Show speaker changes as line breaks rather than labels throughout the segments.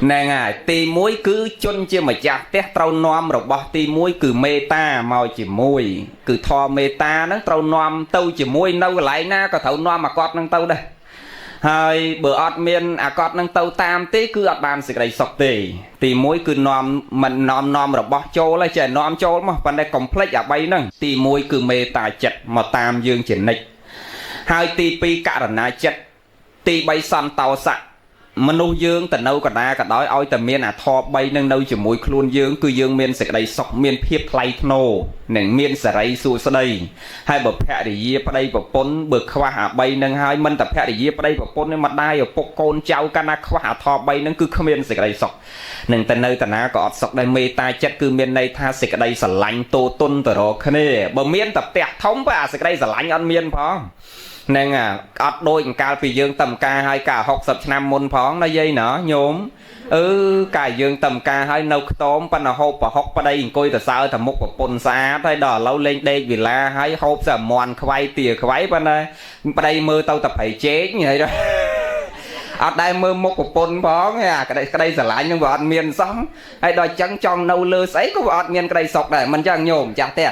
ហ្នឹងហើយទី1គឺជនជាម្ចាស់ផ្ទះត្រូវនាំរបស់ទី1គឺមេត្តាមកជាមួយគឺធម៌មេត្តាហ្នឹងត្រូវនាំទៅជាមួយនៅកន្លែងណាក៏ត្រូវនាំអាកត់ហ្នឹងទៅដែរហើយបើអត់មានអាកត់នឹងទៅតាមទេគឺអត់បានសេចក្តីសុខទេទី1គឺនាំមិននាំនាំរបស់ចូលទេចេះនាំចូលមកប៉ុន្តែកុំភ្លេចអា3ហ្នឹងទី1គឺមេត្តាចិត្តមកតាមយើងជានិច្ចហើយទី2ករណាចិត្តទី3សន្តោសៈមនុស្សយើងទៅនៅកណ្ដាលក៏ដោយឲ្យតែមានអាធម៌3នឹងនៅជាមួយខ្លួនយើងគឺយើងមានសេចក្តីសុខមានភាពថ្លៃថ្នូរនិងមានសេរីសួស្តីហើយបើភរិយាប្តីប្រពន្ធបើខ្វះអា3នឹងហើយមិនតែភរិយាប្តីប្រពន្ធទេម្ដាយឪពុកកូនចៅកាលណាខ្វះអាធម៌3នឹងគឺគ្មានសេចក្តីសុខនឹងទៅនៅតាណាក៏អត់សុខដែរមេត្តាចិត្តគឺមានន័យថាសេចក្តីស្រឡាញ់តូទុនទៅរកគ្នាបើមានតែផ្ទះធំបើអាសេចក្តីស្រឡាញ់អត់មានផងហ្នឹងអត់ដូចកាលពីយើងតំការហើយកាល60ឆ្នាំមុនផងណាយាយណាញោមអឺកាលយើងតំការហើយនៅខ្ទមប៉ុន្តែហូបប្រហុកប្តីអង្គុយទៅសើតែមុខប្រពន្ធស្អាតហើយដល់ឥឡូវលេងដេកវិឡាហើយហូបសាមន់ខ្វៃទាខ្វៃប៉ុន្តែប្តីមើលទៅតែប្រៃជែកហើយអត់ដែលមើលមុខប្រពន្ធផងអាក្តីក្តីស្រឡាញ់នឹងវាអត់មានសោះហើយដល់ចឹងចង់នៅលើស្អីក៏វាអត់មានក្តីសុខដែរមិនចឹងញោមចាស់ទេ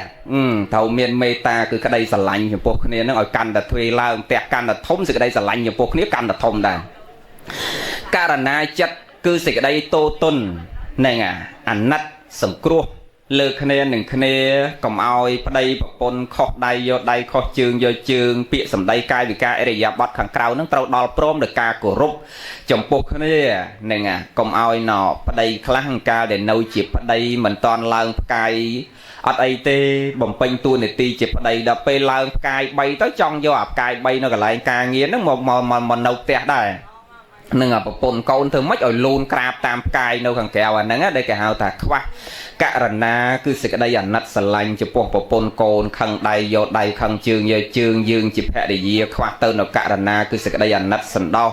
ត្រូវមានមេត្តាគឺក្តីស្រឡាញ់ចំពោះគ្នានឹងឲ្យកាន់តែទ្វេឡើងផ្ទះកាន់តែធំសេចក្តីស្រឡាញ់ចំពោះគ្នាកាន់តែធំដែរករណាចិត្តគឺសេចក្តីតូទុនហ្នឹងអាណិតសង្គ្រោះលើគ្នានឹងគ្នាកុំឲ្យប្តីប្រពន្ធខុសដៃយកដៃខុសជើងយកជើងពាក្យសម្ដីកាយវិការអរិយាបថខាងក្រៅនឹងត្រូវដល់ព្រមដោយការគោរពចំពោះគ្នាហ្នឹងកុំឲ្យណប្តីខ្លះកាលដែលនៅជាប្តីមិនតាន់ឡើងផ្កាយអត់អីទេបំពេញតួនាទីជាប្តីដល់ពេលឡើងផ្កាយ3ទៅចង់យកអាផ្កាយ3នៅកន្លែងការងារហ្នឹងមកមកនៅផ្ទះដែរនឹងប្រពន្ធកូនធ្វើម៉េចឲ្យលូនក្រាបតាមផ្កាយនៅខាងក្រៅអាហ្នឹងដែលគេហៅថាខ្វះករណាគឺសេចក្តីអាណិតស្រឡាញ់ចំពោះប្រពន្ធកូនខឹងដៃយកដៃខឹងជើងយកជើងយើងជាភរិយាខ្វះទៅនៅករណាគឺសេចក្តីអាណិតសន្តោស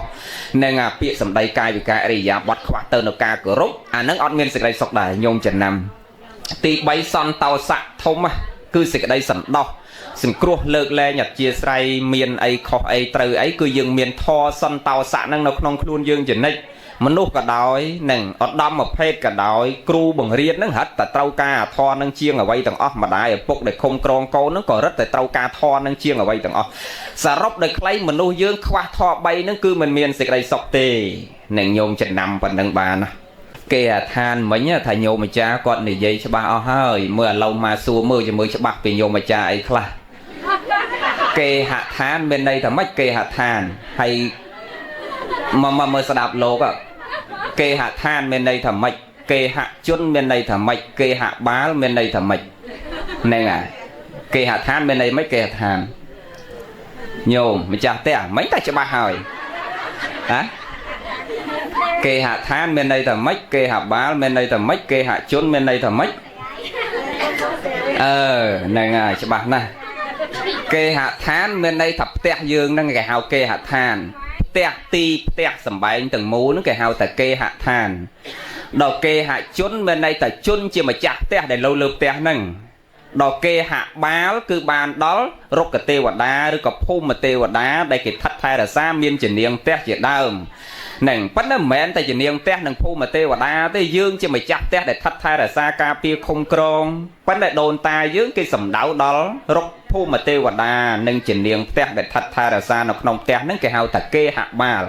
និងអាពាក្យសម្ដីកាយវិការអរិយាបថខ្វះទៅនៅការគោរពអាហ្នឹងអត់មានសេចក្តីសុខដែរញោមចំណាំទី3សន្តោសៈធំគឺសេចក្តីសន្តោសសង្គ្រោះលើកលែងអធិស្ឋ័យមានអីខុសអីត្រូវអីគឺយើងមានធម៌សន្តោសៈហ្នឹងនៅក្នុងខ្លួនយើងជានិច្ចមនុស្សក៏ដោយនិងឧត្តមភេទក៏ដោយគ្រូបង្រៀនហ្នឹងរត់តែត្រូវការអាធម៌ហ្នឹងជាងអ្វីទាំងអស់ម្ដាយឪពុកដែលឃុំក្រងកូនហ្នឹងក៏រត់តែត្រូវការធម៌ហ្នឹងជាងអ្វីទាំងអស់សរុបដោយខ្លីមនុស្សយើងខ្វះធម៌3ហ្នឹងគឺមិនមានសេចក្តីសុខទេនឹងញោមចំណាំប៉ុណ្្នឹងបានណាគេអាឋានមិញថាញោមម្ចាស់គាត់និយាយច្បាស់អស់ហើយមើលឥឡូវមកសួរមើលជាមួយច្បាស់ពីញោមម្ចាស់អីខ្លះគេហដ្ឋានមានន័យថាម៉េចគេហដ្ឋានហើយមកមើលស្ដាប់លោកគេហដ្ឋានមានន័យថាម៉េចគេហជនមានន័យថាម៉េចគេហបាលមានន័យថាម៉េចហ្នឹងហើយគេហដ្ឋានមានន័យម៉េចគេហដ្ឋានញោមម្ចាស់ផ្ទះមិញតែច្បាស់ហើយហ៎គេហដ្ឋានមានន័យថាម៉េចគេហបាលមានន័យថាម៉េចគេហជនមានន័យថាម៉េចអឺហ្នឹងហើយច្បាស់ណាស់គេហដ្ឋានមានន័យថាផ្ទះយើងហ្នឹងគេហៅគេហដ្ឋានផ្ទះទីផ្ទះសំបែងទាំងមូលហ្នឹងគេហៅថាគេហដ្ឋានដល់គេហជនមានន័យថាជនជាម្ចាស់ផ្ទះដែលនៅលើផ្ទះហ្នឹងដល់គេហបាលគឺបានដល់រុក្ខទេវតាឬក៏ភូមិទេវតាដែលគេថិតថែរក្សាមានជានាងផ្ទះជាដើមហ្នឹងប៉ុន្តែមិនមែនតែជានាងផ្ទះនិងភូមិទេវតាទេយើងជាម្ចាស់ផ្ទះដែលថិតថែរក្សាការពារឃុំក្រងប៉ុន្តែដូនតាយើងគេសំដៅដល់រុក្ខភូមិទេវតានិងជានាងផ្ទះដែលថិតថែរក្សានៅក្នុងផ្ទះហ្នឹងគេហៅថាគេហបាល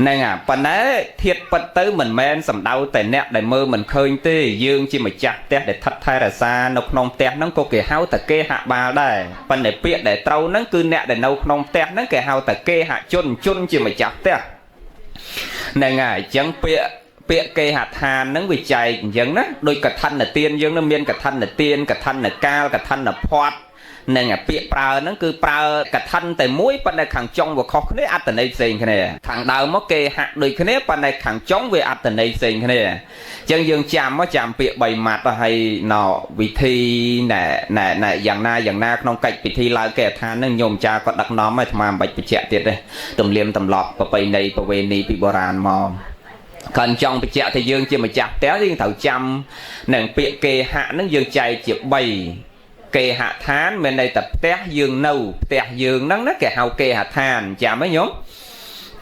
ហ្នឹងប៉ុន្តែធាតពិតទៅមិនមែនសំដៅតែអ្នកដែលមើលមិនឃើញទេយើងជាម្ចាស់ផ្ទះដែលថិតថែរក្សានៅក្នុងផ្ទះហ្នឹងក៏គេហៅថាគេហបាលដែរប៉ុន្តែពាក្យដែលត្រូវហ្នឹងគឺអ្នកដែលនៅក្នុងផ្ទះហ្នឹងគេហៅថាគេហជនជនជាម្ចាស់ផ្ទះហ្នឹងហើយអញ្ចឹងពាក្យគេហដ្ឋានហ្នឹងវាចែកអញ្ចឹងណាដូចកឋិនទានយើងនឹងមានកឋិនទានកឋិនកាលកឋិនភ័ព្វនឹងអាពាក្យប្រើហ្នឹងគឺប្រើកឋិនតែមួយប៉ុន្តែខាងចុងវាខុសគ្នាអត្ថន័យផ្សេងគ្នាខាងដើមមកគេហាក់ដូចគ្នាប៉ុន្តែខាងចុងវាអត្ថន័យផ្សេងគ្នាអញ្ចឹងយើងចាំមកចាំពាក្យ3ម៉ាត់ហើយណវិធីណែណែណែយ៉ាងណាយ៉ាងណាក្នុងកិច្ចពិធីឡើងគេឋានហ្នឹងញោមចាគាត់ដឹកនាំឲ្យអាត្មាមិនបាច់បញ្ជាក់ទៀតទេទំនៀមទម្លាប់ប្រពៃណីប្រវេណីពីបុរាណមកគាត់ចង់បញ្ជាក់ថាយើងជាម្ចាស់ផ្ទះយើងត្រូវចាំនឹងពាក្យគេហៈហ្នឹងយើងចែកជា3គេហដ្ឋានមានន័យថាផ្ទះយើងនៅផ្ទះយើងហ្នឹងណាគេហៅគេហដ្ឋានចាំហ៎ញោម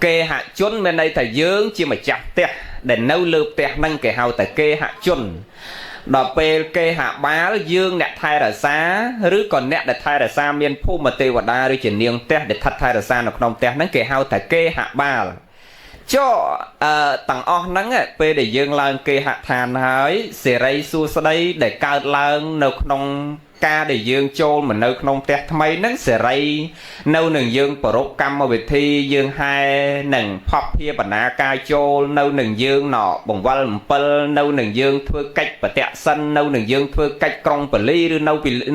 គេហជនមានន័យថាយើងជាម្ចាស់ផ្ទះដែលនៅលើផ្ទះហ្នឹងគេហៅតែគេហជនដល់ពេលគេហបាលយើងអ្នកថែរក្សាឬក៏អ្នកដែលថែរក្សាមានភូមិទេវតាឬជានាងផ្ទះដែលថិតថែរក្សានៅក្នុងផ្ទះហ្នឹងគេហៅថាគេហបាលចុះទាំងអស់ហ្នឹងពេលដែលយើងឡើងគេហដ្ឋានហើយសេរីសួស្តីដែលកើតឡើងនៅក្នុងការដែលយើងចូលមកនៅក្នុងផ្ទះថ្មីហ្នឹងសេរីនៅនឹងយើងប្រពកម្មវិធីយើងហែនឹងផប់ភាបណ្ណាការចូលនៅនឹងយើងណបង្វិលអំពិលនៅនឹងយើងធ្វើកិច្ចបតិសិននៅនឹងយើងធ្វើកិច្ចក្រុងពលីឬ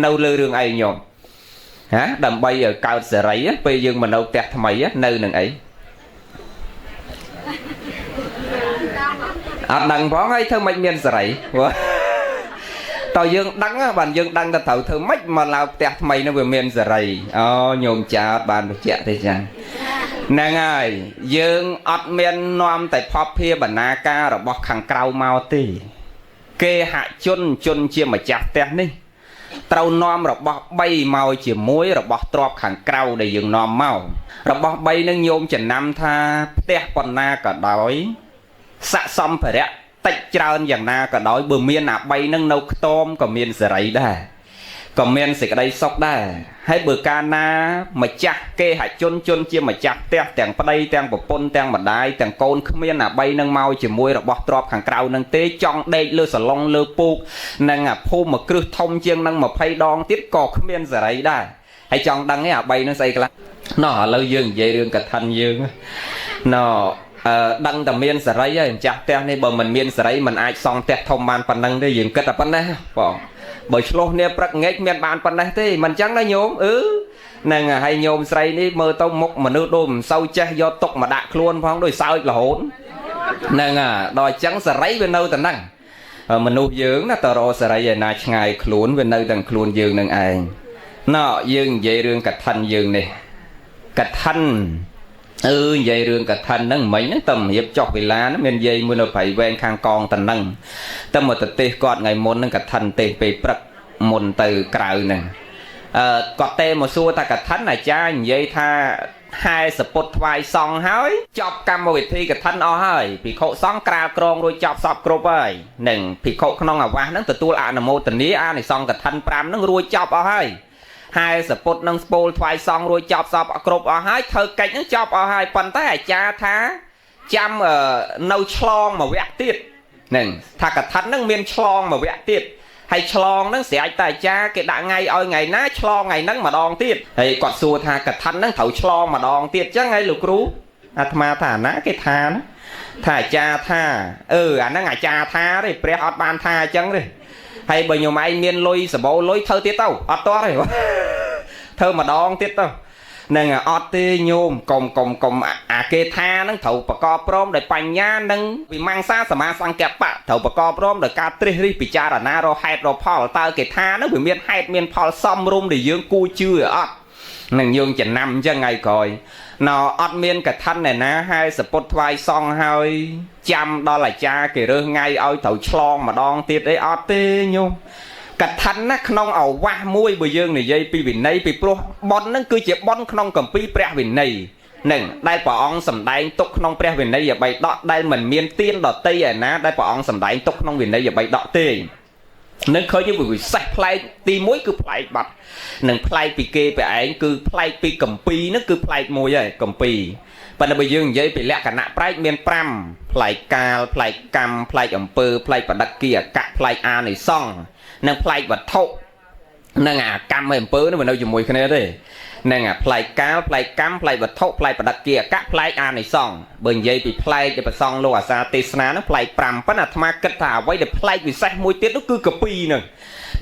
នៅលើរឿងអីញោមហាដើម្បីឲ្យកើតសេរីពេលយើងមកនៅផ្ទះថ្មីនៅនឹងអីអត់ដឹងផងហើយធ្វើមិនមានសេរីតើយើងដឹងបានយើងដឹងថាត្រូវធ្វើម៉េចមកឡើងផ្ទះថ្មីនោះវាមានសេរីអូញោមចៅអត់បានបញ្ជាក់ទេចាហ្នឹងហើយយើងអត់មាននាំតែផប់ភាបណ្ណាការរបស់ខាងក្រៅមកទេគេហជនជនជាម្ចាស់ផ្ទះនេះត្រូវនាំរបស់3មកជាមួយរបស់ទ្រព្យខាងក្រៅដែលយើងនាំមករបស់3នឹងញោមចំណាំថាផ្ទះប៉ុណ្ណាក៏ដោយស័កសម្ភារៈតិចច្រើនយ៉ាងណាក៏ដោយបើមានអា3នឹងនៅខ្ទមក៏មានសេរីដែរក៏មានសេចក្តីសុខដែរហើយបើកាលណាម្ចាស់គេហជនជនជាម្ចាស់ផ្ទះទាំងប្តីទាំងប្រពន្ធទាំងម្ដាយទាំងកូនគ្មានអា3នឹងមកជាមួយរបស់ទ្រព្យខាងក្រៅនឹងទេចង់ដេកលើសាឡុងលើពូកនិងអាភូមិគ្រឹះធំជាងនឹង20ដងទៀតក៏គ្មានសេរីដែរហើយចង់ដឹងឯអា3នឹងស្អីខ្លះណោះឥឡូវយើងនិយាយរឿងកឋិនយើងណោះដឹងតែមានសេរីហើយម្ចាស់ផ្ទះនេះបើមិនមានសេរីមិនអាចសង់ផ្ទះធំបានប៉ុណ្ណឹងទេយើងគិតតែប៉ុណ្ណេះបងបើឆ្លោះគ្នាព្រឹកងាកមានបានប៉ុណ្ណេះទេមិនចឹងណាញោមអឺហ្នឹងហើយញោមស្រីនេះមើលទៅមុខមនុស្សដូចមិនសូវចេះយកទុកមកដាក់ខ្លួនផងដូចសើចរហូតហ្នឹងដល់ចឹងសេរីវានៅតែហ្នឹងមនុស្សយើងណាតរសេរីឯណាឆ្ងាយខ្លួនវានៅតែខ្លួនយើងនឹងឯងណោយើងនិយាយរឿងកឋិនយើងនេះកឋិននិយាយរឿងកឋិនហ្នឹងមិញហ្នឹងតែរៀបចុះវេលាហ្នឹងមានយាយមួយនៅប្រៃវែងខាងកងតនឹងតែមកទៅទេសគាត់ថ្ងៃមុនហ្នឹងកឋិនទេសពេលព្រឹកមុនទៅក្រៅហ្នឹងគាត់ទេមកសួរថាកឋិនអាចារ្យនិយាយថាហែសពុតថ្វាយសង្ឃហើយចប់កម្មវិធីកឋិនអស់ហើយភិក្ខុសង្ឃក្រាលក្រងរួចចប់សពគ្រប់ហើយនឹងភិក្ខុក្នុងអាវាសហ្នឹងទទួលអនុមោទនាអានិសង្សកឋិន5ហ្នឹងរួចចប់អស់ហើយហើយសពុតនឹងស្ពូលថ្វាយសង្ឃរួចចប់សពគ្រប់អស់ហើយធ្វើកិច្ចនឹងចប់អស់ហើយប៉ុន្តែអាចារ្យថាចាំនៅឆ្លងមួយវគ្គទៀតហ្នឹងថាកឋិនហ្នឹងមានឆ្លងមួយវគ្គទៀតហើយឆ្លងហ្នឹងស្រេចតែអាចារ្យគេដាក់ថ្ងៃឲ្យថ្ងៃណាឆ្លងថ្ងៃហ្នឹងម្ដងទៀតហើយគាត់សួរថាកឋិនហ្នឹងត្រូវឆ្លងម្ដងទៀតអញ្ចឹងហើយលោកគ្រូអាត្មាថាអាណាគេថាណាថាអាចារ្យថាអាហ្នឹងអាចារ្យថាទេព្រះអត់បានថាអញ្ចឹងទេហើយបើញោមឯងមានលុយសបោលុយធ្វើទៀតទៅអត់ទាស់ទេធ្វើម្ដងទៀតទៅហ្នឹងអត់ទេញោមកុំកុំកុំអាគេថាហ្នឹងត្រូវប្រកបព្រមដោយបញ្ញានិងវិមង្សាសមាសង្កបៈត្រូវប្រកបព្រមដោយការត្រិះរិះពិចារណារកហេតុរកផលតើគេថាហ្នឹងវាមានហេតុមានផលសមរម្យដែលយើងគួរជឿអត់នឹងយើងចំណាំអញ្ចឹងថ្ងៃក្រោយណោអត់មានកឋិនឯណាហើយសពុតថ្វាយសង្ឃហើយចាំដល់អាចារ្យគេរើសថ្ងៃឲ្យត្រូវឆ្លងម្ដងទៀតអីអត់ទេញោមកឋិនណាក្នុងអាវាសមួយបើយើងនិយាយពីវិន័យពីព្រោះបុណ្យហ្នឹងគឺជាបុណ្យក្នុងគម្ពីរព្រះវិន័យនឹងដែលព្រះអង្គសម្ដែងទុកក្នុងព្រះវិន័យបិដកដែលមិនមានទានដតីឯណាដែលព្រះអង្គសម្ដែងទុកក្នុងវិន័យបិដកទេនឹងឃើញវាពិសេសប្លែកទី1គឺប្លែកបាត់នឹងប្លែកពីគេពីឯងគឺប្លែកពីគម្ពីរហ្នឹងគឺប្លែកមួយហើយគម្ពីរប៉ុន្តែបើយើងនិយាយពីលក្ខណៈប្លែកមាន5ប្លែកកាលប្លែកកម្មប្លែកអំពើប្លែកបដិគិអកៈប្លែកអានិសង្សនិងប្លែកវត្ថុនិងអាកម្មហើយអំពើនេះវានៅជាមួយគ្នាទេនឹងអាប្លែកកាលប្លែកកម្មប្លែកវត្ថុប្លែកបដិគិអកៈប្លែកអានិសង្សបើនិយាយពីប្លែកដែលព្រះសង្ឃលោកអាសាទេសនាហ្នឹងប្លែក5ប៉ុន្តែអាត្មាគិតថាអ្វីដែលប្លែកពិសេសមួយទៀតនោះគឺកពីហ្នឹង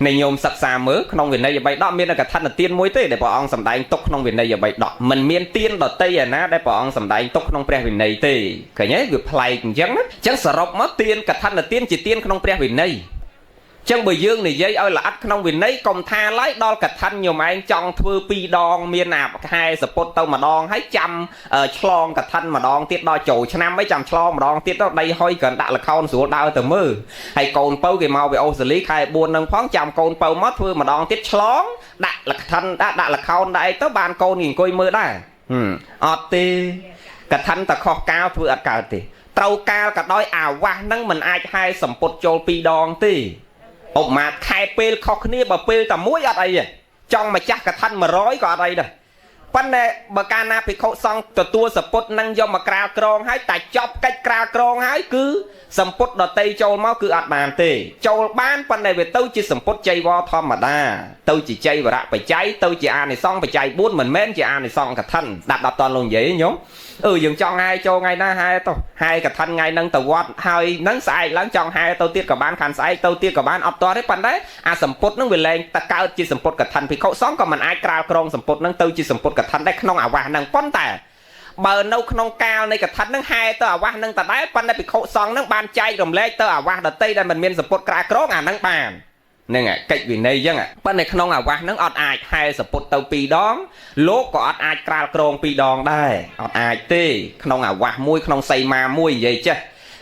នៃញោមសិក្សាមើលក្នុងវិន័យបិដកមានកឋិនទានមួយទេដែលព្រះអង្គសម្ដែងទុកក្នុងវិន័យបិដកមិនមានទានដតីឯណាដែលព្រះអង្គសម្ដែងទុកក្នុងព្រះវិន័យទេឃើញទេវាប្លែកអញ្ចឹងណាអញ្ចឹងសរុបមកទានកឋិនទានជាទានក្នុងព្រះវិន័យចឹងបើយើងនិយាយឲ្យល្អិតក្នុងវិន័យកុំថាឡើយដល់កឋិនញោមឯងចង់ធ្វើពីរដងមានអាខែសពុតទៅម្ដងហើយចាំឆ្លងកឋិនម្ដងទៀតដល់ចូលឆ្នាំអីចាំឆ្លងម្ដងទៀតទៅដីហុយគ្រាន់ដាក់ល្ខោនស្រួលដើរទៅមើលហើយកូនពៅគេមកពីអូស្ត្រាលីខែ4នឹងផងចាំកូនពៅមកធ្វើម្ដងទៀតឆ្លងដាក់លខិនដាក់ល្ខោនដាក់អីទៅបានកូនគេអង្គុយមើលដែរអត់ទេ កឋិនតខុសកាលធ្វើអត់កើតទេត្រូវកាលក៏ដោយអាវាសហ្នឹងមិនអាចហែសម្ពុតចូលពីរដងទេឧបមាខែពេលខុសគ្នាបើពេលតែមួយអត់អីទេចង់ម្ចាស់កឋិន100ក៏អត់អីដែរប៉ុន្តែបើកាលណាភិក្ខុសង្ឃទទួលសម្ពុតនឹងយកមកក្រាលក្រងហើយតែចប់កិច្ចក្រាលក្រងហើយគឺសម្ពុតដតីចូលមកគឺអត់បានទេចូលបានប៉ុន្តែវាទៅជាសម្ពុតចៃវរធម្មតាទៅជាចៃវរៈបច្ច័យទៅជាអានិសង្សបច្ច័យ4មិនមែនជាអានិសង្សកឋិនស្ដាប់ដល់តលោកនិយាយញោមយើងចង់ហែចូលថ្ងៃណាហែទៅហែកឋិនថ្ងៃហ្នឹងទៅវត្តហើយហ្នឹងស្អែកឡើងចង់ហែទៅទៀតក៏បានខានស្អែកទៅទៀតក៏បានអត់តទេប៉ុន្តែអាសម្ពុតហ្នឹងវាលែងតកើតជាសម្ពុតកឋិនភិក្ខុសង្ឃក៏មិនអាចក្រាលក្រងសម្ពុតហ្នឹងទៅជាសម្ពុតកឋិនដែរក្នុងអាវាសហ្នឹងប៉ុន្តែបើនៅក្នុងកាលនៃកឋិនហ្នឹងហែទៅអាវាសហ្នឹងតដែរប៉ុន្តែភិក្ខុសង្ឃហ្នឹងបានចែករំលែកទៅអាវាសដតីដែលមិនមានសម្ពុតក្រាលក្រងអាហ្នឹងបានហ្នឹងកិច្ចវិន័យអញ្ចឹងប៉ុន្តែក្នុងអាវាសហ្នឹងអត់អាចហែសម្ពុតទៅពីរដងលោកក៏អត់អាចក្រាលក្រងពីរដងដែរអត់អាចទេក្នុងអាវាសមួយក្នុងសីមាមួយនិយាយចេះ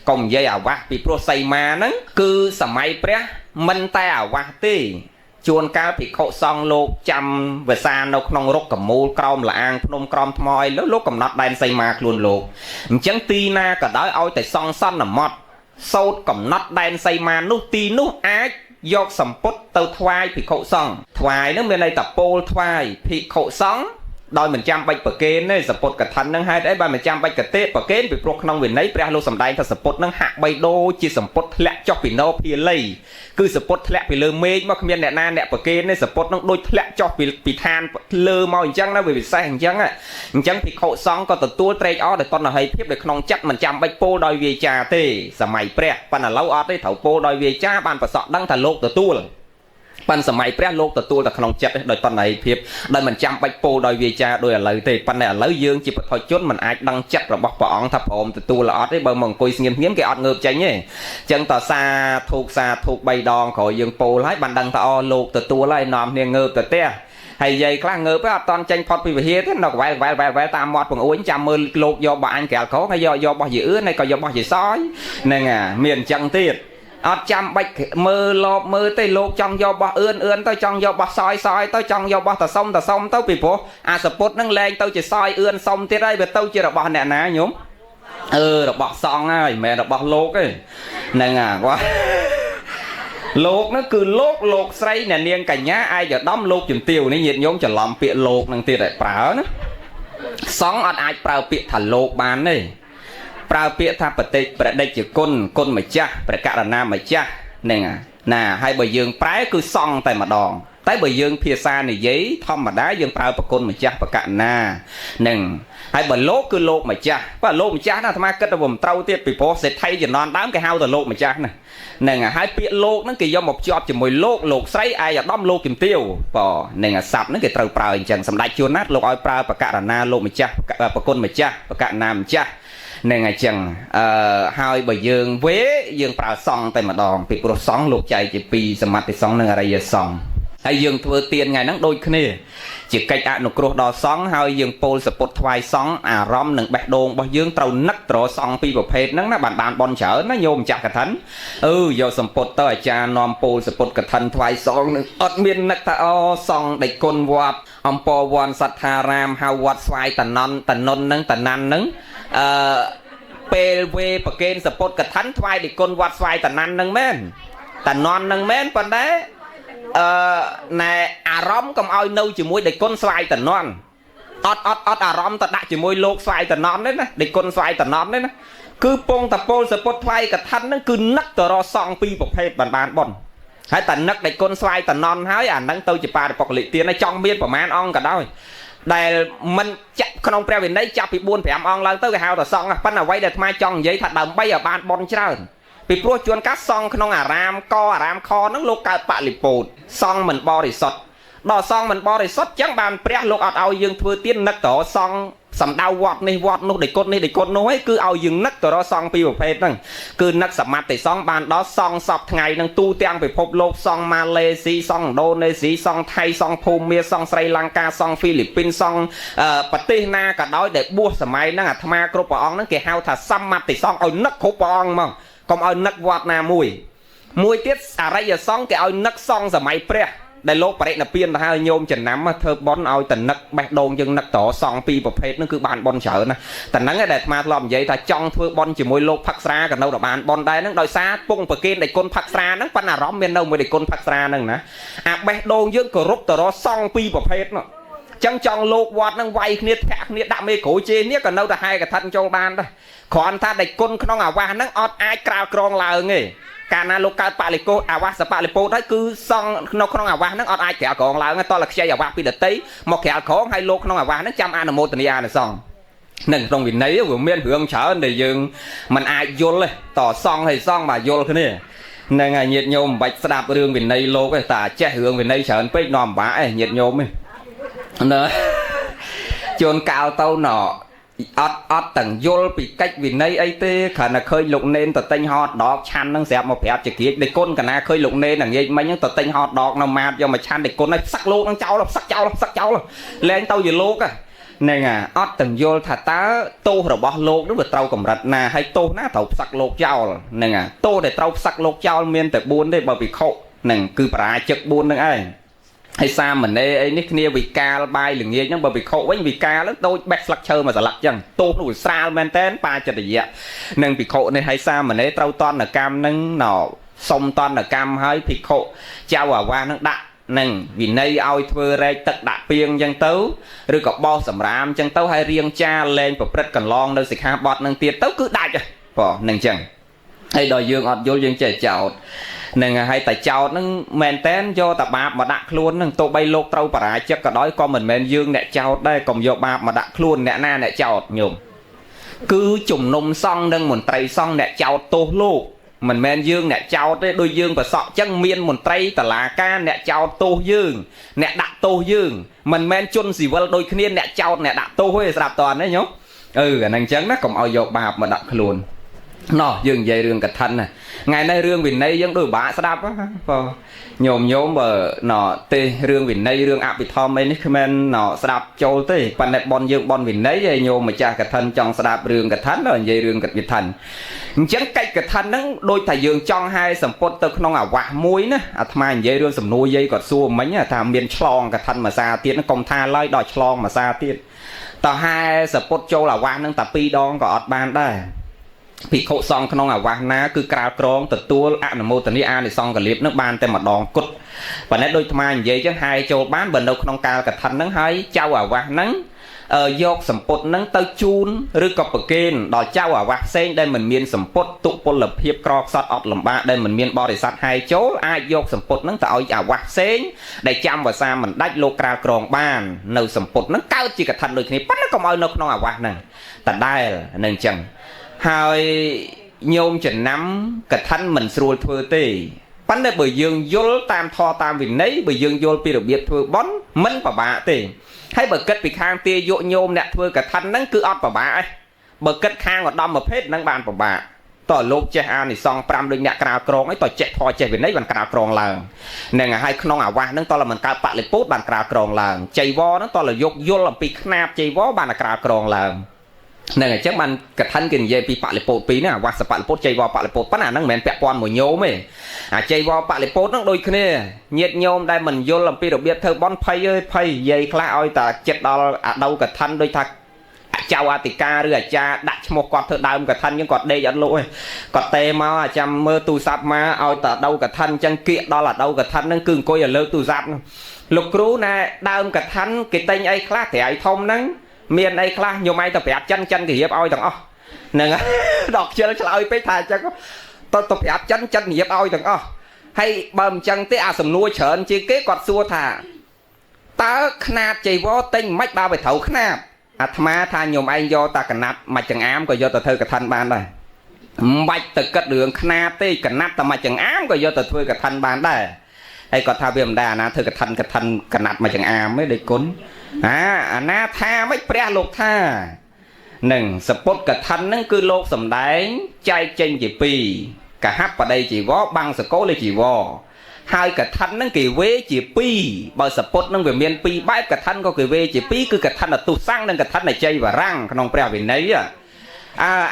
កុំនិយាយអាវាសពីព្រោះសីមាហ្នឹងគឺសម័យព្រះមិនតែអាវាសទេជួនកាលភិក្ខុសង្ឃលោកចាំវសានៅក្នុងរុក្ខមូលក្រោមលាងភ្នំក្រោមថ្មអីលោកកំណត់ដែនសីមាខ្លួនលោកអញ្ចឹងទីណាក៏ដោយឲ្យតែសង្ឃសន្មត់សោតកំណត់ដែនសីមានោះទីនោះអាចយកសម្ពុតទៅថ្វាយភិក្ខុសង្ឃថ្វាយនឹងមានន័យថាពោលថ្វាយភិក្ខុសង្ឃដោយមិនចាំបាច់ប្រគេនទេសម្ពុតកឋិននឹងហេតុអីបើមិនចាំបាច់កទេប្រគេនពីព្រោះក្នុងវិន័យព្រះលោកសម្ដែងថាសម្ពុតនឹងហាក់បីដូចជាសម្ពុតធ្លាក់ចុះពីនោភាលីគឺសម្ពុតធ្លាក់ពីលើមេឃមកគ្មានអ្នកណាអ្នកប្រគេនទេសម្ពុតនឹងដូចធ្លាក់ចុះពីឋានលើមកអញ្ចឹងណាវាពិសេសអញ្ចឹងអញ្ចឹងភិក្ខុសង្ឃក៏ទទួលត្រេកអរដោយតណ្ហីភាពដោយក្នុងចិត្តមិនចាំបាច់ពោលដោយវាចាទេសម័យព្រះប៉ុន្តែឥឡូវអត់ទេត្រូវពោលដោយវាចាបានប្រសក់ដឹងថាលោកទទួលប៉ុន្តែសម័យព្រះលោកទទួលតែក្នុងចិត្តដោយតណ្ហីភាពដោយមិនចាំបាច់ពោលដោយវាចាដោយឥឡូវទេប៉ុន្តែឥឡូវយើងជាបុថុជនមិនអាចដឹងចិត្តរបស់ព្រះអង្គថាព្រមទទួលអត់ទេបើមកអង្គុយស្ងៀមៗគេអត់ងើបចេញទេអញ្ចឹងតសាធូកសាធូក3ដងក្រោយយើងពោលហើយបានដឹងថាអូលោកទទួលហើយនាំគ្នាងើបទៅផ្ទះហើយយាយខ្លះងើបអត់តន់ចេញផុតពីវិហារទេនៅកវែលវែលវែលវែលតាមមាត់បង្អួចចាំមើលលោកយកបោះអញក្រាលក្រងហើយយកបោះយាយអឿនហើយក៏យកបោះយាយសយហ្នឹងមានអញ្ចឹងទៀតអត់ចាំបាច់មើលលបមើលទេលោកចង់យកបោះអឿនអឿនទៅចង់យកបោះសយសយទៅចង់យកបោះតសុំតសុំទៅពីព្រោះអាសពុតនឹងលែងទៅជាសយអឿនសុំទៀតហើយវាទៅជារបស់អ្នកណាញោមរបស់សង្ឃហើយមិនមែនរបស់លោកទេហ្នឹងគាត់លោកនោះគឺលោកស្រីអ្នកនាងកញ្ញាឯកឧត្តមលោកជំទាវនេះញាតិញោមច្រឡំពាក្យលោកនឹងទៀតឲ្យប្រើណាសង្ឃអត់អាចប្រើពាក្យថាលោកបានទេប្រើពាក្យថាបតិប្រដេជគុណគុណម្ចាស់ព្រះករណាម្ចាស់ហ្នឹងណាហើយបើយើងប្រែគឺសង្ឃតែម្ដងតែបើយើងភាសានិយាយធម្មតាយើងប្រើប្រគុណម្ចាស់ប្រកណាហ្នឹងហើយបើលោកគឺលោកម្ចាស់បើលោកម្ចាស់ណាអាត្មាគិតថាមិនត្រូវទៀតពីព្រោះសេដ្ឋីជំនាន់ដើមគេហៅតែលោកម្ចាស់ណាហ្នឹងហើយពាក្យលោកហ្នឹងគេយកមកភ្ជាប់ជាមួយលោកស្រីឯកឧត្តមលោកជំទាវបើហ្នឹងអាស័ព្ទហ្នឹងគេត្រូវប្រើអញ្ចឹងសម្ដេចជួនណាតលោកឲ្យប្រើប្រករណាលោកម្ចាស់ប្រគុណម្ចាស់ប្រកណាម្ចាស់នឹងអញ្ចឹងហើយបើយើងវេយើងប្រើសង្ឃតែម្ដងពីព្រោះសង្ឃលោកចែកជាពីរសមត្ថសង្ឃនិងអរិយសង្ឃហើយយើងធ្វើទានថ្ងៃហ្នឹងដូចគ្នាជាកិច្ចអនុគ្រោះដល់សង្ឃហើយយើងពោលសពុតថ្វាយសង្ឃអារម្មណ៍និងបេះដូងរបស់យើងត្រូវនឹកត្រសង្ឃពីរប្រភេទហ្នឹងណាបានបនច្រើនណាញោមម្ចាស់កឋិនយកសម្ពុតទៅអាចារ្យនាំពោលសពុតកឋិនថ្វាយសង្ឃនឹងអត់មាននឹកថាអូសង្ឃដេចគុណវត្តអំពរវ័នសត្ថារាមហៅវត្តស្វាយតណន់តនុនហ្នឹងតណាន់ហ្នឹងពេលវេប្រគេនសពុតកឋិនថ្វាយដេចគុណវត្តស្វាយតណាន់ហ្នឹងមែនតណន់ហ្នឹងមែនប៉ុន្តែណែអារម្មណ៍កុំឲ្យនៅជាមួយដេចគុណស្វាយតនន់អត់អារម្មណ៍ទៅដាក់ជាមួយលោកស្វាយតនន់ទេណាដេចគុណស្វាយតនន់ទេណាគឺពងតពោលសពុតថ្វាយកឋិនហ្នឹងគឺនឹកទៅរកសង្ឃពីរប្រភេទបានប៉ុនហើយតែនឹកដេចគុណស្វាយតនន់ហើយអាហ្នឹងទៅជាបារិបុគ្គលិទានចង់មានប្រមាណអង្គក៏ដោយដែលមិនចាក់ក្នុងព្រះវិន័យចាប់ពី4 5អង្គឡើងទៅគេហៅថាសង្ឃប៉ុន្តែអ្វីដែលអាត្មាចង់និយាយថាដើម្បីឲ្យបានបុណ្យច្រើនពីព្រោះជួនកាលសង្ឃក្នុងអារាមកអារាមខហ្នឹងលោកកើតបលិពោតសង្ឃមិនបរិសុទ្ធដល់សង្ឃមិនបរិសុទ្ធចឹងបានព្រះលោកអត់ឲ្យយើងធ្វើទាននឹកទៅសង្ឃសំដៅវត្តនេះវត្តនោះដេចគុតនេះដេចគុតនោះឯងគឺឲ្យយើងនឹកទៅរកសង្ឃពីរប្រភេទហ្នឹងគឺនឹកសមត្ថសង្ឃបានដល់សង្ឃសពថ្ងៃហ្នឹងទូទាំងពិភពលោកសង្ឃម៉ាឡេស៊ីសង្ឃឥណ្ឌូនេស៊ីសង្ឃថៃសង្ឃភូមាសង្ឃស្រីលង្កាសង្ឃហ្វីលីពីនសង្ឃប្រទេសណាក៏ដោយដែលបួសសម័យហ្នឹងអាត្មាគ្រប់ព្រះអង្គហ្នឹងគេហៅថាសមត្ថសង្ឃឲ្យនឹកគ្រប់ព្រះអង្គហ្មងកុំឲ្យនឹកវត្តណាមួយមួយទៀតអរិយសង្ឃគេឲ្យនឹកសង្ឃសម័យព្រះ ដែលលោកបរិណិព្វានទៅហើយញោមចំណាំធ្វើបន់ឲ្យតនឹកបេះដូងយើងនឹកតសង់ពីរប្រភេទហ្នឹងគឺបានបន់ច្រើនណាតហ្នឹងដែលអាត្មាធ្លាប់និយាយថាចង់ធ្វើបន់ជាមួយលោកផឹកស្រាក៏នៅតែបានបន់ដែរហ្នឹងដោយសារពងប្រគេនដៃគុណផឹកស្រាហ្នឹងប៉ុន្តែអារម្មណ៍មាននៅមួយដៃគុណផឹកស្រាហ្នឹងណាអាបេះដូងយើងគោរពតរសង់ពីរប្រភេទនោះចឹងចង់លោកវត្តហ្នឹងវាយគ្នាធាក់គ្នាដាក់មេក្រូជេរនេះក៏នៅតែហែកថាចូលបានដែរគ្រាន់ថាដៃគុណក្នុងអាវាសហ្នឹងអត់អាចក្រាលក្រងឡើងទេកាលណាលោកកើតបលិកោអាវាសបលិពោតហើយគឺសង់នៅក្នុងអាវាសហ្នឹងអត់អាចក្រាលក្រងឡើងទេតោះតែខ្ចីអាវាសពីដតីមកក្រាលក្រងហើយលោកក្នុងអាវាសហ្នឹងចាំអនុមោទនាអានិសង្សនឹងក្នុងវិន័យវាមានរឿងច្រើនដែលយើងមិនអាចយល់ទេតសង់ហើយសង់បាទយល់គ្នាហ្នឹងហើយញាតិញោមមិនបាច់ស្ដាប់រឿងវិន័យលោកទេតាចេះរឿងវិន័យច្រើនពេកនាំពិបាកឯងញាតិញោមទេណាជួនកាលទៅណអត់ទាំងយល់ពីកិច្ចវិន័យអីទេគ្រាន់តែឃើញលោកនេនទៅទិញហតដកឆាន់ហ្នឹងស្រាប់មកប្រាប់ជាក្រៀកដេគុណកណាឃើញលោកនេនងាយមិញហ្នឹងទៅទិញហតដកនៅម៉ាតយកមកឆាន់ដេគុណហើយផ្សឹកលោកហ្នឹងចោលផ្សឹកចោលផ្សឹកចោលលែងទៅជាលោកហ្នឹងអត់ទាំងយល់ថាតើទោសរបស់លោកនោះវាត្រូវកម្រិតណាហើយទោសណាត្រូវផ្សឹកលោកចោលហ្នឹងទោសដែលត្រូវផ្សឹកលោកចោលមានតែ4ទេបើភិក្ខុហ្នឹងគឺបរាជិក4ហ្នឹងឯងហើយសាមណេរអីនេះគ្នាវិកាលបាយល្ងាចហ្នឹងបើភិក្ខុវិញវិកាលហ្នឹងដូចបេះស្លឹកឈើមួយស្លឹកចឹងទោសនោះវាស្រាលមែនតែនបាចិត្តយៈនឹងភិក្ខុនេះហើយសាមណេរត្រូវតន្តកម្មហ្នឹងណសុំតន្តកម្មហើយភិក្ខុចៅអាវាសហ្នឹងដាក់នឹងវិន័យឲ្យធ្វើរែកទឹកដាក់ពីងចឹងទៅឬក៏បោសសម្រាមចឹងទៅហើយរៀងចាលែងប្រព្រឹត្តកន្លងនៅសិក្ខាបទនឹងទៀតទៅគឺដាច់បងនឹងចឹងហើយដល់យើងអត់យល់យើងចេះចោតនឹងហើយតែចោតហ្នឹងមែនតែនយកតែបាបមកដាក់ខ្លួនហ្នឹងទោះបីលោកត្រូវបរាជិកក៏ដោយក៏មិនមែនយើងអ្នកចោតដែរកុំយកបាបមកដាក់ខ្លួនអ្នកណាអ្នកចោតញោមគឺជំនុំសង្ឃនិងមន្ត្រីសង្ឃអ្នកចោតទោសលោកមិនមែនយើងអ្នកចោតទេដូចយើងប្រសក់ចឹងមានមន្ត្រីតឡាការអ្នកចោតទោសយើងអ្នកដាក់ទោសយើងមិនមែនជនស៊ីវិលដូចគ្នាអ្នកចោតអ្នកដាក់ទោសទេស្រាប់តន់ទេញោមអឺអាហ្នឹងចឹងណាកុំឲ្យយកបាបមកដាក់ខ្លួនណោះយើងនិយាយរឿងកឋិនណាថ្ងៃនេះរឿងវិន័យយើងដូចពិបាកស្ដាប់បងញោមញោមបើណទេរឿងវិន័យរឿងអភិធម្មអីនេះគ្មានណស្ដាប់ចូលទេប៉ុន្តែបនយើងបនវិន័យហើយញោមម្ចាស់កឋិនចង់ស្ដាប់រឿងកឋិនដល់និយាយរឿងកឋិនអញ្ចឹងកិច្ចកឋិនហ្នឹងដូចថាយើងចង់ហែសម្ពុតទៅក្នុងអាវាសមួយណាអាត្មានិយាយរឿងសំណួរយាយគាត់សួរមិញថាមានឆ្លងកឋិនមួយសាទៀតកុំថាឡើយដល់ឆ្លងមួយសាទៀតតើហែសម្ពុតចូលអាវាសហ្នឹងតែ2ដងក៏អត់បានដែរភិក្ខុសង្ឃក្នុងអាវាសណាគឺក្រាលក្រងទទួលអនុមោទនាអានិសង្ឃលៀបនឹងបានតែម្ដងគត់ប៉ុន្តែដូចអាត្មានិយាយចឹងហើយចូលបានបើនៅក្នុងកាលកឋិនហ្នឹងហើយចៅអាវាសហ្នឹងយកសម្ពុតហ្នឹងទៅជូនឬក៏ប្រគេនដល់ចៅអាវាសផ្សេងដែលមិនមានសម្ពុតទុពលភាពក្រខ្សត់អត់លំបាកដែលមិនមានបរិស័ទហើយចូលអាចយកសម្ពុតហ្នឹងទៅឲ្យអាវាសផ្សេងដែលចាំវសាមិនដាច់លោកក្រាលក្រងបាននៅសម្ពុតហ្នឹងកើតជាកឋិនដូចគ្នាប៉ុន្តែកុំឲ្យនៅក្នុងអាវាសហ្នឹងដដែលនឹងចឹងហើយញោមចំណាំកឋិនមិនស្រួលធ្វើទេប៉ុន្តែបើយើងយល់តាមធម៌តាមវិន័យបើយើងយល់ពីរបៀបធ្វើបុណ្យមិនពិបាកទេហើយបើគិតពីខាងទាយកញោមអ្នកធ្វើកឋិនហ្នឹងគឺអត់ពិបាកទេបើគិតខាងឧត្តមភេទហ្នឹងបានពិបាកតើលោកចេះអានិសង្ស5ដូចអ្នកក្រាលក្រងអីតើចេះធម៌ចេះវិន័យបានក្រាលក្រងឡើងហ្នឹងហើយក្នុងអាវាសហ្នឹងតើមិនកើតបលិពោតបានក្រាលក្រងឡើងចៃវរហ្នឹងតើយកយល់អំពីខ្នាបចៃវរបានក្រាលក្រងឡើងហ្នឹងអញ្ចឹងបានកឋិនគេនិយាយពីបលិពោតពីរណាអាវាសបលិពោតចៃវរបលិពោតប៉ុន្តែអាហ្នឹងមិនមែនពាក់ព័ន្ធមួយញោមទេអាចៃវរបលិពោតហ្នឹងដូចគ្នាញាតញោមដែលមិនយល់អំពីរបៀបធ្វើបុណ្យភ័យអើយភ័យនិយាយខ្លះឲ្យតែចិត្តដល់អាដៅកឋិនដូចថាចៅអធិការឬអាចារ្យដាក់ឈ្មោះគាត់ធ្វើដើមកឋិនអញ្ចឹងគាត់ដេកអត់លក់ទេគាត់ទេមកអាចាំមើលទូរស័ព្ទមកឲ្យតែដៅកឋិនអញ្ចឹងគៀកដល់អាដៅកឋិនហ្នឹងគឺអង្គុយឲ្យលើកទូរស័ព្ទលោកគ្រូណែដើមកឋិនគេទិញអីខ្លះត្រៃធំហ្នឹងមានអីខ្លះញោមឯងទៅប្រាប់ចិនចិនគេរៀបឲ្យទាំងអស់ហ្នឹងដល់ខ្ជិលឆ្លើយពេកថាអញ្ចឹងទៅប្រាប់ចិនចិនរៀបឲ្យទាំងអស់ហើយបើមិនចឹងទេអាសំណួរច្រើនជាងគេគាត់សួរថាតើខ្នាតចីវរទិញមិនបើវាត្រូវខ្នាតអាត្មាថាញោមឯងយកតែកណាត់មួយចង្អាមក៏យកទៅធ្វើកឋិនបានដែរមិនបាច់ទៅគិតរឿងខ្នាតទេកណាត់តែមួយចង្អាមក៏យកទៅធ្វើកឋិនបានដែរហើយគាត់ថាវាមិនដែរអាណាធ្វើកឋិនកណាត់មួយចង្អាមទេដូចគុណអាណាថាមិនព្រះលោកថានឹងសពុតកឋិនហ្នឹងគឺលោកសំដែងចែកចេញជាពីរកហបតីជីវរបង្សកោលជីវរហើយកឋិនហ្នឹងគេវេជាពីរបើសពុតហ្នឹងវាមានពីរបែបកឋិនក៏គេវេជាពីរគឺកឋិនអទុសੰងនិងកឋិនអជ័យវរាំងក្នុងព្រះវិន័យ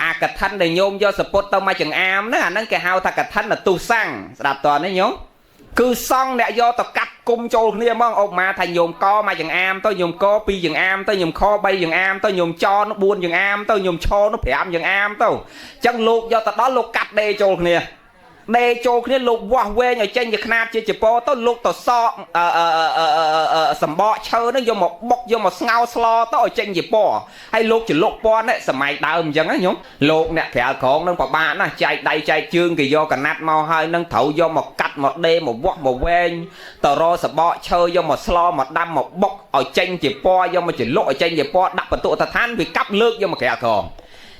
អាកឋិនដែលញោមយកសពុតទៅមកចង្អាមហ្នឹងអាហ្នឹងគេហៅថាកឋិនអទុសੰងស្ដាប់តើនេះញោមគឺសង្ឃអ្នកយកទៅកាត់ គុំចូលគ្នាហ្មងឧបមាថាញោមកមកចង្អាមទៅញោមក2ចង្អាមទៅញោមខ3ចង្អាមទៅញោមចនោះ4ចង្អាមទៅញោមឆនោះ5ចង្អាមទៅអញ្ចឹងលោកយកទៅដល់លោកកាត់ដេចូលគ្នាដេចូលគ្នាលោកវាស់វែងឲ្យចេញជាខ្នាតជាចពោទៅលោកទៅសកសម្បកឈើហ្នឹងយកមកបុកយកមកស្ងោស្លទៅឲ្យចេញជាពណ៌ហើយលោកចលុកពណ៌នេះសម័យដើមអញ្ចឹងណាញោមលោកអ្នកក្រាលក្រងនឹងពិបាកណាស់ចែកដៃចែកជើងគេយកកណាត់មកហើយនឹងត្រូវយកមកកាត់មកដេមកវាស់មកវែងទៅរសបកឈើយកមកស្លមកដាំមកបុកឲ្យចេញជាពណ៌យកមកចលុកឲ្យចេញជាពណ៌ដាក់បន្ទុកឋានវាកាប់លើកយកមកក្រាលក្រង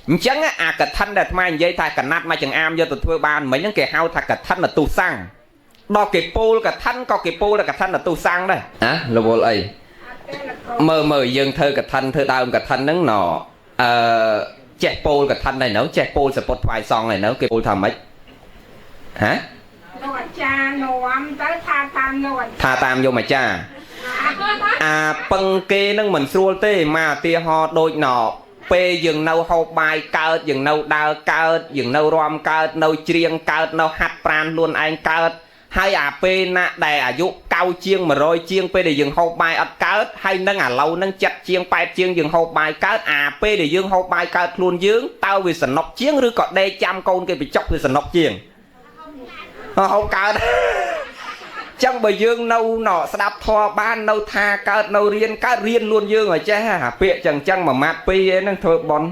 អញ្ចឹងអាកឋិនដែលអាត្មានិយាយថាកណាត់មកចង្អាមយកទៅធ្វើបានមិញហ្នឹងគេហៅថាកឋិនទុសੰដល់គេពោលកឋិនក៏គេពោលកឋិនទុសੰដែរណារវល់អីមើលមើលយើងធ្វើកឋិនធ្វើដើមកឋិនហ្នឹងណអឺចេះពោលកឋិនដែរនៅចេះពោលសពុតថ្វាយសង្ឃដែរនៅគេពោលថាម៉េចហ៎
លោកអាចារ្យនាំទៅថាតាមលោក
ថាតាមយមអាចារ្យអាពឹងគេនឹងមិនស្រួលទេមកឧទាហរណ៍ដូចណពេលយើងនៅហូបបាយកើតយើងនៅដើរកើតយើងនៅរំកើតនៅច្រៀងកើតនៅហាត់ប្រានខ្លួនឯងកើតហើយអាពេលណាដែលអាយុ9ជាង100ជាងពេលដែលយើងហូបបាយអត់កើតហើយនឹងឥឡូវនឹង7ជាង8ជាងយើងហូបបាយកើតអាពេលដែលយើងហូបបាយកើតខ្លួនយើងតើវាសនុកជាងឬក៏ដេកចាំកូនគេបញ្ចុកវាសនុកជាងហូបកើតចឹងបើយើងនៅណស្ដាប់ធម៌បាននៅថាកើតនៅរៀនកើតរៀនលួនយើងឲ្យចេះអាពាក្យចឹងចឹងមួយម៉ាត់ពីរឯហ្នឹងធ្វើប៉ុនឥ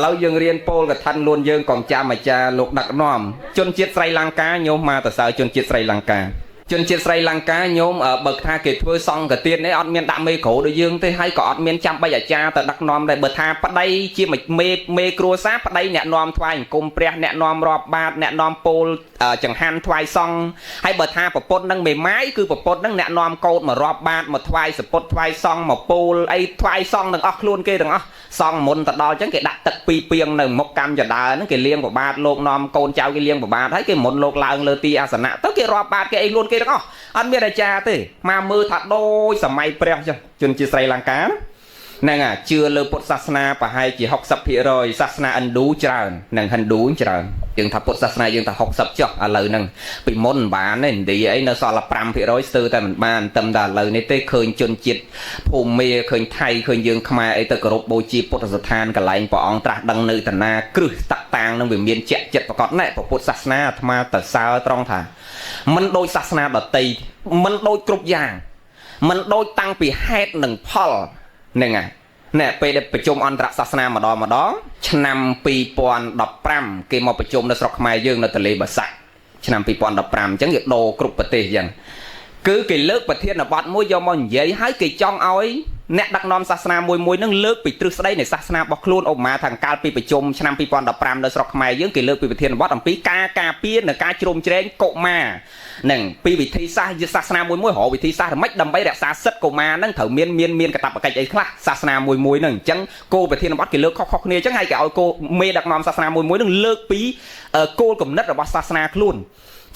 ឡូវយើងរៀនពោលកឋិនលួនយើងកុំចាំអាចារ្យលោកដឹកនាំជនជាតិស្រីលង្កាញោមមកទៅសើជនជាតិស្រីលង្កាជនជាតិស្រីលង្កាញោមបើថាគេធ្វើសង្ឃទាននេះអត់មានដាក់មេក្រូដូចយើងទេហើយក៏អត់មានចាំបាច់អាចារ្យទៅដឹកនាំដែរបើថាប្តីជាមេគ្រួសារប្តីអ្នកនាំថ្វាយអង្គមព្រះអ្នកនាំរាប់បាតអ្នកនាំពោលចង្ហាន់ថ្វាយសង្ឃហើយបើថាប្រពន្ធនឹងមេម៉ាយគឺប្រពន្ធនឹងអ្នកនាំកូនមករាប់បាតមកថ្វាយសពុតថ្វាយសង្ឃមកពោលអីថ្វាយសង្ឃទាំងអស់ខ្លួនគេទាំងអស់សង្ឃមុនទៅដល់អញ្ចឹងគេដាក់ទឹកពីរពាងនៅមុខកម្មចដើហ្នឹងគេលាងប្របាទលោកនាំកូនចៅគេលាងប្របាទហើយគេមុនលោកឡើងលើទីអាសនៈទៅគេរាប់បាតគេអីខ្លួនគេទាំងអស់អត់មានអាចារ្យទេមកមើលថាដូចសម័យព្រះចុះជនជាស្រីលង្កាហ្នឹងអាជឿលើពុទ្ធសាសនាប្រហែលជា60%សាសនាឥណ្ឌូច្រើននិងហិណ្ឌូច្រើនយើងថាពុទ្ធសាសនាយើងថា60ចុះឥឡូវហ្នឹងពីមុនមិនបានទេឥណ្ឌាអីនៅសល់តែ5%ស្ទើរតែមិនបានតែឥឡូវនេះទេឃើញជនជាតិភូមាឃើញថៃឃើញយើងខ្មែរអីទៅគោរពបូជាពុទ្ធស្ថានកន្លែងព្រះអង្គត្រាស់ដឹងនៅតាណាគ្រឹះតាក់តាងនឹងវាមានជាក់ចិត្តប្រកបណែពុទ្ធសាសនាអាត្មាតសើត្រង់ថាមិនដូចសាសនាដទៃមិនដូចគ្រប់យ៉ាងមិនដូចតាំងពីហេតុនិងផលហ្នឹងហើយណែពេលដែលប្រជុំអន្តរសាសនាម្ដងម្ដងឆ្នាំ2015គេមកប្រជុំនៅស្រុកខ្មែរយើងនៅទន្លេបាសាក់ឆ្នាំ2015អញ្ចឹងគេដូរគ្រប់ប្រទេសអញ្ចឹងគឺគេលើកប្រធានបទមួយយកមកនិយាយហើយគេចង់ឲ្យអ្នកដឹកនាំសាសនាមួយមួយនឹងលើកពីទ្រឹស្ដីនៃសាសនារបស់ខ្លួនឧបមាថាកាលពីប្រជុំឆ្នាំ2015នៅស្រុកខ្មែរយើងគេលើកពីប្រធានបទអំពីការការពារនិងការជ្រោមជ្រែងកុមារនឹងពីវិធីសាស្ត្រសាសនាមួយមួយរកវិធីសាស្ត្រម៉េចដើម្បីរក្សាសិទ្ធិកុមារនឹងត្រូវមានកាតព្វកិច្ចអីខ្លះសាសនាមួយមួយនឹងអញ្ចឹងគោលប្រធានបទគេលើកខុសៗគ្នាអញ្ចឹងហើយគេឲ្យគោលមេដឹកនាំសាសនាមួយមួយនឹងលើកពីគោលគំនិតរបស់សាសនាខ្លួន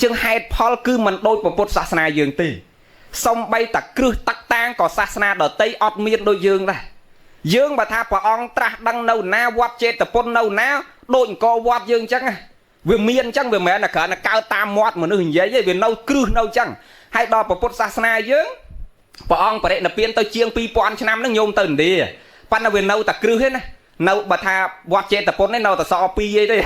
ជាងហេតុផលគឺមិនដូចពុទ្ធសាសនាយើងទេសំបីតាគ្រឹះតាក់តាងក៏សាសនាដទៃអត់មានដូចយើងដែរយើងបើថាព្រះអង្គត្រាស់ដឹងនៅណាវត្តចេតពុននៅណាដូចអង្គរវត្តយើងអញ្ចឹងវាមានអញ្ចឹងវាមិនមែនតែគ្រាន់តែកើតតាមមាត់មនុស្សនិយាយទេវានៅគ្រឹះនៅអញ្ចឹងហើយដល់ពុទ្ធសាសនាយើងព្រះអង្គបរិនិព្វានទៅជាង2000ឆ្នាំហ្នឹងញោមទៅឥណ្ឌាប៉ុន្តែវានៅតែគ្រឹះទេណានៅបើថាវត្តចេតពុននេះនៅតែសល់2អីទេ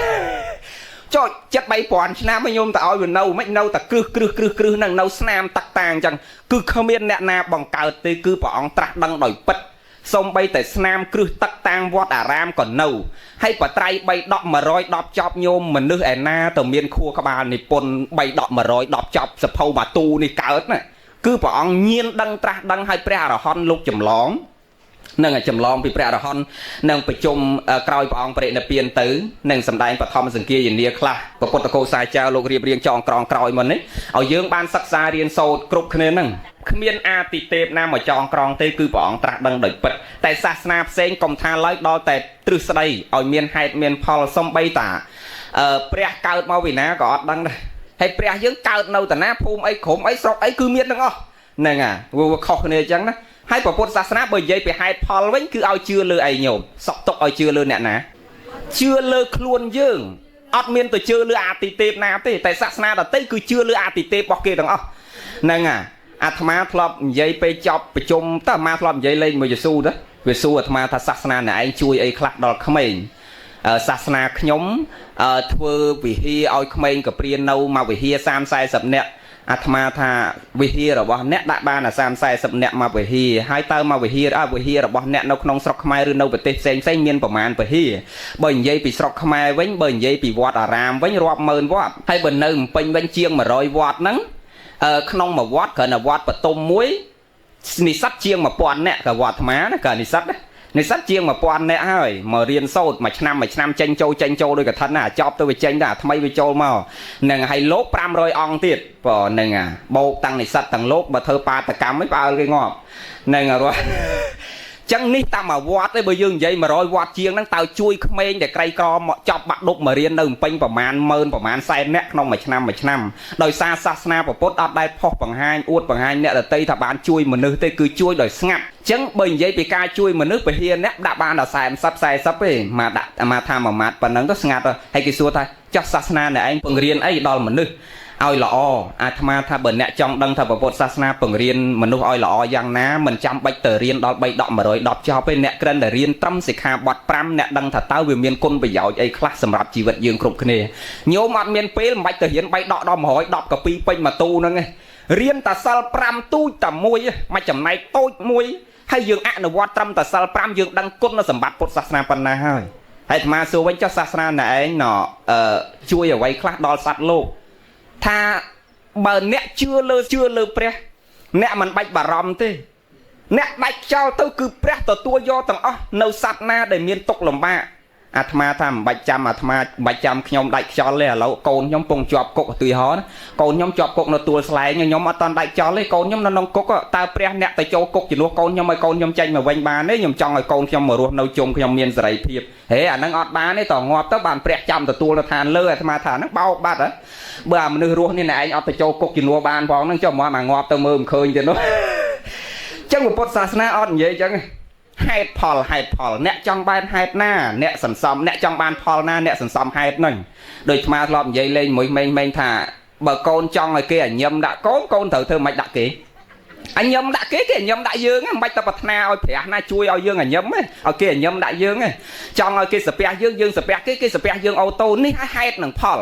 ចុចចិត្ត3000ឆ្នាំឲ្យញោមទៅឲ្យវានៅមិននៅតែគ្រឹះគ្រឹះគ្រឹះគ្រឹះហ្នឹងនៅស្នាមតាក់តាងអញ្ចឹងគឺគ្មានអ្នកណាបង្កើតទេគឺព្រះអង្គត្រាស់ដឹងដោយពិតសូម្បីតែស្នាមគ្រឹះតាក់តាងវត្តអារាមក៏នៅហើយបត្រៃ3ដក110ចប់ញោមមនុស្សឯណាទៅមានខួរក្បាលនិពន្ធ3ដក110ចប់សភៅបាទូនេះកើតណាគឺព្រះអង្គញៀនដឹងត្រាស់ដឹងឲ្យព្រះអរហន្តលោកចម្លងនឹងចម្លងពីព្រះអរហន្តនឹងប្រជុំក្រោយព្រះអង្គបរិនិព្វានទៅនឹងសម្ដែងបឋមសង្គាយនាខ្លះពុទ្ធកោសាចារលោករៀបរៀងចងក្រងក្រោយមុននេះឲ្យយើងបានសិក្សារៀនសូត្រគ្រប់គ្នានឹងគ្មានអាទិទេពណាមកចងក្រងទេគឺព្រះអង្គត្រាស់ដឹងដោយពិតតែសាសនាផ្សេងកុំថាឡើយដល់តែទ្រឹស្ដីឲ្យមានហេតុមានផលសំបីតាព្រះកើតមកពីណាក៏អត់ដឹងដែរហើយព្រះយើងកើតនៅតាណាភូមិអីក្រុមអីស្រុកអីគឺមានទាំងអស់ហ្នឹងអាវាខុសគ្នាអញ្ចឹងណាហើយពុទ្ធសាសនាបើនិយាយពីហេតុផលវិញគឺឲ្យជឿលើឯងញោមសក់ទុកឲ្យជឿលើអ្នកណាជឿលើខ្លួនយើងអត់មានទៅជឿលើអាទិទេពណាទេតែសាសនាដទៃគឺជឿលើអាទិទេពរបស់គេទាំងអស់ហ្នឹងអា អាត្មាធ្លាប់និយាយពេលចប់ប្រជុំតើអាត្មាធ្លាប់និយាយលេងមួយយេស៊ូទៅវាសួរអាត្មាថាសាសនាអ្នកឯងជួយអីខ្លះដល់ក្មេងសាសនាខ្ញុំធ្វើវិហារឲ្យក្មេងកព្រាននៅមកវិហារ30 40នាក់អាត្មាថាវិហាររបស់អ្នកដាក់បានអា30 40នាក់មកវិហារហើយតើមកវិហារវិហាររបស់អ្នកនៅក្នុងស្រុកខ្មែរឬនៅប្រទេសផ្សេងផ្សេងមានប្រមាណវិហារបើនិយាយពីស្រុកខ្មែរវិញបើនិយាយពីវត្តអារាមវិញរាប់ម៉ឺនវត្តហើយបើនៅភ្នំពេញវិញជាង100វត្តហ្នឹងក្នុងមួយវត្តគ្រាន់តែវត្តបតុមមួយនិស្សិតជាង1000នាក់ក៏វត្តអាត្មាណាក៏និស្សិតណានិស្សិតជាង1000នាក់ហើយមករៀនសូត្រមួយឆ្នាំមួយឆ្នាំចេញចូលចេញចូលដូចកឋិនណាចប់ទៅវាចេញទៅអាថ្មីវាចូលមកនឹងឲ្យលោក500អង្គទៀតបើនឹងអាបោកតាំងនិស្សិតទាំងលោកបើធ្វើបាតកម្មឯងផ្អើលគេងាប់នឹងអារស់ចឹងនេះតាមមួយវត្តទេបើយើងនិយាយ100វត្តជាងហ្នឹងតើជួយក្មេងដែលក្រីក្រមកចប់បាក់ឌុបមករៀននៅភ្នំពេញប្រមាណម៉ឺនប្រមាណសែននាក់ក្នុងមួយឆ្នាំមួយឆ្នាំដោយសារសាសនាពុទ្ធអត់ដែលផុសបង្ហាញអួតបង្ហាញអ្នកដទៃថាបានជួយមនុស្សទេគឺជួយដោយស្ងាត់ចឹងបើនិយាយពីការជួយមនុស្សពហិអ្នកដាក់បានដល់40 40ទេមកដាក់មកថាមួយម៉ាត់ប៉ុណ្ណឹងទៅស្ងាត់ហើយគេសួរថាចាស់សាសនាអ្នកឯងបង្រៀនអីដល់មនុស្សឲ្យល្អអាត្មាថាបើអ្នកចង់ដឹងថាពុទ្ធសាសនាបង្រៀនមនុស្សឲ្យល្អយ៉ាងណាមិនចាំបាច់ទៅរៀនដល់3ដក110ចប់ទេអ្នកគ្រាន់តែរៀនត្រឹមសិក្ខាបទ5អ្នកដឹងថាតើវាមានគុណប្រយោជន៍អីខ្លះសម្រាប់ជីវិតយើងគ្រប់គ្នាញោមអត់មានពេលមិនបាច់ទៅរៀន3ដកដល់110កាពីពេញមួយទូហ្នឹងឯងរៀនតែសិល5ទូចតែមួយមួយចំណែកតូចមួយហើយយើងអនុវត្តត្រឹមតែសិល5យើងដឹងគុណសម្បត្តិពុទ្ធសាសនាប៉ុណ្ណាហើយហើយអាត្មាសួរវិញចុះសាសនាណែឯងណជួយអ្វីខ្លះដល់សត្វលោកថាបើអ្នកជឿលើព្រះអ្នកមិនបាច់បារម្ភទេអ្នកដាច់ចោលទៅគឺព្រះទទួលយកទាំងអស់នៅសត្វណាដែលមានទុក្ខលំបាកអាត្មាថាមិនបាច់ចាំអាត្មាមិនបាច់ចាំខ្ញុំដាច់ខ្យល់ទេឥឡូវកូនខ្ញុំពងជាប់គុកឧទាហរណ៍កូនខ្ញុំជាប់គុកនៅទួលស្លែងខ្ញុំអត់តាន់ដាច់ខ្យល់ទេកូនខ្ញុំនៅក្នុងគុកតើព្រះអ្នកទៅចូលគុកជំនួសកូនខ្ញុំឲ្យកូនខ្ញុំចេញមកវិញបានទេខ្ញុំចង់ឲ្យកូនខ្ញុំមករស់នៅជុំខ្ញុំមានសេរីភាពហេអាហ្នឹងអត់បានទេតងាប់ទៅបានព្រះចាំទទួលនៅឋានលើអាត្មាថាហ្នឹងបោកបាត់ហ៎បើអាមនុស្សរស់នេះណែឯងអត់ទៅចូលគុកជំនួសបានផងហ្នឹងចុះមកអាងាប់ទៅមើលមិនឃើញទេនោះចឹងពុទ្ធសាសនាអត់និយាយចឹងហេតុផលហេតុផលអ្នកចង់បានហេតុណាអ្នកសន្សំអ្នកចង់បានផលណាអ្នកសន្សំហេតុហ្នឹងដូចអាត្មាធ្លាប់និយាយលេងមួយម៉េងថាបើកូនចង់ឲ្យគេឲ្យញឹមដាក់កូនកូនត្រូវធ្វើម៉េចដាក់គេអញញឹមដាក់គេគេញឹមដាក់យើងមិនបាច់តែប្រាថ្នាឲ្យព្រះណាជួយឲ្យយើងឲ្យញឹមទេឲ្យគេញឹមដាក់យើងទេចង់ឲ្យគេសាពះយើងយើងសាពះគេគេសាពះយើងអូតូនេះឲ្យហេតុនឹងផល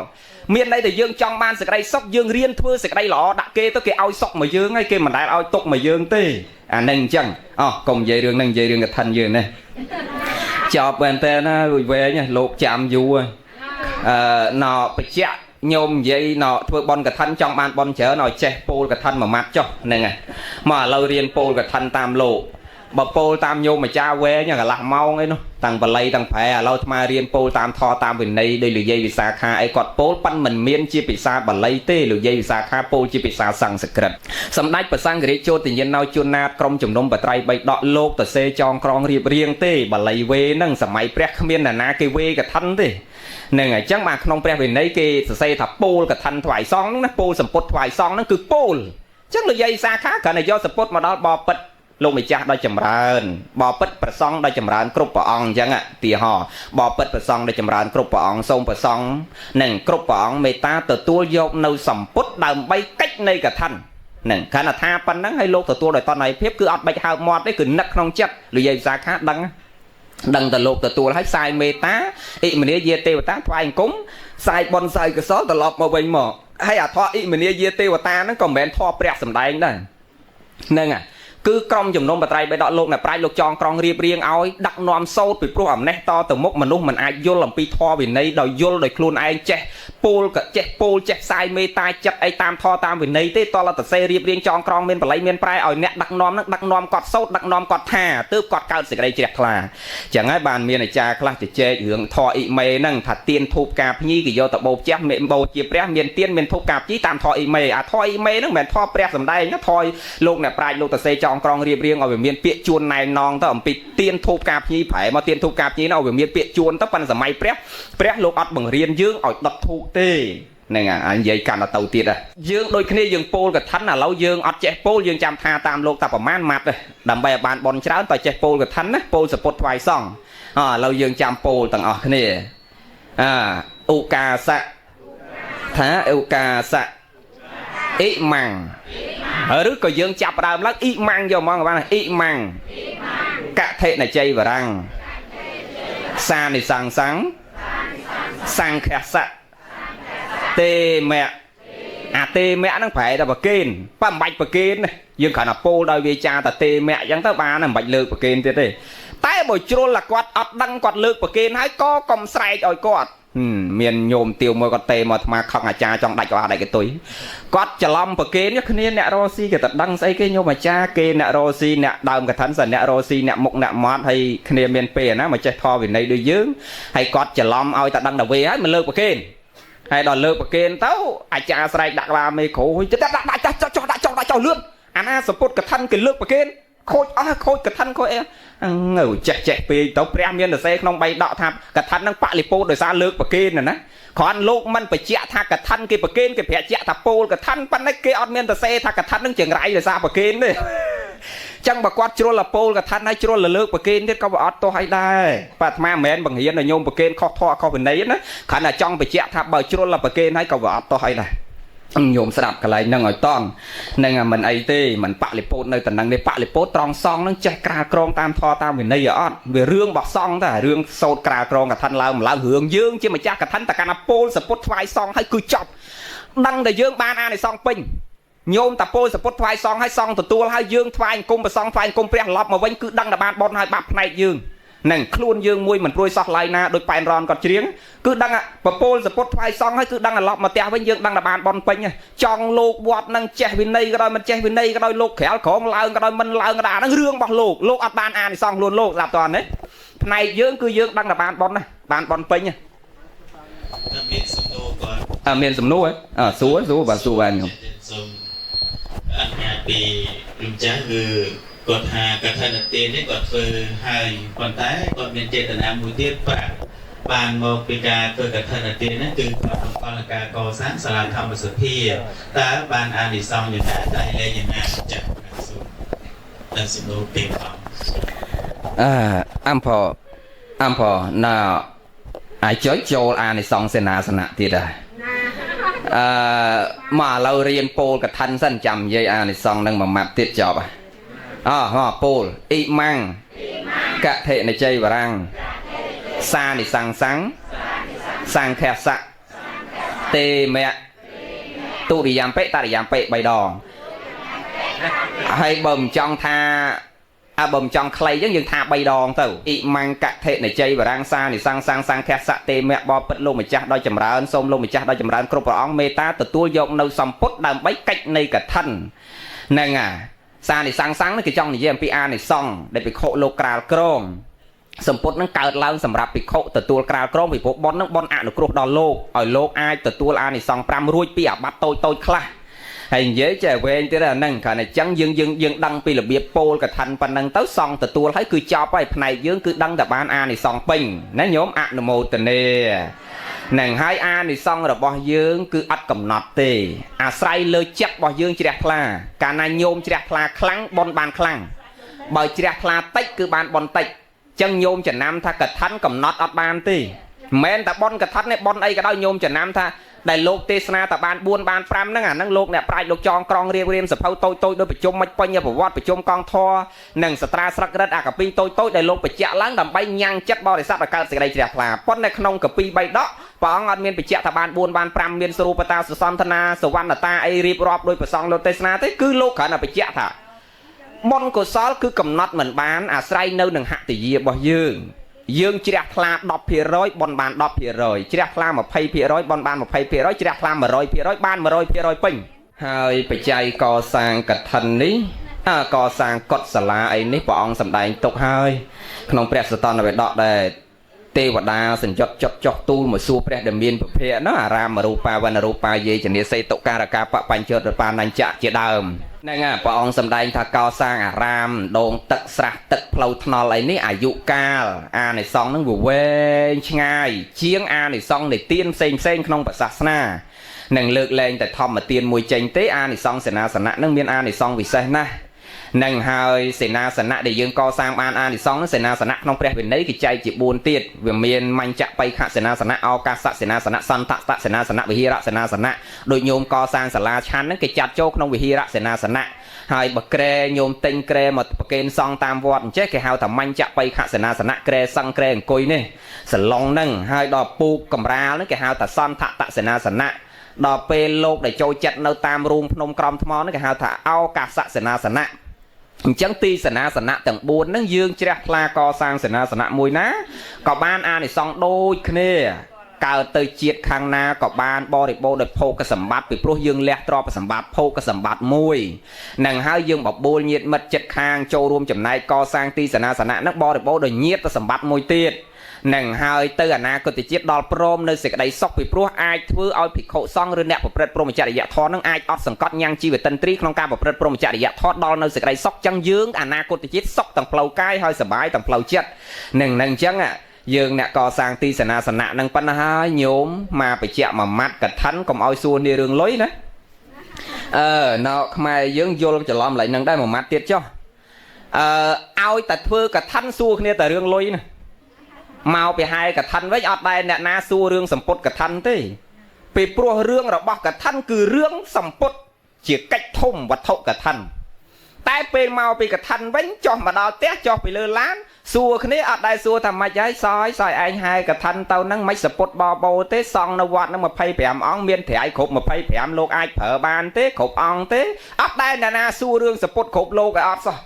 មានន័យថាយើងចង់បានសេចក្តីសុខយើងរៀនធ្វើសេចក្តីល្អដាក់គេទៅគេឲ្យសុខមកយើងហើយគេមិនដែលឲ្យទុកមកយើងទេអានឹងអញ្ចឹងអោះកុំនិយាយរឿងហ្នឹងនិយាយរឿងកឋិនយើងនេះចប់មែនតើណារួចវែងលោកចាំយូរណបច្ចៈញោមនិយាយណធ្វើបន់កឋិនចង់បានបន់ច្រើនឲ្យចេះពោលកឋិនមួយម៉ាត់ចុះហ្នឹងហើយមកឥឡូវរៀនពោលកឋិនតាមលោកបើពោលតាមញោមម្ចាស់វែងកន្លះម៉ោងអីនោះតាំងបល័យតាំងប្រែឥឡូវអាត្មារៀនពោលតាមធម៌តាមវិន័យដោយលោកយាយវិសាខាអីគាត់ពោលប៉ិនមិនមានជាភាសាបាលីទេលោកយាយវិសាខាពោលជាភាសាសំស្ក្រឹតសម្ដេចព្រះសង្ឃរាជចូលទញ្ញាណោជួនណាតក្រុមជំនុំបត្រៃបីដកលោកតសេចងក្រងរៀបរៀងទេបាលីវេហ្នឹងសម័យព្រះគ្មាននរណាគេវេកឋិនទេនឹងអញ្ចឹងបាទក្នុងព្រះវិន័យគេសរសេរថាពោលកឋិនថ្វាយសង្ឃហ្នឹងណាពោលសម្ពុតថ្វាយសង្ឃហ្នឹងគឺពោលអញ្ចឹងលោកយាយវិសាខាគ្រាន់តែយកសម្ពុតមកដល់បបិទ្ធលោកម្ចាស់ដ៏ចម្រើនបពិតប្រសង់ដ៏ចម្រើនគ្រប់ព្រះអង្គអញ្ចឹងទីហោបពិតប្រសង់ដ៏ចម្រើនគ្រប់ព្រះអង្គសូមប្រសង់និងគ្រប់ព្រះអង្គមេត្តាទទួលយកនៅសម្ពុតដើម្បីកិច្ចនៃកឋិននឹងគ្រាន់តែថាប៉ុណ្ណឹងហើយលោកទទួលដោយតន័យភាពគឺអត់បាច់ហើបមាត់ទេគឺនឹកក្នុងចិត្តលោកយាយវិសាខាដឹងតែលោកទទួលហើយផ្សាយមេត្តាអិមនីយាទេវតាថ្វាយអង្គមផ្សាយបុណ្យផ្សាយកុសលត្រឡប់មកវិញមកហើយអាធម៌អិមនីយាទេវតាហ្នឹងក៏មិនមែនធម៌ព្រះសម្ដែងដែរហ្នឹងហើយគឺក្រុមជំនុំបត្រៃបិដកលោកអ្នកប្រាជ្ញលោកចងក្រងរៀបរៀងឲ្យដឹកនាំសូត្រពីព្រោះអំណេះតទៅមុខមនុស្សមិនអាចយល់អំពីធម៌វិន័យដោយយល់ដោយខ្លួនឯងចេះពោលក៏ចេះពោលចេះផ្សាយមេត្តាចិត្តអីតាមធម៌តាមវិន័យទេតលតសេរៀបរៀងចងក្រងមានបល័យមានប្រែឲ្យអ្នកដឹកនាំនឹងដឹកនាំគាត់សូត្រដឹកនាំគាត់ថាទើបគាត់កើតសេចក្តីជ្រះថ្លាចឹងហើយបានមានអាចារ្យខ្លះជជែករឿងធម៌អ៊ីមេហ្នឹងថាទៀនធូបការភ្ញីគេយកទៅបូជាមានបូជាព្រះមានទៀនមានធូបការភ្ញីតាមធម៌អ៊ីមេអាធម៌អ៊ីមេហ្នឹងមិនមែនធម៌ព្រះសំដែងណាធម៌លោកអ្នកប្រាជ្ញលោកតសេចងក្រងរៀបរៀងឲ្យវាមានពាក្យជួនណែនងទៅអំពីទៀនធូបការភ្ញីប្រែមកទៀនធូបការភ្ញីនោះឲ្យវាមានពាក្យជួនទៅប៉ុន្តែសម័យព្រះព្រះលោកអត់បង្រៀនយើងឲ្យដុតធូបទេហ្នឹងអានិយាយកាន់តែទៅទៀតយើងដូចគ្នាយើងពោលកឋិនឥឡូវយើងអត់ចេះពោលយើងចាំថាតាមលោកតែប្រមាណម៉ាត់ទេដើម្បីឲ្យបានបនច្រើនតើចេះពោលកឋិនណាពោលសពុតថ្វាយសង្ឃឥឡូវយើងចាំពោលទាំងអស់គ្នាឧកាសៈថាឧកាសៈអ៊ីម៉ាំង ឬក៏យើងចាប់ដើមឡើងអ៊ីម៉ាំងយកហ្មងបានអ៊ីម៉ាំងកថិនជ័យវរាំងសានិសង្សੰសង្ឃសៈទេមៈអាទេមៈហ្នឹងប្រែតែប្រគេនបើមិនបាច់ប្រគេនយើងគ្រាន់តែពោលដោយវាចាតាទេមៈអញ្ចឹងទៅបានមិនបាច់លើកប្រគេនទៀតទេតែបើជ្រុលតែគាត់អត់ដឹងគាត់លើកប្រគេនហើយក៏កុំស្រែកឲ្យគាត់មានញោមទាវមួយគាត់ទេមកអាត្មាខឹងអាចារ្យចង់ដាច់ក្បាលដាច់កតុយគាត់ច្រឡំប្រគេនគ្នាអ្នករស់ស៊ីគេតែដឹងស្អីគេញោមអាចារ្យគេអ្នករស់ស៊ីអ្នកដើមកឋិនសអ្នករស់ស៊ីអ្នកមុខអ្នកមាត់ហើយគ្នាមានពេលណាមកចេះធម៌វិន័យដូចយើងហើយគាត់ច្រឡំឲ្យតែដឹងតែវេហើយមិនលើកប្រគេនហើយដល់លើកប្រគេនទៅអាចារ្យស្រែកដាក់ក្បាលមេគ្រូដាក់ដាក់ដាក់ចុះចុះដាក់ចុះដាក់ចុះលឿនអាណាសពុតកឋិនគេលើកប្រគេនខូចអស់ខូចកឋិនខូចអីងើចេះចេះពេកទៅព្រះមានសរសេរក្នុងបៃដកថាកឋិននឹងបលិពោដោយសារលើកប្រគេនណាគ្រាន់លោកមិនបញ្ជាក់ថាកឋិនគេប្រគេនគេប្រាក់ជាក់ថាពោលកឋិនប៉ុន្តែគេអត់មានសរសេរថាកឋិននឹងចង្រៃដោយសារប្រគេនទេចឹងបើគាត់ជ្រុលលពោលកឋិនហើយជ្រុលលលើកប្រគេនទៀតក៏វាអត់ទោះឲ្យដែរបាទអាត្មាមិនមែនបង្រៀនឲ្យញោមប្រគេនខុសធម៌ខុសវិន័យណាគ្រាន់តែចង់បញ្ជាក់ថាបើជ្រុលលប្រគេនហើយក៏វាអត់ទោះឲ្យដែរញោមស្ដាប់កន្លែងហ្នឹងឲ្យតន់នឹងមិនអីទេមិនបលិពោតនៅតំណឹងនេះបលិពោតត្រង់សងហ្នឹងចេះក្រាលក្រងតាមធម៌តាមវិន័យអត់វារឿងរបស់សងតែរឿងសោតក្រាលក្រងកឋិនឡើងម្ល៉េះរឿងយើងជាម្ចាស់កឋិនតកណ្ណាពោលសពុតថ្វាយសងហើយគឺចប់ដឹងតែយើងបានអានិសង្សពេញញោមតាពោលសពុតថ្វាយសងហើយសងទទួលហើយយើងថ្វាយអង្គមប្រសងថ្វាយអង្គមព្រះឡប់មកវិញគឺដឹងតែបានបុណ្យហើយបាបផ្នែកយើងនឹងខ្លួនយើងមួយមិនព្រួយសោះឡើយណាដូចប៉ែនរនគាត់ច្រៀងគឺដឹងពពោលសពុតថ្វាយសងហើយគឺដឹងតែឡប់មកផ្ទះវិញយើងដឹងតែបានបុណ្យពេញចង់លោកវត្តនឹងចេះវិន័យក៏ដោយមិនចេះវិន័យក៏ដោយលោកក្រាលក្រងឡើងក៏ដោយមិនឡើងក៏ដោយអាហ្នឹងរឿងរបស់លោកលោកអត់បានអានិសង្សខ្លួនលោកស្ដាប់តើនេះផ្នែកយើងគឺយើងដឹងតែបានបុណ្យណាបានបុណ្យពេញ
មានសំណួរគាត់
មានសំណួរហ៎សួរសួរបាទសួរបានខ្ញុំ
សូមអនុញ្ញាតពីលោកចាស់គឺគាត់ថាកឋិនទាននេះគាត់ធ្វើហើយប៉ុន្តែគាត់មានចេតនាមួយទៀតប្រាក់បានមកពីការធ្វើកឋិនទានហ្នឹងគឺគាត់បង្កល់ការកសាងសាលាធម្មសភាតើបានអានិសង្សយ៉ាងណាតែលេងយ៉ាងណាចាស់សូមតែសំណួរពីអង្គ
អំផអំផណាអាចចុចចូលអានិសង្សសេនាសនៈទៀតដែរមកឥឡូវរៀនពោលកឋិនសិនចាំនិយាយអានិសង្សនឹងមួយម៉ាត់ទៀតចប់អហពោលអ៊ីម៉ាំងកថិនជ័យវរាំងសានិសង្សੰសង្ឃសៈទេមៈទុរិយំបិតរិយំបិ3ដងហើយបើមិនចង់ថាបើមិនចង់ខ្លីចឹងយើងថា3ដងទៅអ៊ីម៉ាំងកថិនជ័យវរាំងសានិសង្សੰសង្ឃសៈទេមៈបពិតលោកម្ចាស់ដោយចម្រើនសូមលោកម្ចាស់ដោយចម្រើនគ្រប់ព្រះអង្គមេត្តាទទួលយកនៅសម្ពុតដើម្បីកិច្ចនៃកឋិនហ្នឹងអាសានិសង្សੰនេះគេចង់និយាយអំពីអានិសង្សដែលភិក្ខុលោកក្រាលក្រងសម្ពុតនឹងកើតឡើងសម្រាប់ភិក្ខុទទួលក្រាលក្រងពីព្រោះបុណ្យនឹងបុណ្យអនុគ្រោះដល់លោកឲ្យលោកអាចទទួលអានិសង្ស5រួចពីអាបត្តិតូចតូចខ្លះហើយនិយាយចេះវែងទៀតអាហ្នឹងគ្រាន់តែចឹងយើងយើងដឹងពីរបៀបពោលកឋិនប៉ុណ្ណឹងទៅសង្ឃទទួលហើយគឺចប់ហើយផ្នែកយើងគឺដឹងតែបានអានិសង្សពេញណាញោមអនុមោទនានឹងហើយអានិសង្សរបស់យើងគឺអត់កំណត់ទេអាស្រ័យលើចិត្តរបស់យើងជ្រះថ្លាកាលណាញោមជ្រះថ្លាខ្លាំងបុណ្យបានខ្លាំងបើជ្រះថ្លាតិចគឺបានបុណ្យតិចចឹងញោមចំណាំថាកឋិនកំណត់អត់បានទេមិនមែនតែបុណ្យកឋិនទេបុណ្យអីក៏ដោយញោមចំណាំថាដែលលោកទេសនាតែបាន4បាន5ហ្នឹងអាហ្នឹងលោកអ្នកប្រាជ្ញលោកចងក្រងរៀបរៀមសភៅតូចតូចដោយប្រជុំមិនពេញប្រវត្តិប្រជុំកងធរនិងសត្រាស្រឹករឹតអាកពីតូចតូចដែលលោកបញ្ជាក់ឡើងដើម្បីញ៉ាំងចិត្តបរិស័ទឲ្យកើតសេចក្តីជ្រះថ្លាប៉ុន្តែក្នុងកពី3ដកព្រះអង្គអត់មានបញ្ជាក់ថាបាន4បាន5មានស្រូបតាសសន្ធនាសវណ្ណតាអីរៀបរាប់ដោយព្រះសង្ឃលោកទេសនាទេគឺលោកគ្រាន់តែបញ្ជាក់ថាបុណ្យកុសលគឺកំណត់មិនបានអាស្រ័យនៅនឹងហតិយារបស់យើងយើងជ្រះថ្លា 10% បុណ្យបាន 10% ជ្រះថ្លា 20% បុណ្យបាន 20% ជ្រះថ្លា 100% បាន 100% ពេញហើយបច្ច័យកសាងកឋិននេះកសាងកុដិសាលាអីនេះព្រះអង្គសម្ដែងទុកហើយក្នុងព្រះសតន្តបិដកដែលទេវតាសញ្ញុតចុតចុះទូលមកសួរព្រះដែលមានពភៈនោះអារាមរូបាវណ្ណរូបាយេចនាសេតុការកាបបញ្ចរបានញ្ចៈជាដើមហ្នឹងហើយព្រះអង្គសម្ដែងថាកសាងអារាមដងទឹកស្រះទឹកផ្លូវថ្នល់អីនេះអាយុកាលអានិសង្សហ្នឹងវាវែងឆ្ងាយជាងអានិសង្សនៃទានផ្សេងផ្សេងក្នុងព្រះសាសនានឹងលើកលែងតែធម្មទានមួយចេញទេអានិសង្សសេនាសនៈហ្នឹងមានអានិសង្សពិសេសណាស់ នឹងហើយសេនាសនៈដែលយើងកសាងបានអានិសង្សសេនាសនៈក្នុងព្រះវិន័យគេចែកជា4ទៀតវាមានមញ្ចបៃខសេនាសនៈឱកាសសេនាសនៈសន្តតសេនាសនៈវិហារសេនាសនៈដូចញោមកសាងសាលាឆាន់ហ្នឹងគេចាត់ចូលក្នុងវិហារសេនាសនៈហើយបើក្រែញោមទិញក្រែមកប្រគេនសង្ឃតាមវត្តអញ្ចេះគេហៅថាមញ្ចបៃខសេនាសនៈក្រែសឹងក្រែអង្គុយនេះសឡុងហ្នឹងហើយដល់ពូកកំរាលហ្នឹងគេហៅថាសន្ធតសេនាសនៈដល់ពេលលោកដែលចូលចិត្តនៅតាមរូងភ្នំក្រំថ្មហ្នឹងគេហៅថាឱកាសសេនាសនៈអញ្ចឹងទីសេនាសនៈទាំង4ហ្នឹងយើងជ្រះថ្លាកសាងសេនាសនៈមួយណាក៏បានអានិសង្សដូចគ្នាកើតទៅជាតិខាងណាក៏បានបរិបូរណ៍ដោយភោគសម្បត្តិពីព្រោះយើងលះទ្រព្យសម្បត្តិភោគសម្បត្តិមួយនឹងហើយយើងបបួលញាតិមិត្តចិត្តខាងចូលរួមចំណែកកសាងទីសេនាសនៈហ្នឹងបរិបូរណ៍ដោយញាតិសម្បត្តិមួយទៀតនឹងហើយទៅអនាគតជាតិដល់ព្រមនៅសេចក្តីសុខពីព្រោះអាចធ្វើឲ្យភិក្ខុសង្ឃឬអ្នកប្រព្រឹត្តព្រហ្មចរិយធម៌នឹងអាចអត់សង្កត់ញ៉ាំងជីវតិន្ទ្រីក្នុងការប្រព្រឹត្តព្រហ្មចរិយធម៌ដល់នៅសេចក្តីសុខចឹងយើងអនាគតជាតិសុខទាំងផ្លូវកាយហើយសប្បាយទាំងផ្លូវចិត្តនឹងអញ្ចឹងយើងអ្នកកសាងទីសេនាសនៈនឹងប៉ុណ្ណាហើយញោមមកបញ្ជាក់មួយម៉ាត់កឋិនកុំឲ្យសួរនេះរឿងលុយណាអឺណៅខ្មែរយើងយល់ច្រឡំឡើយនឹងដែរមួយម៉ាត់ទៀតចុះអឺឲ្យតែធ្វើកឋិនសួរគ្នាតែរឿងលុយណាមកពីហែកឋិនវិញអត់ដែរអ្នកណាសួររឿងសម្ពុតកឋិនទេពីព្រោះរឿងរបស់កឋិនគឺរឿងសម្ពុតជាកិច្ចធំវត្ថុកឋិនតែពេលមកពីកឋិនវិញចុះមកដល់ផ្ទះចុះពីលើឡានសួរគ្នាអត់ដែរសួរថាម៉េចហើយសយសយឯងហែកឋិនទៅហ្នឹងមិនសពុតបបោទេសង់នៅវត្តហ្នឹង25អង្គមានត្រៃគ្រប់25លោកអាចប្រើបានទេគ្រប់អង្គទេអត់ដែរអ្នកណាសួររឿងសពុតគ្រប់លោកឲ្យអត់សោះ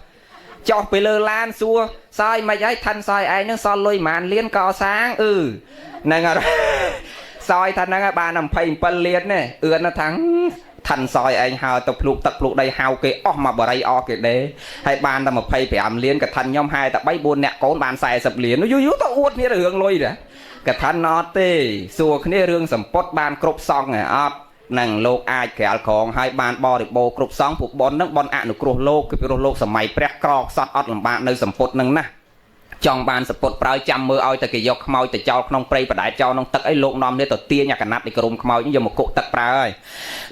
ចុះពីលើឡានសួរសយមិនហើយឋិនសយឯងហ្នឹងសល់លុយប្រហែលលានកសាងអឺហ្នឹងអត់សយថាហ្នឹងបាន27លានទេអឿនថាឋិនសយឯងហើទៅភ្លុកទឹកភ្លុកដីហៅគេអស់មកបរិយអស់គេទេហើយបានតែ25លានកឋិនខ្ញុំហែតែ3 4អ្នកកូនបាន40លានយូរយូរទៅអួតគ្នារឿងលុយដែរកឋិនអត់ទេសួរគ្នារឿងសម្ពុតបានគ្រប់សង្ឃឯអត់នឹងលោកអាចក្រាលក្រងហើយបានបរិបូរគ្រប់សង្ឃពួកប៉ុននឹងប៉ុនអនុគ្រោះលោកគឺព្រោះលោកសម័យព្រះក្រខ្សត់អត់លំបាកនៅសម្ពុតនឹងណាចង់បានសពុតប្រើចាំមើលឲ្យតែគេយកខ្មោចទៅចោលក្នុងព្រៃបដែតចោលក្នុងទឹកអីលោកនាំនេះទៅទាញអាកណាត់នៃក្រុមខ្មោចយកមកគុកទឹកប្រើហើយ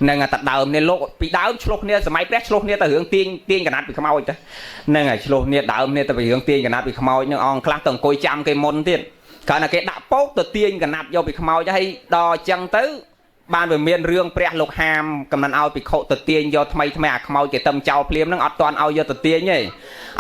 នឹងតែដើមនេះលោកពីដើមឆ្លោះគ្នាសម័យព្រះឆ្លោះគ្នាទៅរឿងទាញកណាត់ពីខ្មោចទៅហ្នឹងហើយឆ្លោះគ្នាដើមនេះទៅពីរឿងទាញកណាត់ពីខ្មោចនឹងអង្គខ្លះទៅអង្គុយចាំគេមុនទៀតគ្រាន់តែគេដាក់ពោកទៅទាញកណាត់យកពីខ្មោចហើយដល់អញ្ចឹងទៅបានវាមានរឿងព្រះលោកហាមកំណត់ឲ្យភិក្ខុទៅទាញយកថ្មីថ្មីអាខ្មោចគេទឹមចោលភ្លាមហ្នឹងអត់ទាន់ឲ្យយកទៅទាញទេ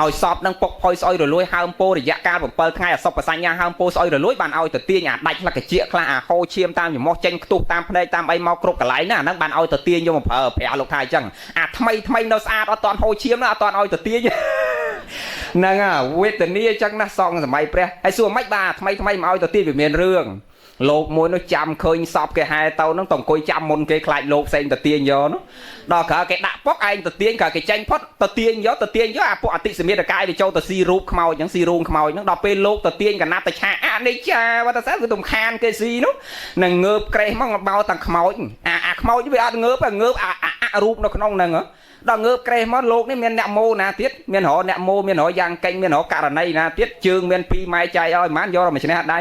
ឲ្យសពហ្នឹងពុកផុយស្អុយរលួយហើមពោរយៈកាល7ថ្ងៃអសុបសញ្ញាហើមពោស្អុយរលួយបានឲ្យទៅទាញអាដាច់ខ្លះកជាខ្លះអាហូរឈាមតាមច្រមុះចេញខ្ទុះតាមភ្នែកតាមអីមកគ្រប់កន្លែងណាអាហ្នឹងបានឲ្យទៅទាញយកមកប្រើព្រះលោកថាអញ្ចឹងអាថ្មីថ្មីនៅស្អាតអត់ទាន់ហូរឈាមណាអត់ទាន់ឲ្យទៅទាញហ្នឹងអាវេទនាអញ្ចឹងណាសងសម័យព្រះហើយសួរមិនបាទថ្មីថ្មីមកឲ្យទៅទាញវាមានរឿងលោកមួយនោះចាំឃើញសពគេហែទៅហ្នឹងទៅអង្គុយចាំមុនគេខ្លាចលោកផ្សេងទៅទាញយកនោះដល់ក្រោយគេដាក់ពុកឯងទៅទាញក្រោយគេចេញផុតទៅទាញយកទៅទាញយកអាពួកអតិសមាតកាយវាចូលទៅស៊ីរូបខ្មោចហ្នឹងស៊ីរូងខ្មោចហ្នឹងដល់ពេលលោកទៅទាញកណាត់ទៅឆាអនិច្ចាវត្តសាវាទំខានគេស៊ីនោះនឹងងើបក្រេះមកបោតាំងខ្មោចអាខ្មោចវាអត់ងើបងើបអារូបនៅក្នុងហ្នឹងដល់ងើបក្រេះមកលោកនេះមានអ្នកម៉ូណាទៀតមានរកអ្នកម៉ូមានរកយ៉ាងកេញមានរកករណីណាទៀតជើងមាន2ម៉ែចៃឲ្យប៉ុន្មានយកមកឈ្នះដៃ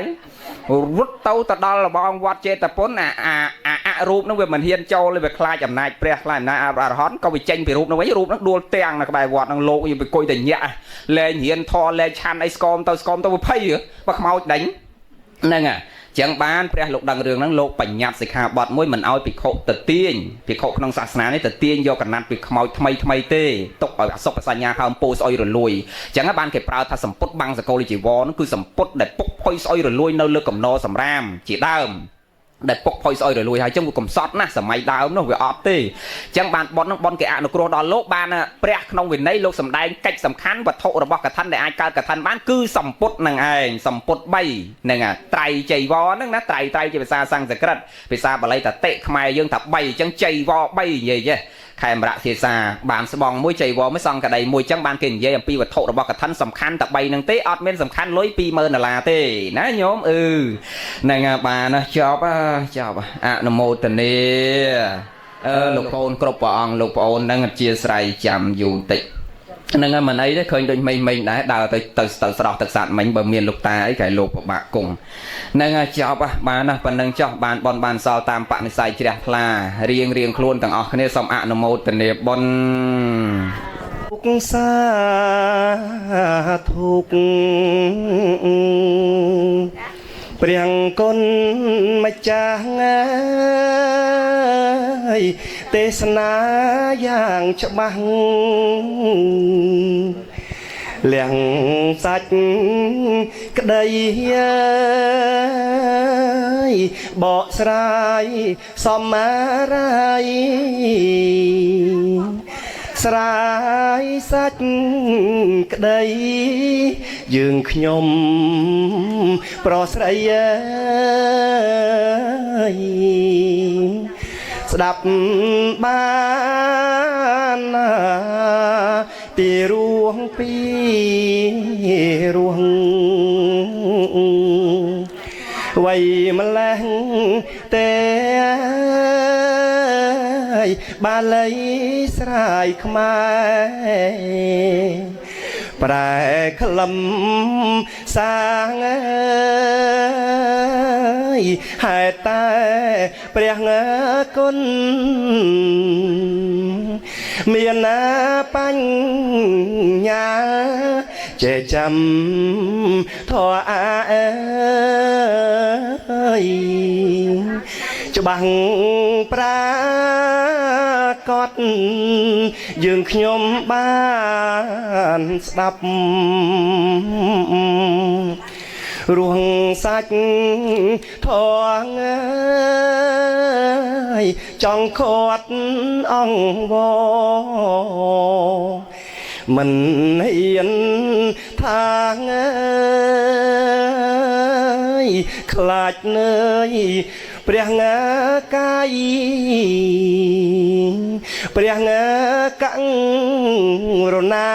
រត់ទៅទៅដល់របងវត្តចេតពុនអាអាអារូបហ្នឹងវាមិនហ៊ានចូលទេវាខ្លាចអំណាចព្រះខ្លាចអំណាចអរហន្តក៏វាចេញពីរូបហ្នឹងវិញរូបហ្នឹងដួលទាំងនៅក្បែរវត្តហ្នឹងលោកយើងไปគុយតែញាក់លែងរៀនធលែងឆាន់អីស្គមទៅស្គមទៅវាភ័យបើខ្មោចដេញហ្នឹងហ่ะចឹងបានព្រះលោកដឹងរឿងហ្នឹងលោកបញ្ញត្តិសិក្ខាបទមួយមិនឲ្យភិក្ខុទៅទាញភិក្ខុក្នុងសាសនានេះទៅទាញយកកណាត់ពីខ្មោចថ្មីថ្មីទេទុកឲ្យអសុបសញ្ញាហើមពោស្អុយរលួយចឹងបានគេប្រើថាសម្ពុតបាំងសកលជីវរគឺសម្ពុតដែលពុកផុយស្អុយរលួយនៅលើកំណសម្រាមជាដើមដែលពុកផុយស្អុយរលួយហើយចឹងវាកំសត់ណាស់សម័យដើមនោះវាអត់ទេចឹងបានប៉ុនហ្នឹងប៉ុនគេអនុគ្រោះដល់លោកបានព្រះក្នុងវិន័យលោកសម្ដែងកិច្ចសំខាន់វត្ថុរបស់កឋិនដែលអាចកើតកឋិនបានគឺសម្ពុតនឹងឯងសម្ពុត3ហ្នឹងត្រៃចៃវរហ្នឹងណាត្រៃត្រៃជាភាសាសំស្ក្រឹតភាសាបាលីតតិខ្មែរយើងថា3ចឹងចៃវរ3និយាយចេះខេមរៈភាសាបានស្បងមួយចៃវរមួយសង្កដីមួយចឹងបានគេនិយាយអំពីវត្ថុរបស់កឋិនសំខាន់តែ3ហ្នឹងទេអត់មានសំខាន់លុយ20000ដុល្លារទេណាញោមអឺហ្នឹងបានណាចប់ចប់អនុមោទនាអឺលោកប្អូនគ្រប់ព្រះអង្គលោកប្អូនហ្នឹងអធិស្ឋានចាំយូរតិចហ្នឹងហើយមិនអីទេឃើញដូចមេងមេងដែរដើរទៅទៅទៅស្រស់ទឹកសាតមិញបើមានលោកតាអីកែលោកពិបាកគង់ហ្នឹងហើយចប់បានណាប៉ុណ្្នឹងចោះបានបនបានសល់តាមបនិស័យជ្រះថ្លារៀងរៀងខ្លួនទាំងអស់គ្នាសូមអនុមោទនាបុណ្យ
សាធុកព្រះគុណម្ចាស់អើយទេសនាយ៉ាងច្បាស់លៀងសាច់ក្តីអើយបកស្រាយសមរាយស្រាយសាច់ក្តីយើងខ្ញុំប្រស្រីអើយស្ដាប់បានណាពីរួងពីរួងវ័យម្លេះទេបាលីស្រាយខ្មែរប្រែក្លឹមសាងអើយហេតុតែព្រះគុណមានណាបញ្ញាចេះចាំធម៌អើយច្បាស់ប្រាកដយើងខ្ញុំបានស្ដាប់រួងសាច់ធងអើយចង់ខាត់អង្គវមិនហ៊ានថាងអើយខ្លាចនឿយព្រះងាកាយព្រះងាករុណា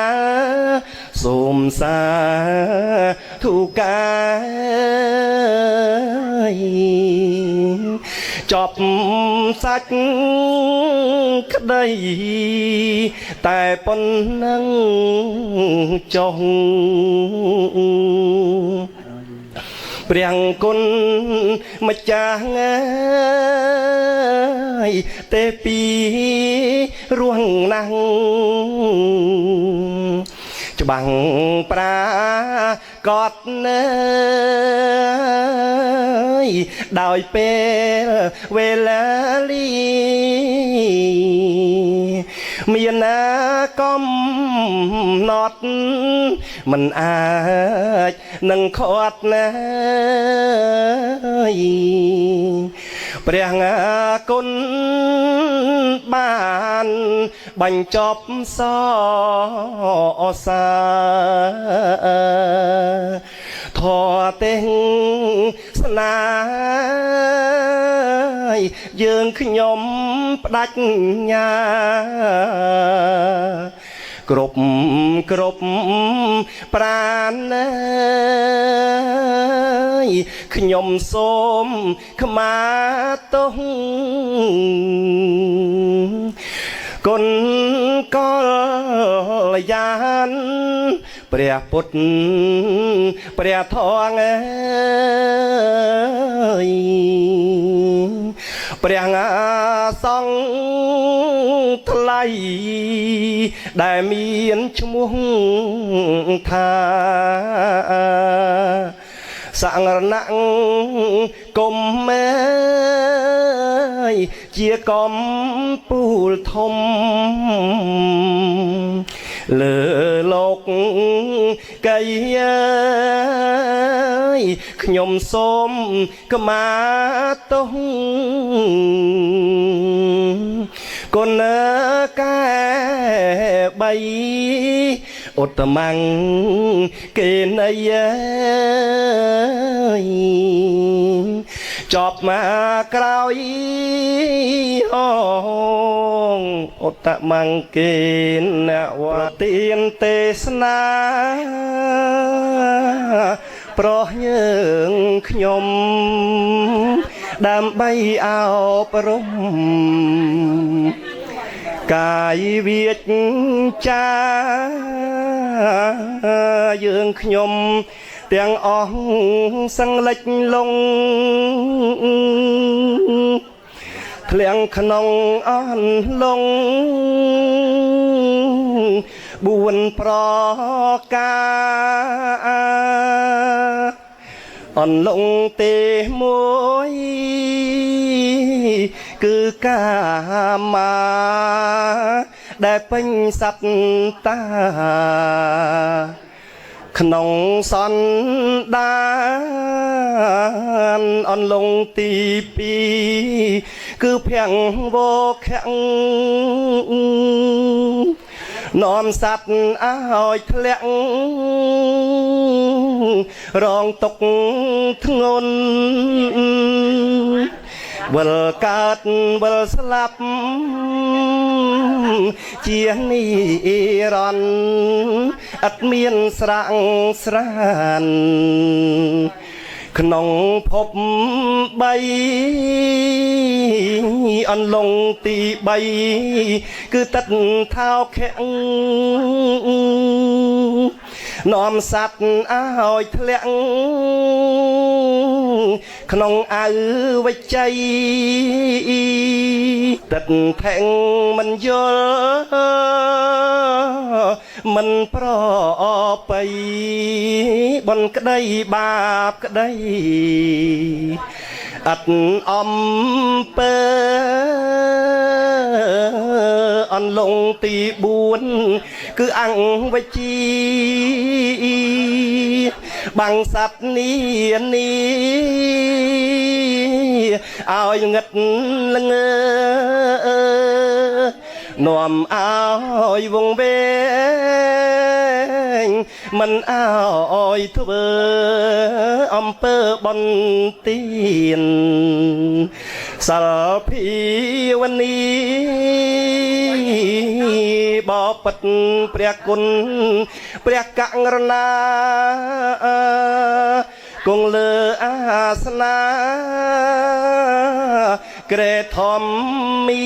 សូមសាធុកាយចប់សាច់ក្តីតែប៉ុណ្ណឹងចុះព្រះគុណម្ចាស់អើយទេពីរួងណាស់ច្បាំងប្រាកដនើយដោយពេលវេលាលីមានណាកំណត់មិនអាចនឹងខាត់ណាយព្រះគុណបានបញ្ចប់សសាធរទេសនាយើងខ្ញុំផ្ដាច់ញាគ្រប់គ្រប់ប្រាណអើយខ្ញុំសូមខ្មាទោសគុណកល្យានព្រះពុទ្ធព្រះធម៌អើយព្រះសង្ឃថ្លៃដែលមានឈ្មោះថាសង្រណគុំមេជាកំពូលធំលើលោកកៃអើយខ្ញុំសូមខ្មាទោសគុណកែបីឧត្តមង្គគេនៃអើយចប់មកក្រោយហងឧត្តមង្គគេនវទានទេសនាប្រោះយើងខ្ញុំដើម្បីអប់រំកាយវាចាយើងខ្ញុំទាំងអស់សឹងលិចលងធ្លាក់ក្នុងអន់លង 4ប្រការអន្លង់ទេមួយគឺកាមាដែលពេញសត្តាក្នុងសន្តានអន្លង់ទី2គឺភំវខៈនាំសត្វឲ្យធ្លាក់រងទុកធ្ងន់វិលកើតវិលស្លាប់ជានិរន្តរ៍ឥតមានស្រាំងស្រានក្នុងភព3អន្លង់ទី3គឺទឹកថោខៈនាំសត្វឲ្យធ្លាក់ក្នុងអវិជ័យទឹកថេងមិនយល់មិនប្របីបនក្តីបាបក្តីឥតអំពើអន្លង់ទី4គឺអង្គវិជីបាំងសត្វនីនីឲ្យងឹតល្ងើនាំឲ្យវងវែងមិនឲ្យធ្វើអំពើបុណ្យទានសិលភាវនីបបិទ្ធព្រះគុណព្រះករុណាគង់លើអាសនាក្រេធម្មី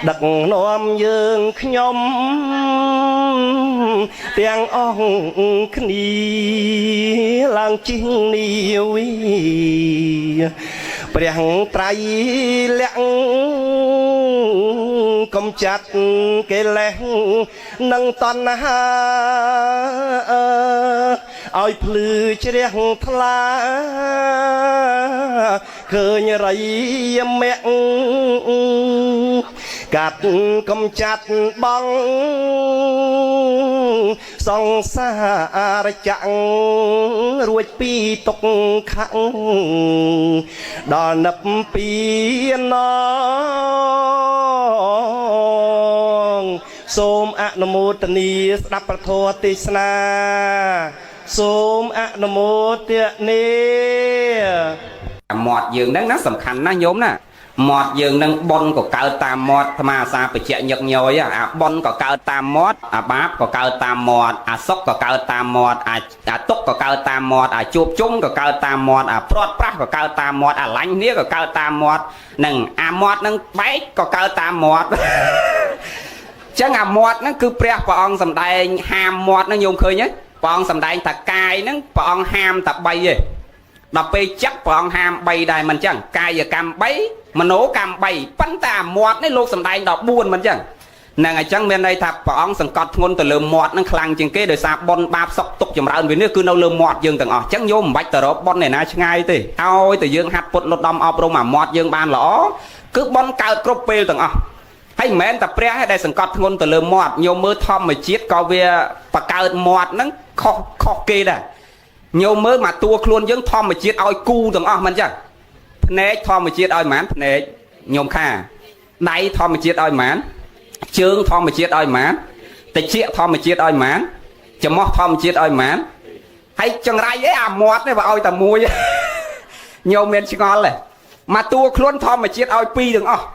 ដឹកនាំយើងខ្ញុំទាំងអស់គ្នាឡើងជិះនាវីព្រះត្រៃលក្ខកំចាត់កិលេសនិងតណ្ហាឲ្យភ្លឺជ្រះថ្លាឃើញរិយមគ្គកាត់កំចាត់បងសង្សារចក្ររួចពីទុក្ខំដល់និព្វានងសូមអនុមោទនាស្ដាប់ព្រះធម៌ទេសនាសូមអនុមោទនា
មាត់យើងហ្នឹងណាសំខាន់ណាស់ញោមណាមាត់យើងនឹងប៉ុនក៏កើតតាមមាត់អាត្មាអាសាបច្ចៈញឹកញយអាប៉ុនក៏កើតតាមមាត់អាបាបក៏កើតតាមមាត់អាសុខក៏កើតតាមមាត់អាទុក្ខក៏កើតតាមមាត់អាជួបជុំក៏កើតតាមមាត់អាព្រាត់ប្រាស់ក៏កើតតាមមាត់អាឡាញ់គ្នាក៏កើតតាមមាត់នឹងអាមាត់នឹងបែកក៏កើតតាមមាត់ចឹងអាមាត់ហ្នឹងគឺព្រះព្រះអង្គសម្ដែងហាមមាត់ហ្នឹងញោមឃើញទេព្រះអង្គសម្ដែងថាកាយហ្នឹងព្រះអង្គហាមតែ3ទេដល់ពេលចិត្តព្រះអង្គហាម3ដែរមិនចឹងកាយកម្ម3មโนកម្ម3ប៉ុន្តែអាមាត់នេះលោកសម្ដែងដល់4មិនចឹងហ្នឹងអញ្ចឹងមានន័យថាព្រះអង្គសង្កត់ធ្ងន់ទៅលើមាត់ហ្នឹងខ្លាំងជាងគេដោយសារបុណ្យបាបសុខទុក្ខចម្រើនវានេះគឺនៅលើមាត់យើងទាំងអស់អញ្ចឹងញោមមិនបាច់ទៅរកបុណ្យឯណាឆ្ងាយទេឲ្យតែយើងហាត់ពុតលត់ដំអប់រំអាមាត់យើងបានល្អគឺបុណ្យកើតគ្រប់ពេលទាំងអស់ហើយមិនមែនតែព្រះទេដែលសង្កត់ធ្ងន់ទៅលើមាត់ញោមមើលធម្មជាតិក៏វាបង្កើតមាត់ហ្នឹងខុសគេដែរញោមមើលមកតួខ្លួនយើងធម្មជាតិឲ្យគូទាំងអស់មិនចឹងភ្នែកធម្មជាតិឲ្យប៉ុន្មានភ្នែកញោមខាដៃធម្មជាតិឲ្យប៉ុន្មានជើងធម្មជាតិឲ្យប៉ុន្មានតិចធម្មជាតិឲ្យប៉ុន្មានច្រមុះធម្មជាតិឲ្យប៉ុន្មានហើយចង្រៃអីអាមាត់នេះបើឲ្យតែមួយញោមមានឆ្ងល់ទេមកតួខ្លួនធម្មជាតិឲ្យពីរទាំងអស់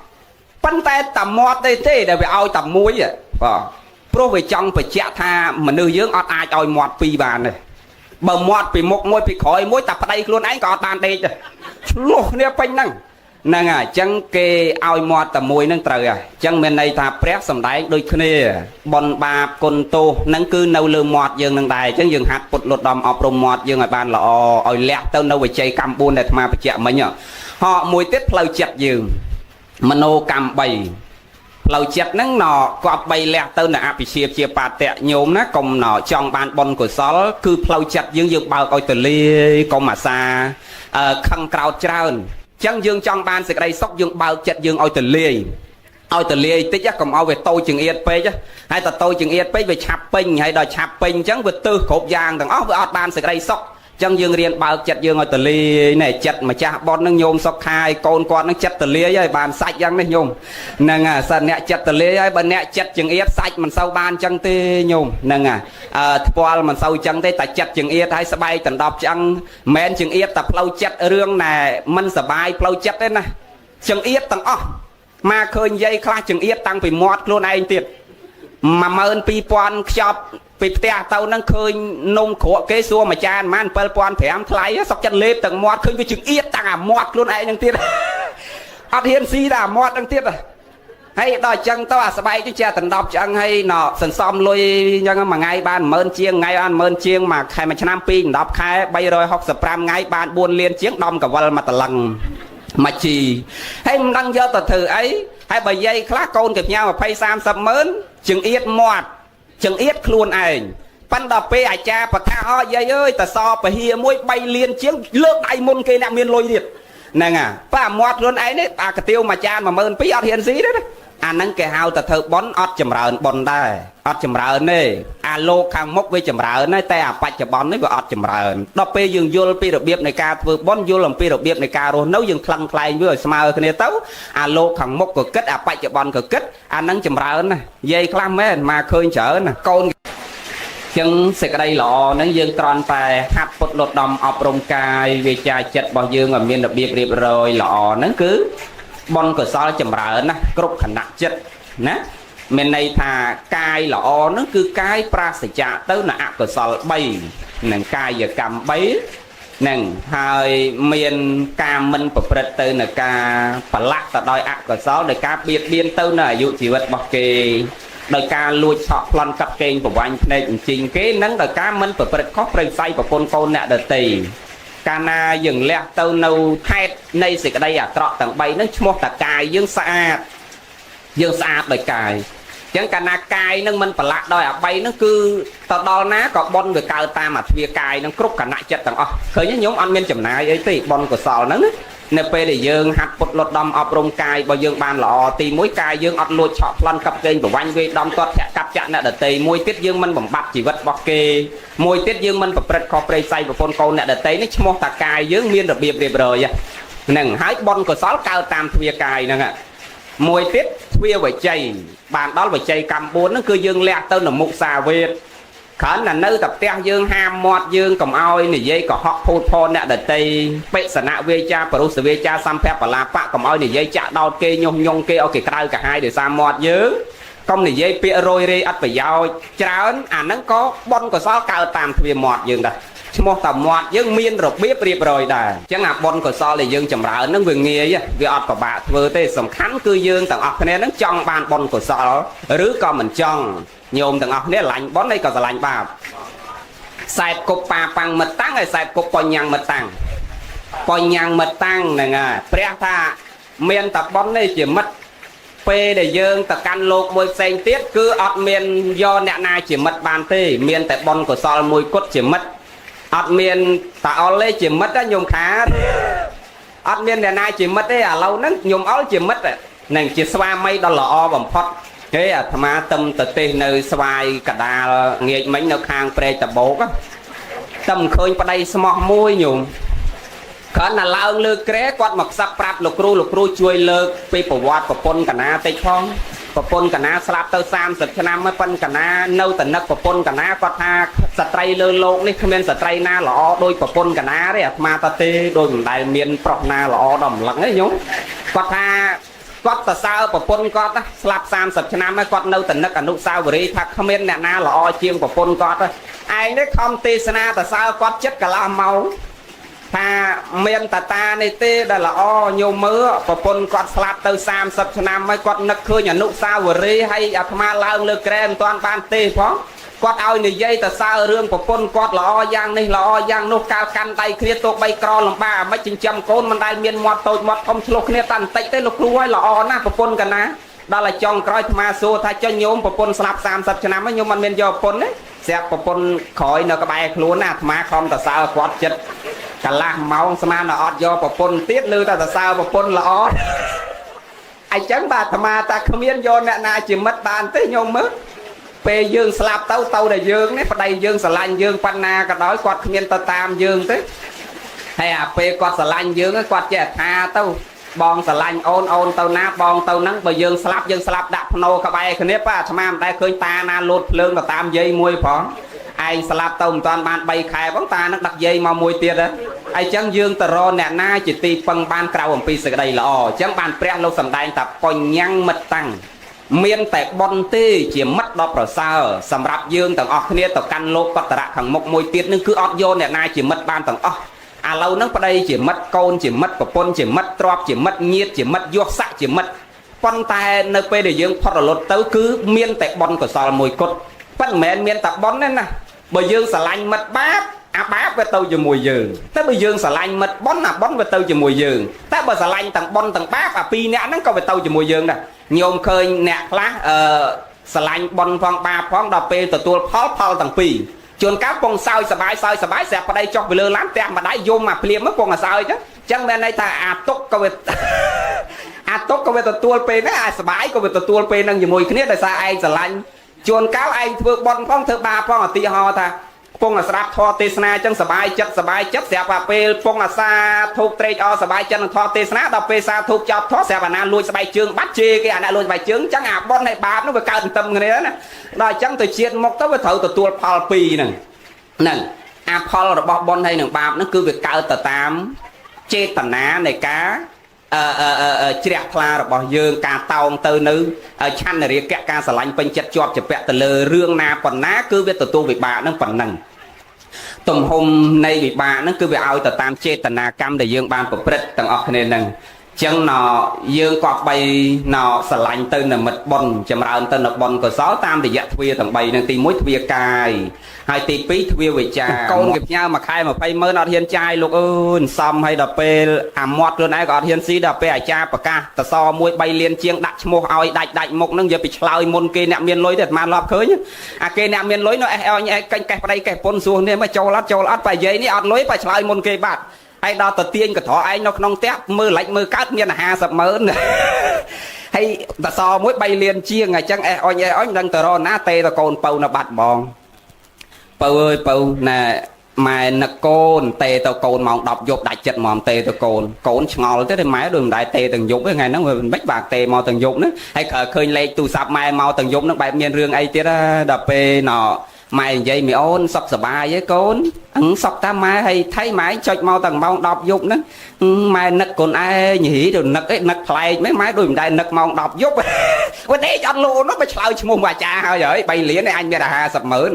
ប៉ុន្តែតាមាត់ទេដែលវាឲ្យតែមួយបាទព្រោះវាចង់បញ្ជាក់ថាមនុស្សយើងអត់អាចឲ្យមាត់ពីរបានទេបើមាត់ពីមុខមួយពីក្រោយមួយតែប្តីខ្លួនឯងក៏អត់បានដេកដែរឆ្លោះគ្នាពេញហ្នឹងហ្នឹងហើយអញ្ចឹងគេឲ្យមាត់តែមួយហ្នឹងត្រូវហើយអញ្ចឹងមានន័យថាព្រះសម្ដែងដូចគ្នាបុណ្យបាបគុណទោសហ្នឹងគឺនៅលើមាត់យើងនឹងដែរអញ្ចឹងយើងហាត់ពុតលត់ដំអប់រំមាត់យើងឲ្យបានល្អឲ្យលះទៅនៅវិជ័យកម្ម4ដែលអាត្មាបញ្ជាក់មិញហកមួយទៀតផ្លូវចិត្តយើងមโนកម្ម3 ផ្លូវចិត្តហ្នឹងណគប្បីលះទៅនៅអភិជាជាបាតៈញោមណាកុំណចង់បានបុណ្យកុសលគឺផ្លូវចិត្តយើងយើងបើកឲ្យទលាយកុំអាសាខឹងក្រោតច្រើនចឹងយើងចង់បានសេចក្តីសុខយើងបើកចិត្តយើងឲ្យទលាយឲ្យទលាយតិចកុំឲ្យវាតូចចង្អៀតពេកហើយតតូចចង្អៀតពេកវាឆាប់ពេញហើយដល់ឆាប់ពេញអញ្ចឹងវាទើសគ្រប់យ៉ាងទាំងអស់វាអត់បានសេចក្តីសុខចឹងយើងរៀនបើកចិត្តយើងឲ្យទលាយណែចិត្តម្ចាស់បុណ្យនឹងញោមសុកខាយកូនគាត់នឹងចិត្តទលាយហើយបានសាច់យ៉ាងនេះញោមហ្នឹងហើយសិនអ្នកចិត្តទលាយហើយបើអ្នកចិត្តចង្អៀតសាច់មិនសូវបានចឹងទេញោមហ្នឹងហើយអឺថ្ពាល់មិនសូវចឹងទេតែចិត្តចង្អៀតហើយស្បែកដណ្ដប់ឆ្អឹងមិនមែនចង្អៀតតែផ្លូវចិត្តរឿងណែមិនសបាយផ្លូវចិត្តទេណាចង្អៀតទាំងអស់មកឃើញយាយខ្លះចង្អៀតតាំងពីមាត់ខ្លួនឯងទៀត12000ខ្ចប់ពីផ្ទះទៅនឹងឃើញនំគ្រក់គេសួរមួយចានប្រហែល7500ថ្លៃសុកចិត្តលេបទាំងមាត់ឃើញវាចង្អៀតតាំងអាមាត់ខ្លួនឯងនឹងទៀតអត់ហ៊ានស៊ីតែអាមាត់នឹងទៀតហើយដល់អញ្ចឹងទៅអាស្បែកទៅជាដណ្ដប់ឆ្អឹងហើយណសន្សំលុយអញ្ចឹងមួយថ្ងៃបាន10000ជាងថ្ងៃបាន10000ជាងមួយខែមួយឆ្នាំ2 10ខែ365ថ្ងៃបាន4លានជាងដំកវលមួយតលឹងមួយជីហើយមិនដឹងយកទៅធ្វើអីហើយបើយាយខ្លះកូនគេផ្ញើ20 30ម៉ឺនចង្អៀតមាត់ចង្អៀតខ្លួនឯងប៉ិនដល់ពេលអាចារ្យប្រកាសអយាយអើយតសពហិមួយ3លានជាងលើកដៃមុនគេអ្នកមានលុយទៀតហ្នឹងហ่ะប៉ាមាត់ខ្លួនឯងនេះអាកាទៀវមួយចាន12000អត់ហ៊ានស៊ីទេណាអាហ្នឹងគេហៅតែធ្វើប៉ុនអត់ចម្រើនប៉ុនដែរអត់ចម្រើនទេអាលោកខាងមុខវាចម្រើនដែរតែអាបច្ចុប្បន្ននេះវាអត់ចម្រើនដល់ពេលយើងយល់ពីរបៀបនៃការធ្វើប៉ុនយល់អំពីរបៀបនៃការរស់នៅយើងថ្លឹងថ្លែងវាឲ្យស្មើគ្នាទៅអាលោកខាងមុខក៏គិតអាបច្ចុប្បន្នក៏គិតអាហ្នឹងចម្រើនណាយាយខ្លះមែនមកឃើញច្រើនណាកូនចឹងសេចក្តីល្អហ្នឹងយើងត្រង់តែហាត់ពុតលត់ដំអប់រំកាយវាចាចិត្តរបស់យើងឲ្យមានរបៀបរៀបរយល្អហ្នឹងគឺបុណ្យកុសលចម្រើនណាគ្រប់ខណៈចិត្តណាមានន័យថាកាយល្អហ្នឹងគឺកាយប្រាសចាកទៅនៅអកុសល3និងកាយកម្ម3នឹងហើយមានការមិនប្រព្រឹត្តទៅនៅការប្រឡាក់ទៅដោយអកុសលដោយការបៀតបៀនទៅនៅអាយុជីវិតរបស់គេដោយការលួចឆក់ប្លន់កាប់កេងប្រវាញ់ភ្នែកអញ្ជីងគេនិងដោយការមិនប្រព្រឹត្តខុសប្រេងផ្សៃប្រពន្ធកូនអ្នកដទៃកាលណាយើងលះទៅនៅហេតុនៃសេចក្តីអាក្រក់ទាំង3ហ្នឹងឈ្មោះតាកាយយើងស្អាតយើងស្អាតដោយកាយអញ្ចឹងកាលណាកាយនឹងមិនប្រឡាក់ដោយអា3ហ្នឹងគឺទៅដល់ណាក៏បុណ្យវាកើតតាមអាទ្វាកាយនឹងគ្រប់គណៈចិត្តទាំងអស់ឃើញទេញោមអត់មានចំណាយអីទេបុណ្យកុសលហ្នឹងណានៅពេលដែលយើងហាត់ពុតលត់ដំអប់រំកាយរបស់យើងបានល្អទី1កាយយើងអត់លួចឆក់ប្លន់កាប់កេងប្រវាញ់វេដំទាត់ធាក់កាប់ចាក់អ្នកដទៃមួយទៀតយើងមិនបំបត្តិជីវិតរបស់គេមួយទៀតយើងមិនប្រព្រឹត្តខុសព្រៃផ្សៃប្រពន្ធកូនអ្នកដទៃនេះឈ្មោះតាកាយយើងមានរបៀបរៀបរយហ្នឹងហើយបុណ្យកុសលកើតតាមទ្វាកាយហ្នឹងមួយទៀតទ្វាវិជ័យបានដល់វិជ័យកម្ម4ហ្នឹងគឺយើងលះទៅនៅមុខសាវេតគ្រាន់តែនៅតែផ្ទះយើងហាមមាត់យើងកុំឲ្យនិយាយកុហកភូតផនអ្នកដតីបិសនៈវាចាបរុសវាចាសម្ភៈបលាបៈកុំឲ្យនិយាយចាក់ដោតគេញុះញង់គេឲ្យគេក្រៅកាហាយដោយសារមាត់យើងកុំនិយាយពាក្យរយរាយអត់ប្រយោជន៍ច្រើនអាហ្នឹងក៏បុណ្យកុសលកើតតាមទ្វាមាត់យើងដែរឈ្មោះតាមាត់យើងមានរបៀបរៀបរយដែរអញ្ចឹងអាបុណ្យកុសលដែលយើងចម្រើនហ្នឹងវាងាយវាអត់ពិបាកធ្វើទេសំខាន់គឺយើងទាំងអស់គ្នាហ្នឹងចង់បានបុណ្យកុសលឬក៏មិនចង់ញោមទាំងអស់គ្នាឡាញ់បុណ្យហើយក៏ស្រឡាញ់បាបសែបគប់ប៉ាប៉ាំងមិត្តតាំងហើយសែបគប់បញ្ញាំងមិត្តតាំងបញ្ញាំងមិត្តតាំងហ្នឹងហើយព្រះថាមានតែបុណ្យនេះជាមិត្តពេលដែលយើងទៅកាន់លោកមួយផ្សេងទៀតគឺអត់មានយកអ្នកណាជាមិត្តបានទេមានតែបុណ្យកុសលមួយគត់ជាមិត្តអត់មានតាអល់ទេជាមិត្តណាញោមខាតអត់មានអ្នកណាជាមិត្តទេឥឡូវហ្នឹងញោមអល់ជាមិត្តហ្នឹងជាស្វាមីដ៏ល្អបំផុតគេអាត្មាទឹមទៅទេសនៅស្វាយកដាលងាកមិញនៅខាងព្រែកតបោកទឹមឃើញប្តីស្មោះមួយញោមគ្រាន់តែឡើងលើក្រែគាត់មកខ្សឹបប្រាប់លោកគ្រូលោកគ្រូជួយលើកពីប្រវត្តិប្រពន្ធកណាតិចផងប្រពន្ធកណាស្លាប់ទៅ30ឆ្នាំហើយប៉ុនកណានៅតែនឹកប្រពន្ធកណាគាត់ថាស្ត្រីលើលោកនេះគ្មានស្ត្រីណាល្អដូចប្រពន្ធកណាទេអាត្មាតទេដូចមិនដែលមានប្រុសណាល្អដល់ម្លឹងទេញោមគាត់ថាគាត់សរសើរប្រពន្ធគាត់ស្លាប់30ឆ្នាំហើយគាត់នៅតែនឹកអនុស្សាវរីយ៍ថាគ្មានអ្នកណាល្អជាងប្រពន្ធគាត់ទេឯងនេះខំទេសនាសរសើរគាត់ចិត្តកន្លះម៉ោងថាមានតាតានេះទេដែលល្អញោមមើលប្រពន្ធគាត់ស្លាប់ទៅ30ឆ្នាំហើយគាត់នឹកឃើញអនុស្សាវរីយ៍ហើយអាត្មាឡើងលើក្រែមិនទាន់បានទេផងគាត់ឲ្យនិយាយទៅសើរឿងប្រពន្ធគាត់ល្អយ៉ាងនេះល្អយ៉ាងនោះកាលកាន់ដៃគ្នាទោះបីក្រលំបាកអាម៉េចចិញ្ចឹមកូនមិនដែលមានមាត់តូចមាត់ធំឆ្លោះគ្នាតែបន្តិចទេលោកគ្រូឲ្យល្អណាស់ប្រពន្ធកណា ដល់ឲ្យចុងក្រោយអាត្មាសួរថាចុះញោមប្រពន្ធស្លាប់30ឆ្នាំហើយញោមមិនមានយកប្រពន្ធទេស្រាប់ប្រពន្ធក្រោយនៅក្បែរខ្លួនណាអាត្មាខំតសើគាត់ចិត្តកន្លះម៉ោងស្មានតែអត់យកប្រពន្ធទៀតឬតែសរសើរប្រពន្ធល្អអញ្ចឹងបាទអាត្មាថាគ្មានយកអ្នកណាជាមិត្តបានទេញោមមើលពេលយើងស្លាប់ទៅទៅតែយើងនេះប្តីយើងស្រឡាញ់យើងប៉ុណ្ណាក៏ដោយគាត់គ្មានទៅតាមយើងទេហើយអាពេលគាត់ស្រឡាញ់យើងគាត់ចេះថាទៅបងស្រឡាញ់អូនអូនទៅណាបងទៅហ្នឹងបើយើងស្លាប់យើងស្លាប់ដាក់ភ្នោក្បែរគ្នាប៉ាអាត្មាមិនដែលឃើញតាណាលោតភ្លើងទៅតាមយាយមួយផងឯងស្លាប់ទៅមិនតាន់បាន3ខែផងតានឹងដឹកយាយមកមួយទៀតហ៎អញ្ចឹងយើងទៅរកអ្នកណាជាទីពឹងបានក្រៅអំពីសេចក្តីល្អអញ្ចឹងបានព្រះលោកសម្ដែងថាបញ្ញੰមិត្តតាំងមានតែបុណ្យទេជាមិត្តដ៏ប្រសើរសម្រាប់យើងទាំងអស់គ្នាទៅកាន់លោកកតរៈខាងមុខមួយទៀតនឹងគឺអត់យកអ្នកណាជាមិត្តបានទាំងអស់ឥឡូវហ្នឹងប្តីជាមិត្តកូនជាមិត្តប្រពន្ធជាមិត្តទ្រព្យជាមិត្តញាតិជាមិត្តយោស័កជាមិត្តប៉ុន្តែនៅពេលដែលយើងផុតរលត់ទៅគឺមានតែបុណ្យកុសលមួយគត់ប៉ុន្តែមិនមែនមានតែបុណ្យទេណាបើយើងស្រឡាញ់មិត្តបាបអាបាបវាទៅជាមួយយើងតែបើយើងស្រឡាញ់មិត្តបុណ្យអាបុណ្យវាទៅជាមួយយើងតែបើស្រឡាញ់ទាំងបុណ្យទាំងបាបអាពីរអ្នកហ្នឹងក៏វាទៅជាមួយយើងដែរញោមឃើញអ្នកខ្លះស្រឡាញ់បុណ្យផងបាបផងដល់ពេលទទួលផលផលទាំងពីរជួនកាលពងសើចសបាយសើចសបាយស្រាប់ប្តីចុះពីលើឡានផ្ទះម្ដាយយំអាភ្លាមពងសើចចឹងចឹងមានន័យថាអាទុកក៏វាអាទុកក៏វាទទួលពេលហ្នឹងអាសបាយក៏វាទទួលពេលហ្នឹងជាមួយគ្នាដោយសារឯងស្រឡាញ់ជួនកាលឯងធ្វើបុណ្យផងធ្វើបាបផងឧទាហរណ៍ថាពងអាស្ដាប់ធម៌ទេសនាចឹងសបាយចិត្តសបាយចិត្តស្រាប់អាពេលពងអាសាធូបត្រេកអរសបាយចិត្តនឹងធម៌ទេសនាដល់ពេលសាធូបចប់ធម៌ស្រាប់អាណាលួចស្បែកជើងបាត់ជេរគេអាណាលួចស្បែកជើងចឹងអាបុណ្យហើយបាបនោះវាកើតទន្ទឹមគ្នាណាដល់អញ្ចឹងទៅជាតិមុខទៅវាត្រូវទទួលផលពីរហ្នឹងហ្នឹងអាផលរបស់បុណ្យហើយនឹងបាបហ្នឹងគឺវាកើតទៅតាមចេតនានៃការជ្រះថ្លារបស់យើងការតោងទៅនៅឆន្ទរាគៈការស្រឡាញ់ពេញចិត្តជាប់ជាពាក់ទៅលើរឿងណាប៉ុណ្ណាគឺវាទទួលវិបាកហ្នឹងប៉ុណ្ណឹងទំហំនៃវិបាកហ្នឹងគឺវាឲ្យទៅតាមចេតនាកម្មដែលយើងបានប្រព្រឹត្តទាំងអស់គ្នាហ្នឹងចឹងណយើងក៏បីណស្រឡាញ់ទៅនិមិត្តបុណ្យចម្រើនទៅនៅបុណ្យកុសលតាមរយៈទ្វាទាំង3ហ្នឹងទី1ទ្វាកាយហើយទី2ទ្វាវិចាកូនគេផ្ញើមួយខែ20ម៉ឺនអត់ហ៊ានចាយលោកអើយសំហើយដល់ពេលអាមាត់ខ្លួនឯងក៏អត់ហ៊ានស៊ីដល់ពេលអាចារ្យប្រកាសតសមួយ3លានជាងដាក់ឈ្មោះឲ្យដាច់ដាច់មុខហ្នឹងយកពីឆ្លើយមុនគេអ្នកមានលុយទេអាត្មាឡប់ឃើញអាគេអ្នកមានលុយនៅអេសអញអេកេញកេះប្តីកេះពុនសួរនេះមកចូលអត់ចូលអត់បើយាយនេះអត់លុយបើឆ្លើយមុនគេបាត់ហើយដល់ទៅទាញកត្រឯងនៅក្នុងផ្ទះមើលលិចមើលកើតមាន50ម៉ឺនហើយតសមួយ3លានជាងអញ្ចឹងអេសអញអេសអញដឹងទៅរណាទេទៅកូនពៅនៅបាត់បងពៅអើយពៅណែម៉ែនឹកកូនទេទៅកូនម៉ោង10យប់ដាច់ចិត្តហ្មងទេទៅកូនកូនឆ្ងល់ទេម៉ែដូចមិនដែរទេទាំងយប់ទេថ្ងៃហ្នឹងវាមិនបាច់បាទទេមកទាំងយប់ហ្នឹងហើយក្រោយឃើញលេខទូរស័ព្ទម៉ែមកទាំងយប់ហ្នឹងបែបមានរឿងអីទៀតដល់ពេលណម៉ែនិយាយមីអូនសុខសប្បាយទេកូនអឹងសុខតាម៉ែហើយថៃម៉ែចុចមកតាំងម៉ោង10យប់ហ្នឹងម៉ែនឹកកូនឯងហីទៅនឹកអីនឹកប្លែកមែនម៉ែដូចមិនដែរនឹកម៉ោង10យប់វ៉េអត់លោនោះបើឆ្លើយឈ្មោះមួយអាចារ្យហើយហើយ3លានឯងអញមានតែ50ម៉ឺន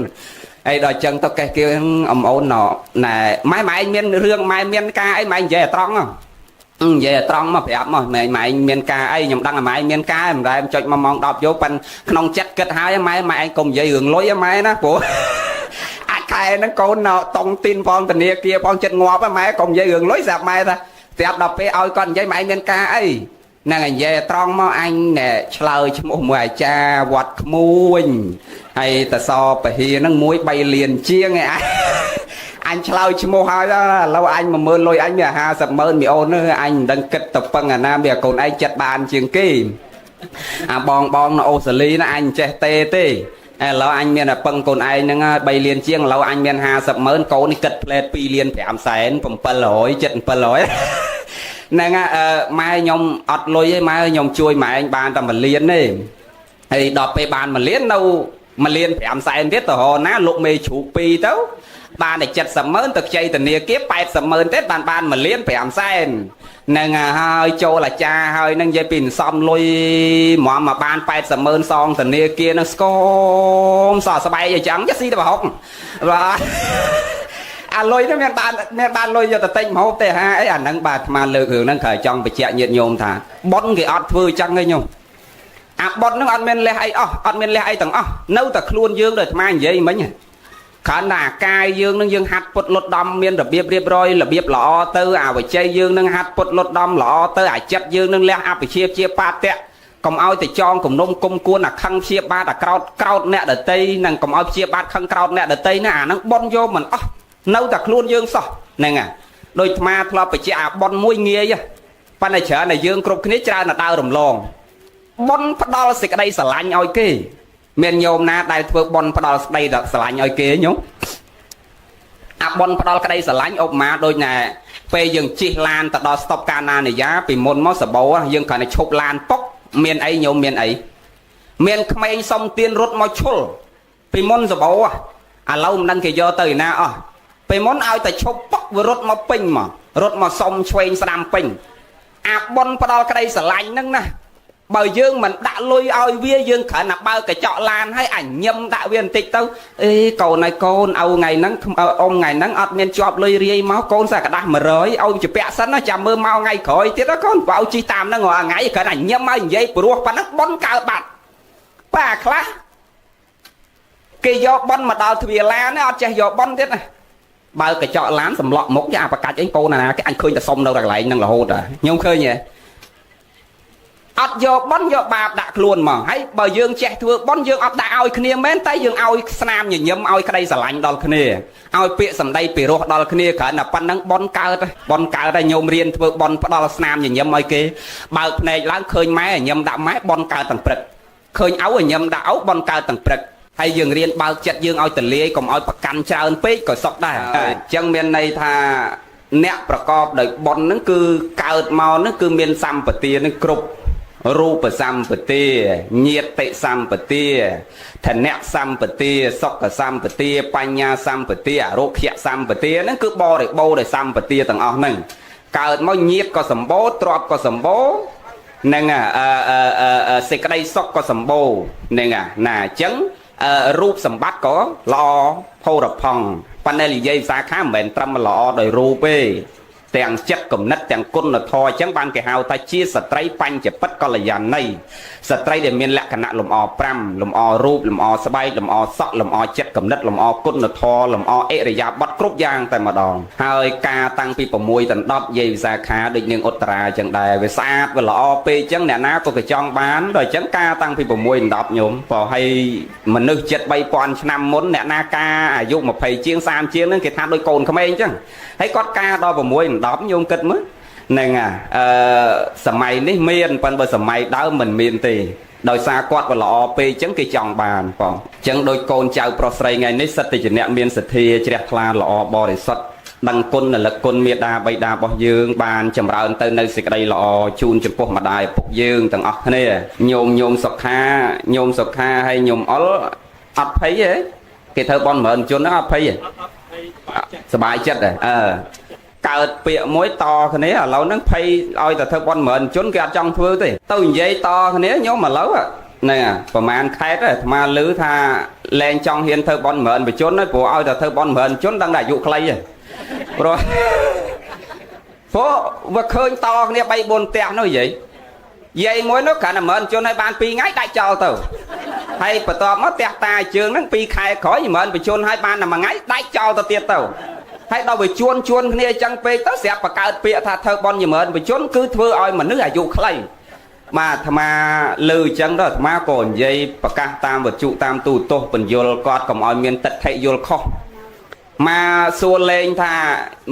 ហើយដល់ចឹងទៅកេះគេអំអូនណែម៉ែម៉ែឯងមានរឿងម៉ែមានការអីម៉ែនិយាយឲ្យត្រង់និយាយត្រង់មកប្រាប់មកម៉ែម៉ែមានការអីខ្ញុំដឹងម៉ែមានការមិនដែលចុចមកម៉ោង10យប់ប៉ិនក្នុងចិត្តគិតហើយម៉ែម៉ែឯងកុំនិយាយរឿងលុយម៉ែណាព្រោះអាចខែហ្នឹងកូនណតុងទីនផងធនាគារផងចិត្តងាប់ម៉ែកុំនិយាយរឿងលុយស្រាប់ម៉ែថាស្រាប់ដល់ពេលឲ្យគាត់និយាយម៉ែមានការអីហ្នឹងនិយាយត្រង់មកអញណែឆ្លើយឈ្មោះមួយអាចារ្យវត្តក្មួយហើយតសពហិហ្នឹងមួយ3លានជាងឯងអញឆ្លើយឈ្មោះហើយឥឡូវអញ10000លុយអញមាន50ម៉ឺនមីអូននេះអញមិនដឹងគិតទៅពឹងអាណាមានកូនឯងចិត្តបានជាងគេអាបងបងនៅអូស្ត្រាលីណាអញចេះទេទេឥឡូវអញមានតែពឹងកូនឯងហ្នឹង3លានជាងឥឡូវអញមាន50ម៉ឺនកូននេះគិតផ្លែត2លាន5សែន700ចិត្ត700ហ្នឹងម៉ែខ្ញុំអត់លុយទេម៉ែខ្ញុំជួយម៉ែឯងបានតែ1លានទេហើយដល់ពេលបាន1លាននៅ1លាន5សែនទៀតទៅរកណាលោកមេជ្រូក2ទៅបានតែ70ម៉ឺនទៅខ្ចីធនាគារ80ម៉ឺនទេបានបាន1លាន5សែនហ្នឹងហើយចូលអាចារ្យហើយនឹងនិយាយពីសំលុយហ្មងមកបាន80ម៉ឺនសងធនាគារនឹងស្គមសស្បែកអញ្ចឹងស៊ីទៅប្រហុកបាទអាលុយហ្នឹងមានបានលុយយកទៅទិញម្ហូបទេហាអីអាហ្នឹងបាទអាត្មាលើករឿងហ្នឹងត្រូវចង់បញ្ជាក់ញាតិញោមថាបុណ្យគេអត់ធ្វើអញ្ចឹងទេញោមអាបុណ្យហ្នឹងអត់មានលះអីអស់អត់មានលះអីទាំងអស់នៅតែខ្លួនយើងដូចអាត្មានិយាយមិញគ្រាន់តែអាកាយយើងនឹងយើងហាត់ពុតលុតដំមានរបៀបរៀបរយរបៀបល្អទៅអាវិជ័យយើងនឹងហាត់ពុតលុតដំល្អទៅអាចិត្តយើងនឹងលះអភិជាជាបាតៈ កុំឲ្យទៅចងគំនុំគុំគួនអាខឹងព្យាបាទអាក្រោតក្រោតអ្នកដតីនិងកុំឲ្យព្យាបាទខឹងក្រោតអ្នកដតីណាអាហ្នឹងប៉ុនយកមិនអស់នៅតែខ្លួនយើងសោះហ្នឹងហ่ะដោយអាត្មាធ្លាប់បញ្ជាក់អាប៉ុនមួយងាយប៉ុន្តែច្រើនតែយើងគ្រប់គ្នាច្រើនតែដើររំលងប៉ុនផ្ដល់សេចក្តីស្រឡាញ់ឲ្យគេមានញោមណាដែលធ្វើប៉ុនផ្ដល់ស្ដីស្រឡាញ់ឲ្យគេញោមអាប៉ុនផ្ដល់ក្តីស្រឡាញ់ឧបមាដូចណែពេលយើងជិះឡានទៅដល់ស្តុបកាណានិយាពីមុនមកសបោយើងគ្រាន់តែឈប់ឡានពុកមានអីញោមមានអីមានក្មេងសុំទៀនរត់មកឈុលពីមុនសបោឥឡូវមិនដឹងគេយកទៅឯណាអស់ពេលមុនឲ្យតែឈប់ពុកវារត់មកពេញមករត់មកសុំឆ្វេងស្ដាំពេញអាប៉ុនផ្ដល់ក្តីស្រឡាញ់ហ្នឹងណាបើយើងមិនដាក់លុយឲ្យវាយើងគ្រាន់តែបើកកញ្ចក់ឡានហើយអញញឹមដាក់វាបន្តិចទៅអេកូនឲ្យកូនឲ្យថ្ងៃហ្នឹងអ៊ំថ្ងៃហ្នឹងអត់មានជាប់លុយរាយមកកូនសាក្រដាស់100ឲ្យជពាក់សិនណាចាំមើលមកថ្ងៃក្រោយទៀតណាកូនបើឲ្យជីតាមហ្នឹងរាល់ថ្ងៃគ្រាន់តែញឹមឲ្យនិយាយព្រោះប៉ុណ្ណឹងប៉ុនកើតបាត់ប៉ាខ្លះគេយកប៉ុនមកដល់ទ្វារឡានអត់ចេះយកប៉ុនទៀតណាបើកញ្ចក់ឡានសម្លក់មុខយ៉ាប្រកាច់អីកូនណាគេអញឃើញតែសុំនៅកន្លែងហ្នឹងរហូតខ្ញុំឃើញហ៎អត់យកប៉ុនយកបាបដាក់ខ្លួនមកហើយបើយើងចេះធ្វើប៉ុនយើងអត់ដាក់ឲ្យគ្នាមែនតែយើងឲ្យស្នាមញញឹមឲ្យក្តីស្រឡាញ់ដល់គ្នាឲ្យពាក្យសម្ដីពិរោះដល់គ្នាគ្រាន់តែប៉ុណ្ណឹងប៉ុនកើតប៉ុនកើតហើយញោមរៀនធ្វើប៉ុនផ្ដល់ស្នាមញញឹមឲ្យគេបើកភ្នែកឡើងឃើញម៉ែញញឹមដាក់ម៉ែប៉ុនកើតទាំងព្រឹកឃើញឪញញឹមដាក់ឪប៉ុនកើតទាំងព្រឹកហើយយើងរៀនបើកចិត្តយើងឲ្យទលាយកុំឲ្យប្រកាន់ច្រើនពេកក៏សុខដែរអញ្ចឹងមានន័យថាអ្នកប្រកបដោយប៉ុនហ្នឹងគឺកើតមកហ្នឹងគឺមានសម្បទាហ្នឹងគ្រប់រូបសម្បទាញាតិសម្បទាធនៈសម្បទាសុខសម្បទាបញ្ញាសម្បទាអរោគៈសម្បទាហ្នឹងគឺបរិបូរដោយសម្បទាទាំងអស់ហ្នឹងកើតមកញាតិក៏សម្បូរទ្រព្យក៏សម្បូរហ្នឹងសេចក្តីសុខក៏សម្បូរហ្នឹងណាអញ្ចឹងរូបសម្បត្តិក៏ល្អផូរផង់ប៉ុន្តែនិយាយភាសាខាមិនមែនត្រឹមល្អដោយរូបទេទាំងចិត្តគំនិតទាំងគុណធម៌អញ្ចឹងបានគេហៅថាជាស្ត្រីបញ្ចពិតកល្យាណីស្ត្រីដែលមានលក្ខណៈលម្អ5លម្អរូបលម្អស្បែកលម្អសក់លម្អចិត្តគំនិតលម្អគុណធម៌លម្អអិរិយាបថគ្រប់យ៉ាងតែម្ដងហើយការតាំងពី6ដល់10យាយវិសាខាដូចនាងឧត្តរាអញ្ចឹងដែរវាស្អាតវាល្អពេកអញ្ចឹងអ្នកណាក៏គេចង់បានដល់អញ្ចឹងការតាំងពី6ដល់10ញោមបើឲ្យមនុស្សចិត្ត3000ឆ្នាំមុនអ្នកណាការអាយុ20ជាង30ជាងហ្នឹងគេថាដូចកូនក្មេងអញ្ចឹងហើយគាត់ការដល់6 10ញោមគិតមើលហ្នឹងសម័យនេះមានប៉ុន្តែបើសម័យដើមមិនមានទេដោយសារគាត់ក៏ល្អពេកអញ្ចឹងគេចង់បានបងអញ្ចឹងដូចកូនចៅប្រុសស្រីថ្ងៃនេះសិតតែជាអ្នកមានសទ្ធាជ្រះថ្លាល្អបរិសុទ្ធដឹងគុណរលឹកគុណមេដាបៃតារបស់យើងបានចម្រើនទៅនៅសេចក្តីល្អជូនចំពោះម្ដាយឪពុកយើងទាំងអស់គ្នាញោមញោមសុខាញោមសុខាហើយញោមអុលអត់ភ័យទេគេធ្វើបន់10000ជនហ្នឹងអត់ភ័យទេសบายចិត្តហ៎អឺកើតពាក្យមួយតគ្នាឥឡូវហ្នឹងភ័យឲ្យតែធ្វើបន់10000ជនគេអត់ចង់ធ្វើទេទៅនិយាយតគ្នាញោមឥឡូវហ្នឹងប្រហែលខេតអាត្មាឮថាលែងចង់ហ៊ានធ្វើបន់10000ជនហើយព្រោះឲ្យតែធ្វើបន់10000ជនដឹងតែអាយុខ្លីហ៎ព្រោះវាឃើញតគ្នា3 4ផ្ទះនោះយាយយាយមួយនោះគ្រាន់តែ10000ជនឲ្យបាន2ថ្ងៃដាច់ចោលទៅហើយបន្ទាប់មកផ្ទះតាជើងហ្នឹង2ខែក្រោយ10000ជនឲ្យបានតែមួយថ្ងៃដាច់ចោលទៅទៀតទៅហើយដល់វាជួនជួនគ្នាអញ្ចឹងពេកទៅស្រាប់បង្កើតពាក្យថាធ្វើបន់ចម្រើនបជនគឺធ្វើឲ្យមនុស្សអាយុខ្លីបាទអាត្មាលើអញ្ចឹងទៅអាត្មាក៏និយាយប្រកាសតាមវត្ថុតាមទូទស្សន៍បញ្យលគាត់កុំឲ្យមានទិដ្ឋិយល់ខុសមកសួរលេងថា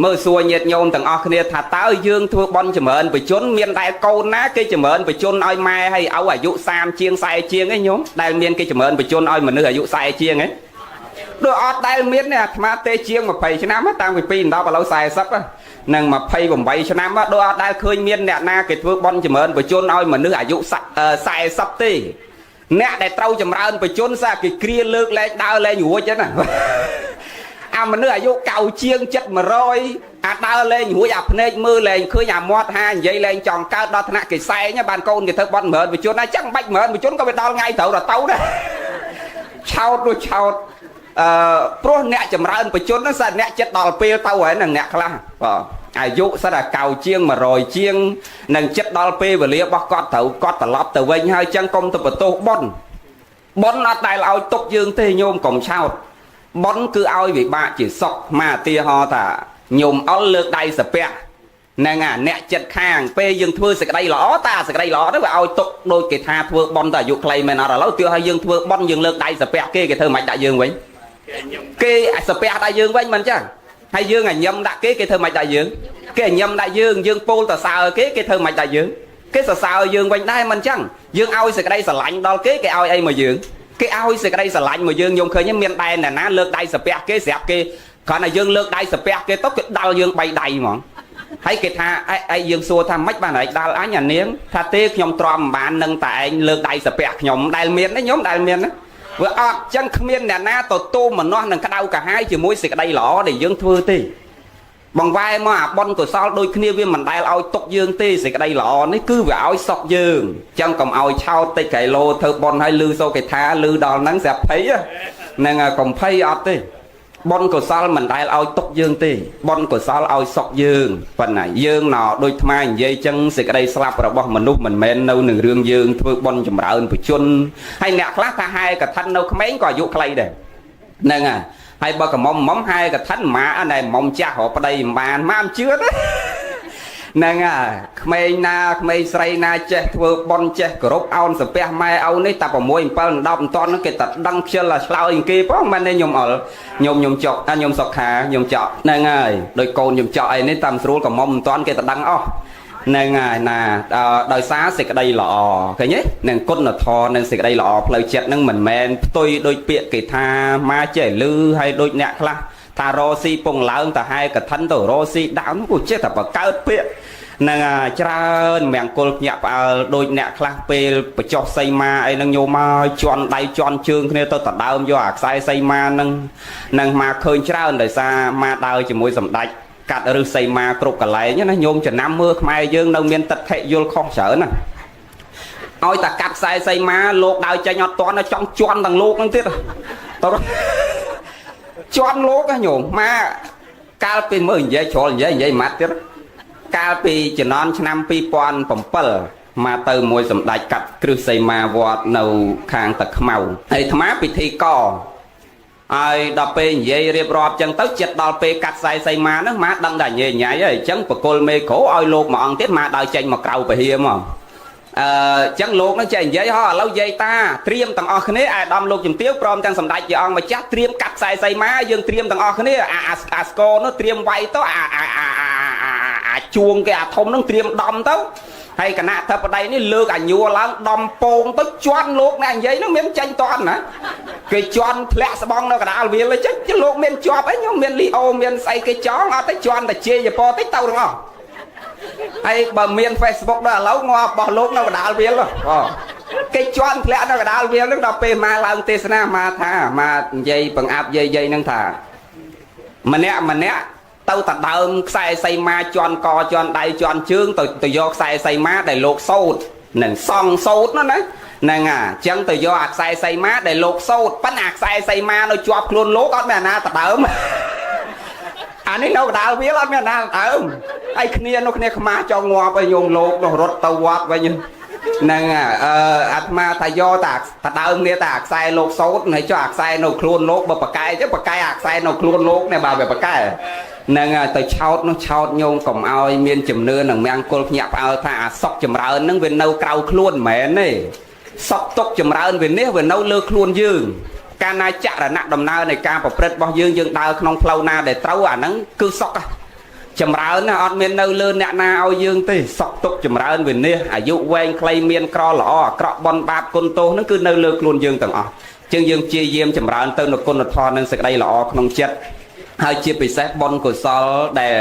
មើលសួរញាតិញោមទាំងអស់គ្នាថាតើយើងធ្វើបន់ចម្រើនបជនមានដែលកូនណាគេចម្រើនបជនឲ្យម៉ែហើយឪអាយុ30ជាង40ជាងឯងញោមដែលមានគេចម្រើនបជនឲ្យមនុស្សអាយុ40ជាងឯងដូចអត់ដែលមានទេអាត្មាទេជាង20ឆ្នាំតាំងពី2 10ឥឡូវ40និង28ឆ្នាំដូចអត់ដែលឃើញមានអ្នកណាគេធ្វើបន់ចម្រើនបជនឲ្យមនុស្សអាយុ40ទេអ្នកដែលត្រូវចម្រើនបជនសាគេគ្រាលើកលែងដើរលែងរួចហ្នឹងណាអាមនុស្សអាយុ9ជាងចិត្ត100អាដើរលែងរួចអាភ្នែកមើលលែងឃើញអាមាត់ហានិយាយលែងចង់កើតដល់ថ្នាក់គេសែងបានកូនគេធ្វើបន់ចម្រើនបជនណាចឹងបាច់ចម្រើនបជនក៏វាដល់ថ្ងៃត្រូវដល់ទៅដែរឆោតដូចឆោតព្រោះអ្នកចម្រើនបជនហ្នឹងសិតអ្នកចិត្តដល់ពេលទៅហើយនឹងអ្នកខ្លះបាទអាយុសិតតែ9ជាង100ជាងនឹងចិត្តដល់ពេលវេលារបស់គាត់ត្រូវគាត់ត្រឡប់ទៅវិញហើយចឹងកុំទៅបន្ទោសប៉ុនប៉ុនអត់ដែលឲ្យទុកយើងទេញោមកុំឆោតប៉ុនគឺឲ្យវិបាកជាសុខមកឧទាហរណ៍ថាញោមអុលលើកដៃសាពះ ហ្នឹងអាអ្នកចិត្តខាងពេលយើងធ្វើសេចក្តីល្អតាសេចក្តីល្អទៅវាឲ្យទុកដូចគេថាធ្វើបន់ទៅអាយុខ្លីមែនអត់ឥឡូវទោះឲ្យយើងធ្វើបន់យើងលើកដៃសាពះគេគេធ្វើមិនដាក់យើងវិញគេសាពះដាក់យើងវិញមិនចឹងហើយយើងអាញឹមដាក់គេគេធ្វើមិនដាក់យើងគេអាញឹមដាក់យើងយើងពោលតសើគេគេធ្វើមិនដាក់យើងគេសរសើរយើងវិញដែរមិនចឹងយើងឲ្យសេចក្តីស្រឡាញ់ដល់គេគេឲ្យអីមកយើងគេឲ្យសេចក្តីស្រឡាញ់មកយើងខ្ញុំឃើញមានដែនណាណាលើកដៃសាពះគេស្រាប់គេគ្រាន់តែយើងលើកដៃសាពះគេទៅគេដាល់យើងបីដៃហ្មងហើយគេថាអីយើងសួរថាម៉េចបានឯងដាល់អញអានាងថាទេខ្ញុំទ្រាំមិនបាននឹងតែឯងលើកដៃសាពះខ្ញុំដែលមានទេខ្ញុំដែលមានណាវាអត់ចឹងគ្មានអ្នកណាទៅទូមនោះនឹងក្តៅកាហាយជាមួយសេចក្តីល្អដែលយើងធ្វើទេបងវ៉ែមកអាប៉ុនកុសលដូចគ្នាវាមិនដែលឲ្យទុកយើងទេសេចក្តីល្អនេះគឺវាឲ្យសុខយើងចឹងកុំឲ្យឆោតតិចគីឡូធ្វើប៉ុនឲ្យលឺសូកេថាលឺដល់ហ្នឹងស្រាប់ភ័យហ្នឹងកុំភ័យអត់ទេបុណ្យកុសលមិនដែលឲ្យទុកយើងទេបុណ្យកុសលឲ្យសុខយើងប៉ុន្តែយើងណដូចថ្មនិយាយចឹងសេចក្តីស្លាប់របស់មនុស្សមិនមែននៅនឹងរឿងយើងធ្វើបុណ្យចម្រើនបជនហើយអ្នកខ្លះថាហែកឋិននៅក្មេងក៏អាយុខ្លីដែរហ្នឹងហើយបើកមុំមុំហែកឋិនម៉ាណែមុំចាស់រកប្តីមិនបានម៉ាមិនជឿទេហ្នឹងហើយក្មេងណាក្មេងស្រីណាចេះធ្វើបុណ្យចេះគោរពអោនសាពះម៉ែឪនេះតែ6 7 10មិនតាន់គេតែដឹងខ្ជិលឆ្លើយគេផងមិនទេខ្ញុំអល់ខ្ញុំចុកខ្ញុំសុកខាខ្ញុំចក់ហ្នឹងហើយដោយកូនខ្ញុំចក់អីនេះតាមស្រួលកមុំមិនតាន់គេតែដឹងអស់ហ្នឹងហើយណាដោយសារសេចក្តីល្អឃើញទេនឹងគុណធម៌និងសេចក្តីល្អផ្លូវចិត្តហ្នឹងមិនមែនផ្ទុយដោយពាក្យគេថាម៉ាចេះលឺហើយដូចអ្នកខ្លះថារស៊ីពងឡើងទៅហែកឋិនទៅរស៊ីដើមគូចេះតែបង្កើតពាក្យហ្នឹងច្រើនមង្គលភ្ញាក់ផ្អើលដូចអ្នកខ្លះពេលបញ្ចុះសីមាអីហ្នឹងញោមមកជន់ដៃជន់ជើងគ្នាទៅដដើមយកអាខ្សែសីមាហ្នឹងនឹងមកឃើញច្រើនដោយសារមកដើរជាមួយសម្ដេចកាត់ឫសីមាគ្រប់កន្លែងណាញោមចំណាំមើលខ្មែរយើងនៅមានតិដ្ឋិយល់ខុសច្រើនណាឲ្យតែកាត់ខ្សែសីមាលោកដើរចេញអត់ទាន់ចង់ជន់ទាំងលោកហ្នឹងទៀតទៅជន់លោកណាញោមមកកាលពីមើលនិយាយជ្រុលនិយាយម៉ាត់ទៀតកាលពីជំនាន់ឆ្នាំ2007មកទៅមួយសម្ដេចកាត់គ្រឹះសីមាវត្តនៅខាងតាខ្មៅហើយអាត្មាពិធីកហើយដល់ពេលនិយាយរៀបរាប់ចឹងទៅចិត្តដល់ពេលកាត់ខ្សែសីមាហ្នឹងមកដឹងតែញ៉ៃញ៉ៃហើយអញ្ចឹងបកគលមេក្រូឲ្យលោកមួយអង្គទៀតមកដើរចេញមកក្រៅពហិមកអឺចឹងលោកនឹងចេះនិយាយហោះឥឡូវយាយតាត្រៀមទាំងអស់គ្នាអាដាមលោកជំទាវព្រមទាំងសម្ដេចជាអង្គម្ចាស់ត្រៀមកាត់ខ្សែសីមាយើងត្រៀមទាំងអស់គ្នាអាអាស្គរនោះត្រៀមវាយទៅអាអាអាជួងគេអាធំនឹងត្រៀមដំទៅហើយគណៈធិបតីនេះលើកអាញួរឡើងដំពងទៅជន់លោកអ្នកនិយាយនោះមានចាញ់តន់ណាគេជន់ធ្លាក់ស្បង់នៅកណ្ដាលវាលចេះលោកមានជាប់អីខ្ញុំមានលីអូមានស្អីគេចងអត់ទេជន់តែជេយពតិចទៅទាំងអស់ហើយបើមាន Facebook ដល់ឥឡូវងាប់របស់លោកនៅកណ្ដាលវាលអូគេជន់ធ្លាក់នៅកណ្ដាលវាលនឹងដល់ពេលមកឡើងទេសនាមកថាមកនិយាយបង្អាប់យាយយាយនឹងថាម្នាក់ម្នាក់ទៅតដើមខ្សែសីមាជន់កជន់ដៃជន់ជើងទៅយកខ្សែសីមាដែលលោកសោតនឹងសង់សោតនោះណាហ្នឹងអាអញ្ចឹងទៅយកអាខ្សែសីមាដែលលោកសោតប៉ុន្តែអាខ្សែសីមានៅជាប់ខ្លួនលោកអត់មានអាណាតដើមអានេះនៅកណ្ដាលវាលអត់មានអាណាដើមហើយគ្នានោះគ្នាខ្មាស់ចង់ងាប់ឲ្យញោមលោកនោះរត់ទៅវត្តវិញហ្នឹងអឺអាត្មាថាយកតាតដើមគ្នាតាអាខ្សែលោកសោតហើយចុះអាខ្សែនៅខ្លួនលោកបើប្រកែចឹងប្រកែអាខ្សែនៅខ្លួនលោកនេះបើវាប្រកែហ្នឹងទៅឆោតនោះឆោតញោមកុំឲ្យមានជំនឿនឹងមង្គលភ្ញាក់ផ្អើលថាអាសុកចម្រើនហ្នឹងវានៅក្រៅខ្លួនមិនមែនទេសុកទុកចម្រើនវានេះវានៅលើខ្លួនយើងកាលណាចរណៈដំណើរនៃការប្រព្រឹត្តរបស់យើងយើងដើរក្នុងផ្លូវណាដែលត្រូវអាហ្នឹងគឺសុខចម្រើនណាអត់មាននៅលើអ្នកណាឲ្យយើងទេសុខទុកចម្រើនវិនិច្ឆ័យអាយុវែងខ្លីមានក្រល្អអាក្រក់បនបាបគុណទោសហ្នឹងគឺនៅលើខ្លួនយើងទាំងអស់ជាងយើងព្យាយាមចម្រើនទៅនៅគុណធម៌និងសេចក្តីល្អក្នុងចិត្តហើយជាពិសេសបុណ្យកុសលដែល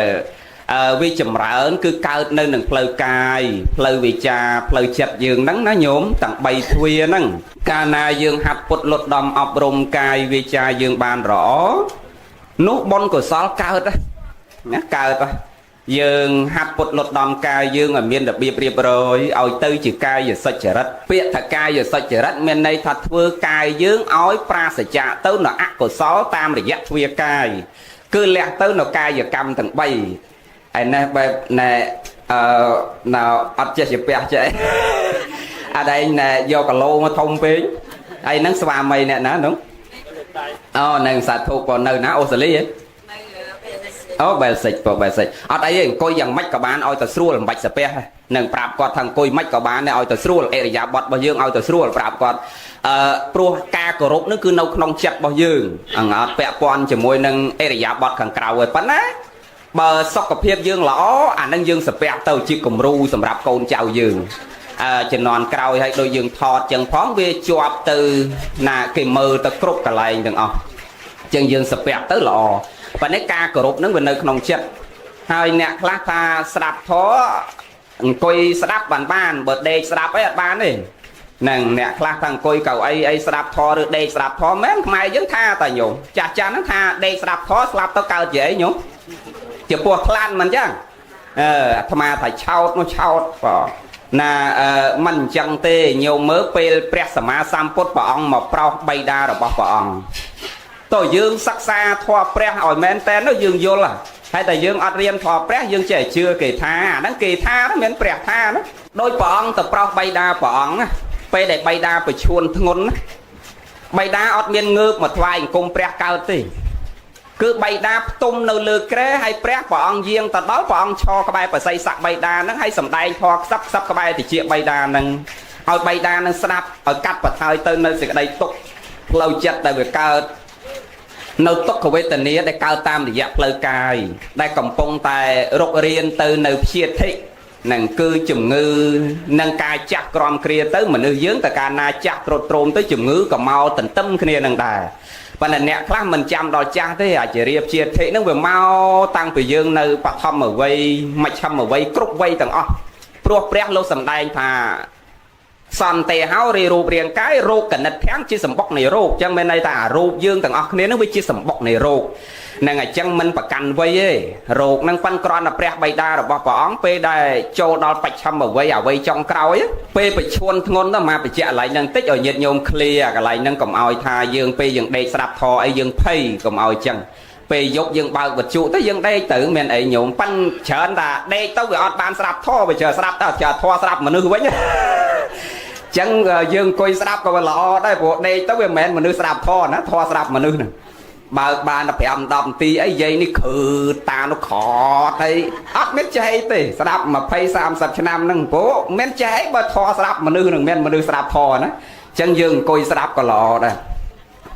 វាចម្រើនគឺកើតនៅនឹងផ្លូវកាយផ្លូវវិចារផ្លូវចិត្តយើងហ្នឹងណាញោមទាំង3ទ្វាហ្នឹងកាលណាយើងហាត់ពុតលត់ដំអប់រំកាយវិចារយើងបានល្អនោះបុណ្យកុសលកើតណាកើតយើងហាត់ពុតលត់ដំកាយយើងឲ្យមានរបៀបរៀបរយឲ្យទៅជាកាយសច្ចរិតពាក្យថាកាយសច្ចរិតមានន័យថាធ្វើកាយយើងឲ្យប្រាសចាកទៅនៅអកុសលតាមរយៈទ្វាកាយគឺលះទៅនៅកាយកម្មទាំង3ឯនេះបែបណែអឺណៅអត់ចេះជាពះចេះអត់ឯងណែយកគីឡូមកធំពេកហើយហ្នឹងស្វាមីអ្នកណានោះអូនឹងសាធុក៏នៅណាអូស្ត្រាលីហ៎ អូបែលសិចបើបែលសិចអត់អីទេអង្គុយយ៉ាងម៉េចក៏បានឲ្យតែស្រួលមិនបាច់សាពះនឹងប្រាប់គាត់ថាអង្គុយម៉េចក៏បានដែរឲ្យតែស្រួលអរិយាបថរបស់យើងឲ្យតែស្រួលប្រាប់គាត់អឺព្រោះការគោរពនឹងគឺនៅក្នុងចិត្តរបស់យើងអង្អត់ពាក់ព័ន្ធជាមួយនឹងអរិយាបថខាងក្រៅឯប៉ុណ្ណាបើសុខភាពយើងល្អអានឹងយើងសាពះទៅជាគំរូសម្រាប់កូនចៅយើងអឺជំនាន់ក្រោយឲ្យដូចយើងថតចឹងផងវាជាប់ទៅណាគេមើលទៅគ្រប់កន្លែងទាំងអស់ចឹងយើងសាពះទៅល្អប៉ុន្តែការគោរពនឹងវានៅក្នុងចិត្តហើយអ្នកខ្លះថាស្ដាប់ធម៌អង្គុយស្ដាប់បានបានបើដេកស្ដាប់អីអត់បានទេនឹងអ្នកខ្លះថាអង្គុយកៅអីអីស្ដាប់ធម៌ឬដេកស្ដាប់ធម៌មែនខ្មែរយើងថាតាញោមចាស់ចាស់ហ្នឹងថាដេកស្ដាប់ធម៌ស្លាប់ទៅកើតជាអីញោមជាពោះខ្លាន់មិនចឹងអឺអាត្មាថាឆោតនោះឆោតបងណាអឺមិនអញ្ចឹងទេញោមមើលពេលព្រះសម្មាសម្ពុទ្ធព្រះអង្គមកប្រោសបិតារបស់ព្រះអង្គតើយើងសិក្សាធម៌ព្រះឲ្យមែនតើនោះយើងយល់ហើយតែយើងអត់រៀនធម៌ព្រះយើងចេះជឿគេថាអាហ្នឹងគេថាហ្នឹងមិនមែនព្រះថាណាដោយព្រះអង្គទៅប្រោសបិតាព្រះអង្គណាពេលដែលបិតាប្រឈួនធ្ងន់ណាបិតាអត់មានងើបមកថ្វាយអង្គមព្រះកើតទេគឺបិតាផ្ទុំនៅលើគ្រែហើយព្រះព្រះអង្គយាងទៅដល់ព្រះអង្គឈរក្បែរបស័យស័កបិតាហ្នឹងហើយសំដែងធម៌ខ្សឹបខ្សឹបក្បែរតិចបិតាហ្នឹងឲ្យបិតាហ្នឹងស្ដាប់ឲ្យកាត់បន្ថយទៅនៅសេចក្តីទុក្ខផ្លូវចិត្តដែលវាកើតនៅទុក្ខវេទនាដែលកើតតាមរយៈផ្លូវកាយដែលកំពុងតែរុករៀនទៅនៅព្យាធិនឹងគឺជំងឺនឹងការចាស់ក្រំគ្រាទៅមនុស្សយើងតើកាលណាចាស់ទ្រុឌទ្រោមទៅជំងឺក៏មកទន្ទឹមគ្នានឹងដែរប៉ុន្តែអ្នកខ្លះមិនចាំដល់ចាស់ទេអាចរៀបជាធិនឹងវាមកតាំងពីយើងនៅបឋមវ័យមជ្ឈិមវ័យគ្រប់វ័យទាំងអស់ព្រោះព្រះលោកសម្ដែងថាសន្តិហោរីរូបរាងកាយរោគកណិតធាំងជាសម្បុកនៃរោគអញ្ចឹងមានន័យថាអារូបយើងទាំងអស់គ្នានឹងវាជាសម្បុកនៃរោគនឹងអញ្ចឹងមិនប្រកាន់វ័យទេរោគនឹងប៉ិនគ្រាន់តែព្រះបិតារបស់ព្រះអង្គពេលដែលចូលដល់បច្ឆិមវ័យអវ័យចុងក្រោយពេលប្រឈួនធ្ងន់ទៅមកបញ្ជាក់កន្លែងហ្នឹងតិចឲ្យញាតិញោមឃ្លាកន្លែងហ្នឹងកុំឲ្យថាយើងពេលយើងដេកស្ដាប់ធម៌អីយើងភ័យកុំឲ្យអញ្ចឹងពេលយប់យើងបើកវត្ថុទៅយើងដេកទៅមានអីញោមប៉ិនច្រើនតាដេកទៅវាអត់បានស្ដាប់ធម៌វាច្រើនស្ដាប់តែធម៌ស្ដាប់មនុស្សវិញចឹងយើងអង្គុយស្ដាប់ក៏វាល្អដែរព្រោះដេកទៅវាមិនមែនមនុស្សស្ដាប់ធម៌ណាធម៌ស្ដាប់មនុស្សហ្នឹងបើកបានតែ5 10នាទីអីយាយនេះគឺតានោះក្រត់ហើយអត់មានចេះអីទេស្ដាប់20 30ឆ្នាំហ្នឹងព្រោះមិនចេះអីបើធម៌ស្ដាប់មនុស្សហ្នឹងមានមនុស្សស្ដាប់ធម៌ណាចឹងយើងអង្គុយស្ដាប់ក៏ល្អដែរ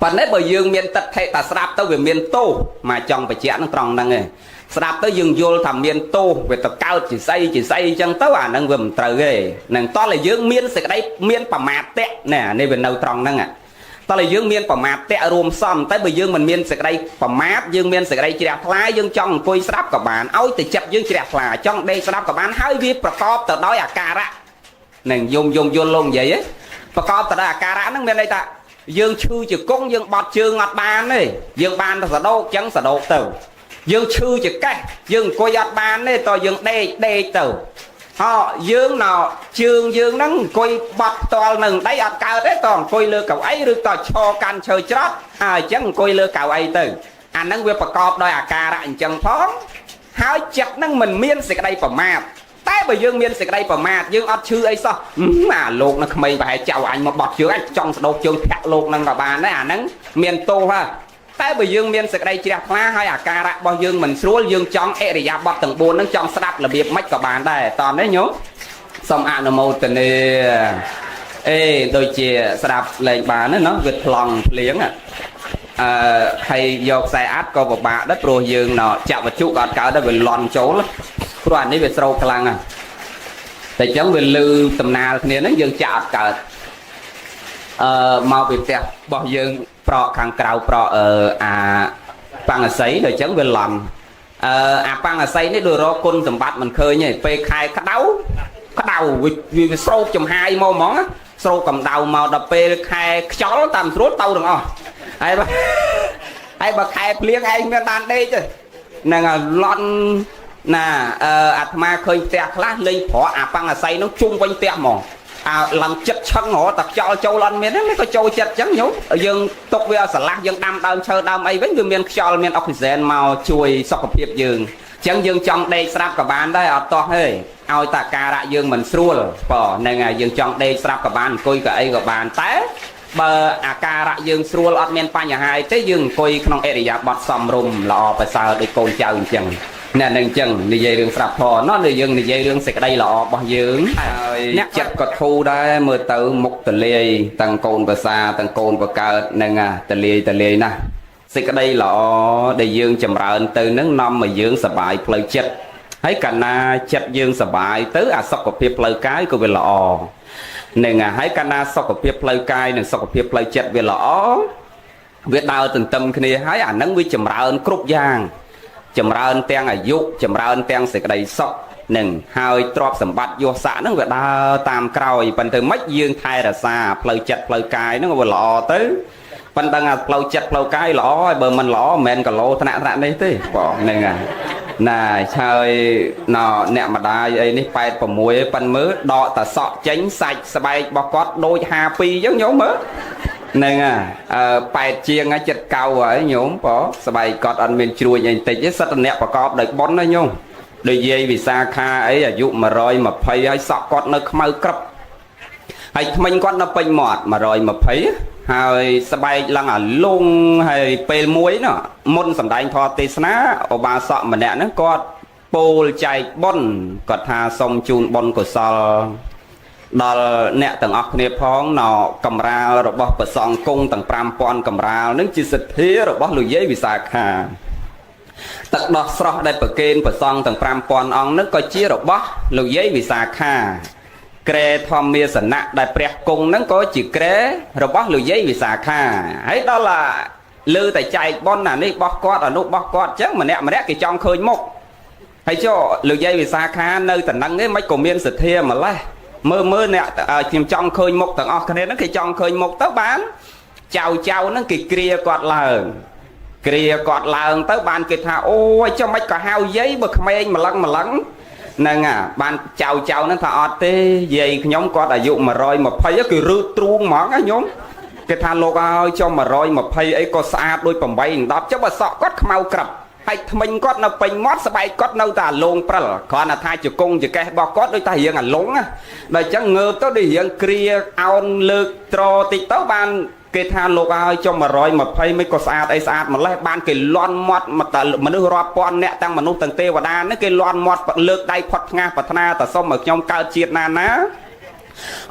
ប៉ុន្តែបើយើងមានទិដ្ឋិតាស្ដាប់ទៅវាមានទោសមកចង់បញ្ជាក់នឹងត្រង់ហ្នឹងឯងស្ដាប់ទៅយើងយល់ថាមានទោសវាទៅកើតជាស្អីជាស្អីអញ្ចឹងទៅអាហ្នឹងវាមិនត្រូវទេនឹងតោះតែយើងមានសេចក្តីមានប្រមាទៈណានេះវានៅត្រង់ហ្នឹងតោះតែយើងមានប្រមាទៈរួមសំតែបើយើងមិនមានសេចក្តីប្រមាទយើងមានសេចក្តីជ្រះថ្លាយើងចង់អង្គុយស្ដាប់ក៏បានឲ្យតែចិត្តយើងជ្រះថ្លាចង់ដេកស្ដាប់ក៏បានហើយវាប្រកបទៅដោយអាការៈនឹងយំយំយល់លោកនិយាយប្រកបទៅដោយអាការៈហ្នឹងមានន័យថាយើងឈឺជាគង់យើងបត់ជើងអត់បានទេយើងបានតែសដោកចឹងសដោកទៅយើងឈឺជាកេះយើងអង្គុយអត់បានទេតើយើងដេកដេកទៅហោយើងណោជើងយើងហ្នឹងអង្គុយបត់ផ្ទាល់នឹងដីអត់កើតទេតើអង្គុយលើកៅអីឬតឈរកាន់ឈើច្រត់ហើយអញ្ចឹងអង្គុយលើកៅអីទៅអាហ្នឹងវាប្រកបដោយអាការៈអញ្ចឹងផងហើយចិត្តហ្នឹងមិនមានសេចក្តីប្រមាទតែបើយើងមានសេចក្តីប្រមាទយើងអត់ឈឺអីសោះអាលោកនឹងក្មេងប្រហែលចៅអញមកបត់ជើងអញចង់ស្ដោកជើងធាក់លោកនឹងក៏បានដែរអាហ្នឹងមានទោសហ่ะតែបើយើងមានសេចក្តីជ្រះថ្លាហើយអាការៈរបស់យើងមិនស្រួលយើងចង់អរិយាបថទាំង4ហ្នឹងចង់ស្ដាប់របៀបម៉េចក៏បានដែរតោះនេះញោមសូមអនុមោទនាអេដូចជាស្ដាប់លែងបានណាវាថ្លង់ភ្លៀងអឺហើយយកខ្សែអាត់ក៏ពិបាកដែរព្រោះយើងណចាក់វត្ថុក៏អត់កើតដែរវាលន់ចូលព្រោះអានេះវាស្រូបខ្លាំងណាស់តែអញ្ចឹងវាលឺតំណាលគ្នាហ្នឹងយើងចាក់អត់កើតអឺមកពីផ្ទះរបស់យើងប្រក់ខាងក្រៅប្រក់អឺអាប៉ាំងអស័យដល់អញ្ចឹងវាលន់អឺអាប៉ាំងអស័យនេះដូចរកគុណសម្បត្តិមិនឃើញទេពេលខែក្តៅក្តៅវាស្រូបចំហាយមកហ្មងស្រូបកម្ដៅមកដល់ពេលខែខ្យល់តាមស្រួលទៅទាំងអស់ហើយហើយបើខែភ្លៀងឯងមានបានដេកទេហ្នឹងហើយលន់ណាអឺអាត្មាឃើញផ្ទះខ្លះលេងប្រក់អាប៉ាំងអស័យនោះជុំវិញផ្ទះហ្មងអាឡើងចិត្តឆឹងរហូតតែខ្យល់ចូលអត់មានទេក៏ចូលចិត្តអញ្ចឹងញោមយើងទុកវាឲ្យស្រឡះយើងដាំដើមឈើដើមអីវិញវាមានខ្យល់មានអុកស៊ីហ្សែនមកជួយសុខភាពយើងអញ្ចឹងយើងចង់ដេកស្រាប់ក៏បានដែរអត់តោះទេឲ្យតែការៈយើងមិនស្រួលបើហ្នឹងហើយយើងចង់ដេកស្រាប់ក៏បានអង្គុយក៏អីក៏បានតែ បើអាការៈយើងស្រួលអត់មានបញ្ហាអីទេយើងអង្គុយក្នុងអរិយាបថសមរម្យល្អប្រសើរដូចកូនចៅអញ្ចឹងអ្នកនឹងអញ្ចឹងនិយាយរឿងស្រាប់ធម៌ណោះយើងនិយាយរឿងសេចក្តីល្អរបស់យើងហើយអ្នកចិត្តក៏ធូរដែរមើលទៅមុខតលាយទាំងកូនប្រសាទាំងកូនបកើតនឹងតលាយតលាយណាស់សេចក្តីល្អដែលយើងចម្រើនទៅនឹងនាំឲ្យយើងសប្បាយផ្លូវចិត្តហើយកាលណាចិត្តយើងសប្បាយទៅអាសុខភាពផ្លូវកាយក៏វាល្អនឹងហើយកាលណាសុខភាពផ្លូវកាយនិងសុខភាពផ្លូវចិត្តវាល្អវាដើរទន្ទឹមគ្នាហើយអានឹងវាចម្រើនគ្រប់យ៉ាងចម្រើនទាំងអាយុចម្រើនទាំងសេចក្តីសុខនឹងហើយទ្រព្យសម្បត្តិយសស័កហ្នឹងវាដើរតាមក្រោយប៉ុន្តែមិនយើងថែរក្សាផ្លូវចិត្តផ្លូវកាយហ្នឹងវាល្អទៅប៉ុន្តែអាផ្លូវចិត្តផ្លូវកាយល្អហើយបើមិនល្អមិនមែនកឡោថ្នាក់ថ្នាក់នេះទេបងហ្នឹងណាឆើយណអ្នកម្ដាយអីនេះ86ប៉ិនមើលដកតសក់ចេញសាច់ស្បែករបស់គាត់ដូច52អញ្ចឹងញោមមើលហ្នឹងអឺ8ជាងចិត្តកៅហើយញោមបងស្បែកគាត់អត់មានជ្រួញអីបន្តិចទេសិតតអ្នកប្រកបដោយបុណ្យណាញោមដូចយាយវិសាខាអីអាយុ120ហើយសក់គាត់នៅខ្មៅក្រឹបហើយថ្មិញគាត់នៅពេញមាត់120ហើយស្បែកឡើងអាលងហើយពេលមួយនោះមុនសម្ដែងធម៌ទេសនាឧបាសកម្នាក់ហ្នឹងគាត់ពោលចែកបុណ្យគាត់ថាសូមជូនបុណ្យកុសលដល់អ្នកទាំងអស់គ្នាផងណកម្រាលរបស់ព្រះសង្ឃគង់ទាំង5000កម្រាលនឹងជាសទ្ធារបស់លោកយាយវិសាខាទឹកដោះស្រស់ដែលប្រគេនព្រះសង្ឃទាំង5000អង្គនឹងក៏ជារបស់លោកយាយវិសាខាក្រែធម្មាសនៈដែលព្រះគង់នឹងក៏ជាក្រែរបស់លោកយាយវិសាខាហើយដល់លើតែចែកបុណ្យអានេះរបស់គាត់អានោះរបស់គាត់អញ្ចឹងម្នាក់ម្នាក់គេចង់ឃើញមុខហើយចុះលោកយាយវិសាខានៅតំណឹងឯងមិនក៏មានសទ្ធាម្លេះមើលមើលអ្នកខ្ញុំចង់ឃើញមុខទាំងអស់គ្នាហ្នឹងគេចង់ឃើញមុខទៅបានចៅចៅហ្នឹងគេគ្រាគាត់ឡើងគ្រាគាត់ឡើងទៅបានគេថាអូយចុះមិនក៏ហៅយាយបើក្មេងម្លឹងម្លឹងហ្នឹងអាបានចៅចៅហ្នឹងថាអត់ទេយាយខ្ញុំគាត់អាយុ120គឺរឺទ្រូងហ្មងណាញោមគេថាលោកឲ្យចុះ120អីក៏ស្អាតដូច8 10ចុះបើសក់គាត់ខ្មៅក្រឹបហើយថ្មិញគាត់នៅពេញមាត់ស្បែកគាត់នៅតែអាលងព្រិលគ្រាន់តែថាជង្គង់ចកេះរបស់គាត់ដូចតែរៀងអាលងណាដល់អញ្ចឹងងើបទៅដូចរៀងគ្រាអោនលើកត្រតិចទៅបានគេថាលោកឲ្យចុះ120មិនក៏ស្អាតអីស្អាតម្លេះបានគេលន់មាត់មនុស្សរាប់ពាន់អ្នកទាំងមនុស្សទាំងទេវតានេះគេលន់មាត់លើកដៃផុតផ្ងាសប្រាថ្នាតសុំឲ្យខ្ញុំកើតជាតិណាណា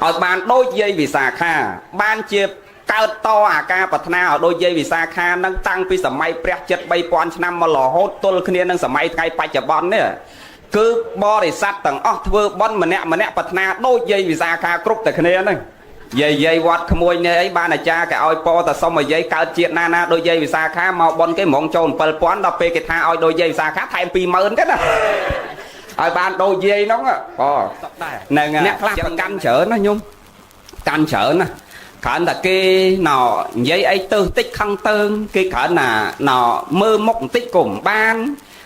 ឲ្យបានដូចយាយវិសាខាបានជាកើតតអាការប្រាថ្នាឲ្យដូចយាយវិសាខានឹងតាំងពីសម័យព្រះចិត្ត3000ឆ្នាំមករហូតទល់គ្នានឹងសម័យថ្ងៃបច្ចុប្បន្ននេះគឺបរិស័ទទាំងអស់ធ្វើបុណ្យម្នាក់ម្នាក់ប្រាថ្នាដូចយាយវិសាខាគ្រប់តែគ្នាហ្នឹងយាយយាយវត្តក្មួយនេះអីបានអាចារ្យគេឲ្យពោតសុំឲ្យយាយកើតជាតិណាណាដូចយាយវិសាខាមកបុណ្យគេហ្មងចូល7000ដល់ពេលគេថាឲ្យដូចយាយវិសាខាថែម20000ទៀតណាឲ្យបានដូចយាយហ្នឹងអូហ្នឹងអ្នកខ្លះប្រកាន់ច្រើនណាញោមកាន់ច្រើនណាគ្រាន់តែគេណនិយាយអីទៅតិចខឹងតើងគេគ្រាន់ណាណមើលមុខបន្តិចក៏មិនបាន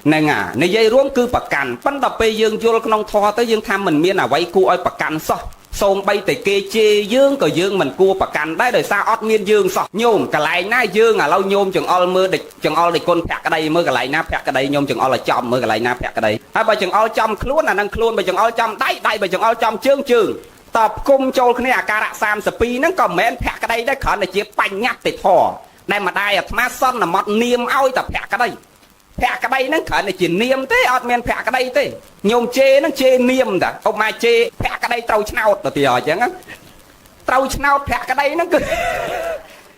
ហ្នឹងអានិយាយរួមគឺប្រកាន់ប៉ុន្តែពេលយើងយល់ក្នុងធម៌ទៅយើងថាមិនមានអ្វីគួរឲ្យប្រកាន់សោះសូម្បីតែគេជេរយើងក៏យើងមិនគួរប្រកាន់ដែរដោយសារអត់មានយើងសោះញោមកន្លែងណាយើងឥឡូវញោមចង្អុលមើលចង្អុលដូចគុណភក្តីមើលកន្លែងណាភក្តីញោមចង្អុលឲ្យចំមើលកន្លែងណាភក្តីហើយបើចង្អុលចំខ្លួនអានឹងខ្លួនបើចង្អុលចំដៃដៃបើចង្អុលចំជើងជើងតបគុំចូលគ្នាអាការៈ32ហ្នឹងក៏មិនមែនភក្តីដែរគ្រាន់តែជាបញ្ញត្តិធម៌ដែលម្ដាយអាត្មាសន្មត់នាមឲ្យតែភក្តីភក្តីហ្នឹងគ្រាន់តែជានាមទេអត់មានភក្តីទេញោមជេរហ្នឹងជេរនាមតាអុកម៉ាជេរភក្តីត្រូវឆ្នោតទៅទីអញ្ចឹងត្រូវឆ្នោតភក្តីហ្នឹងគឺ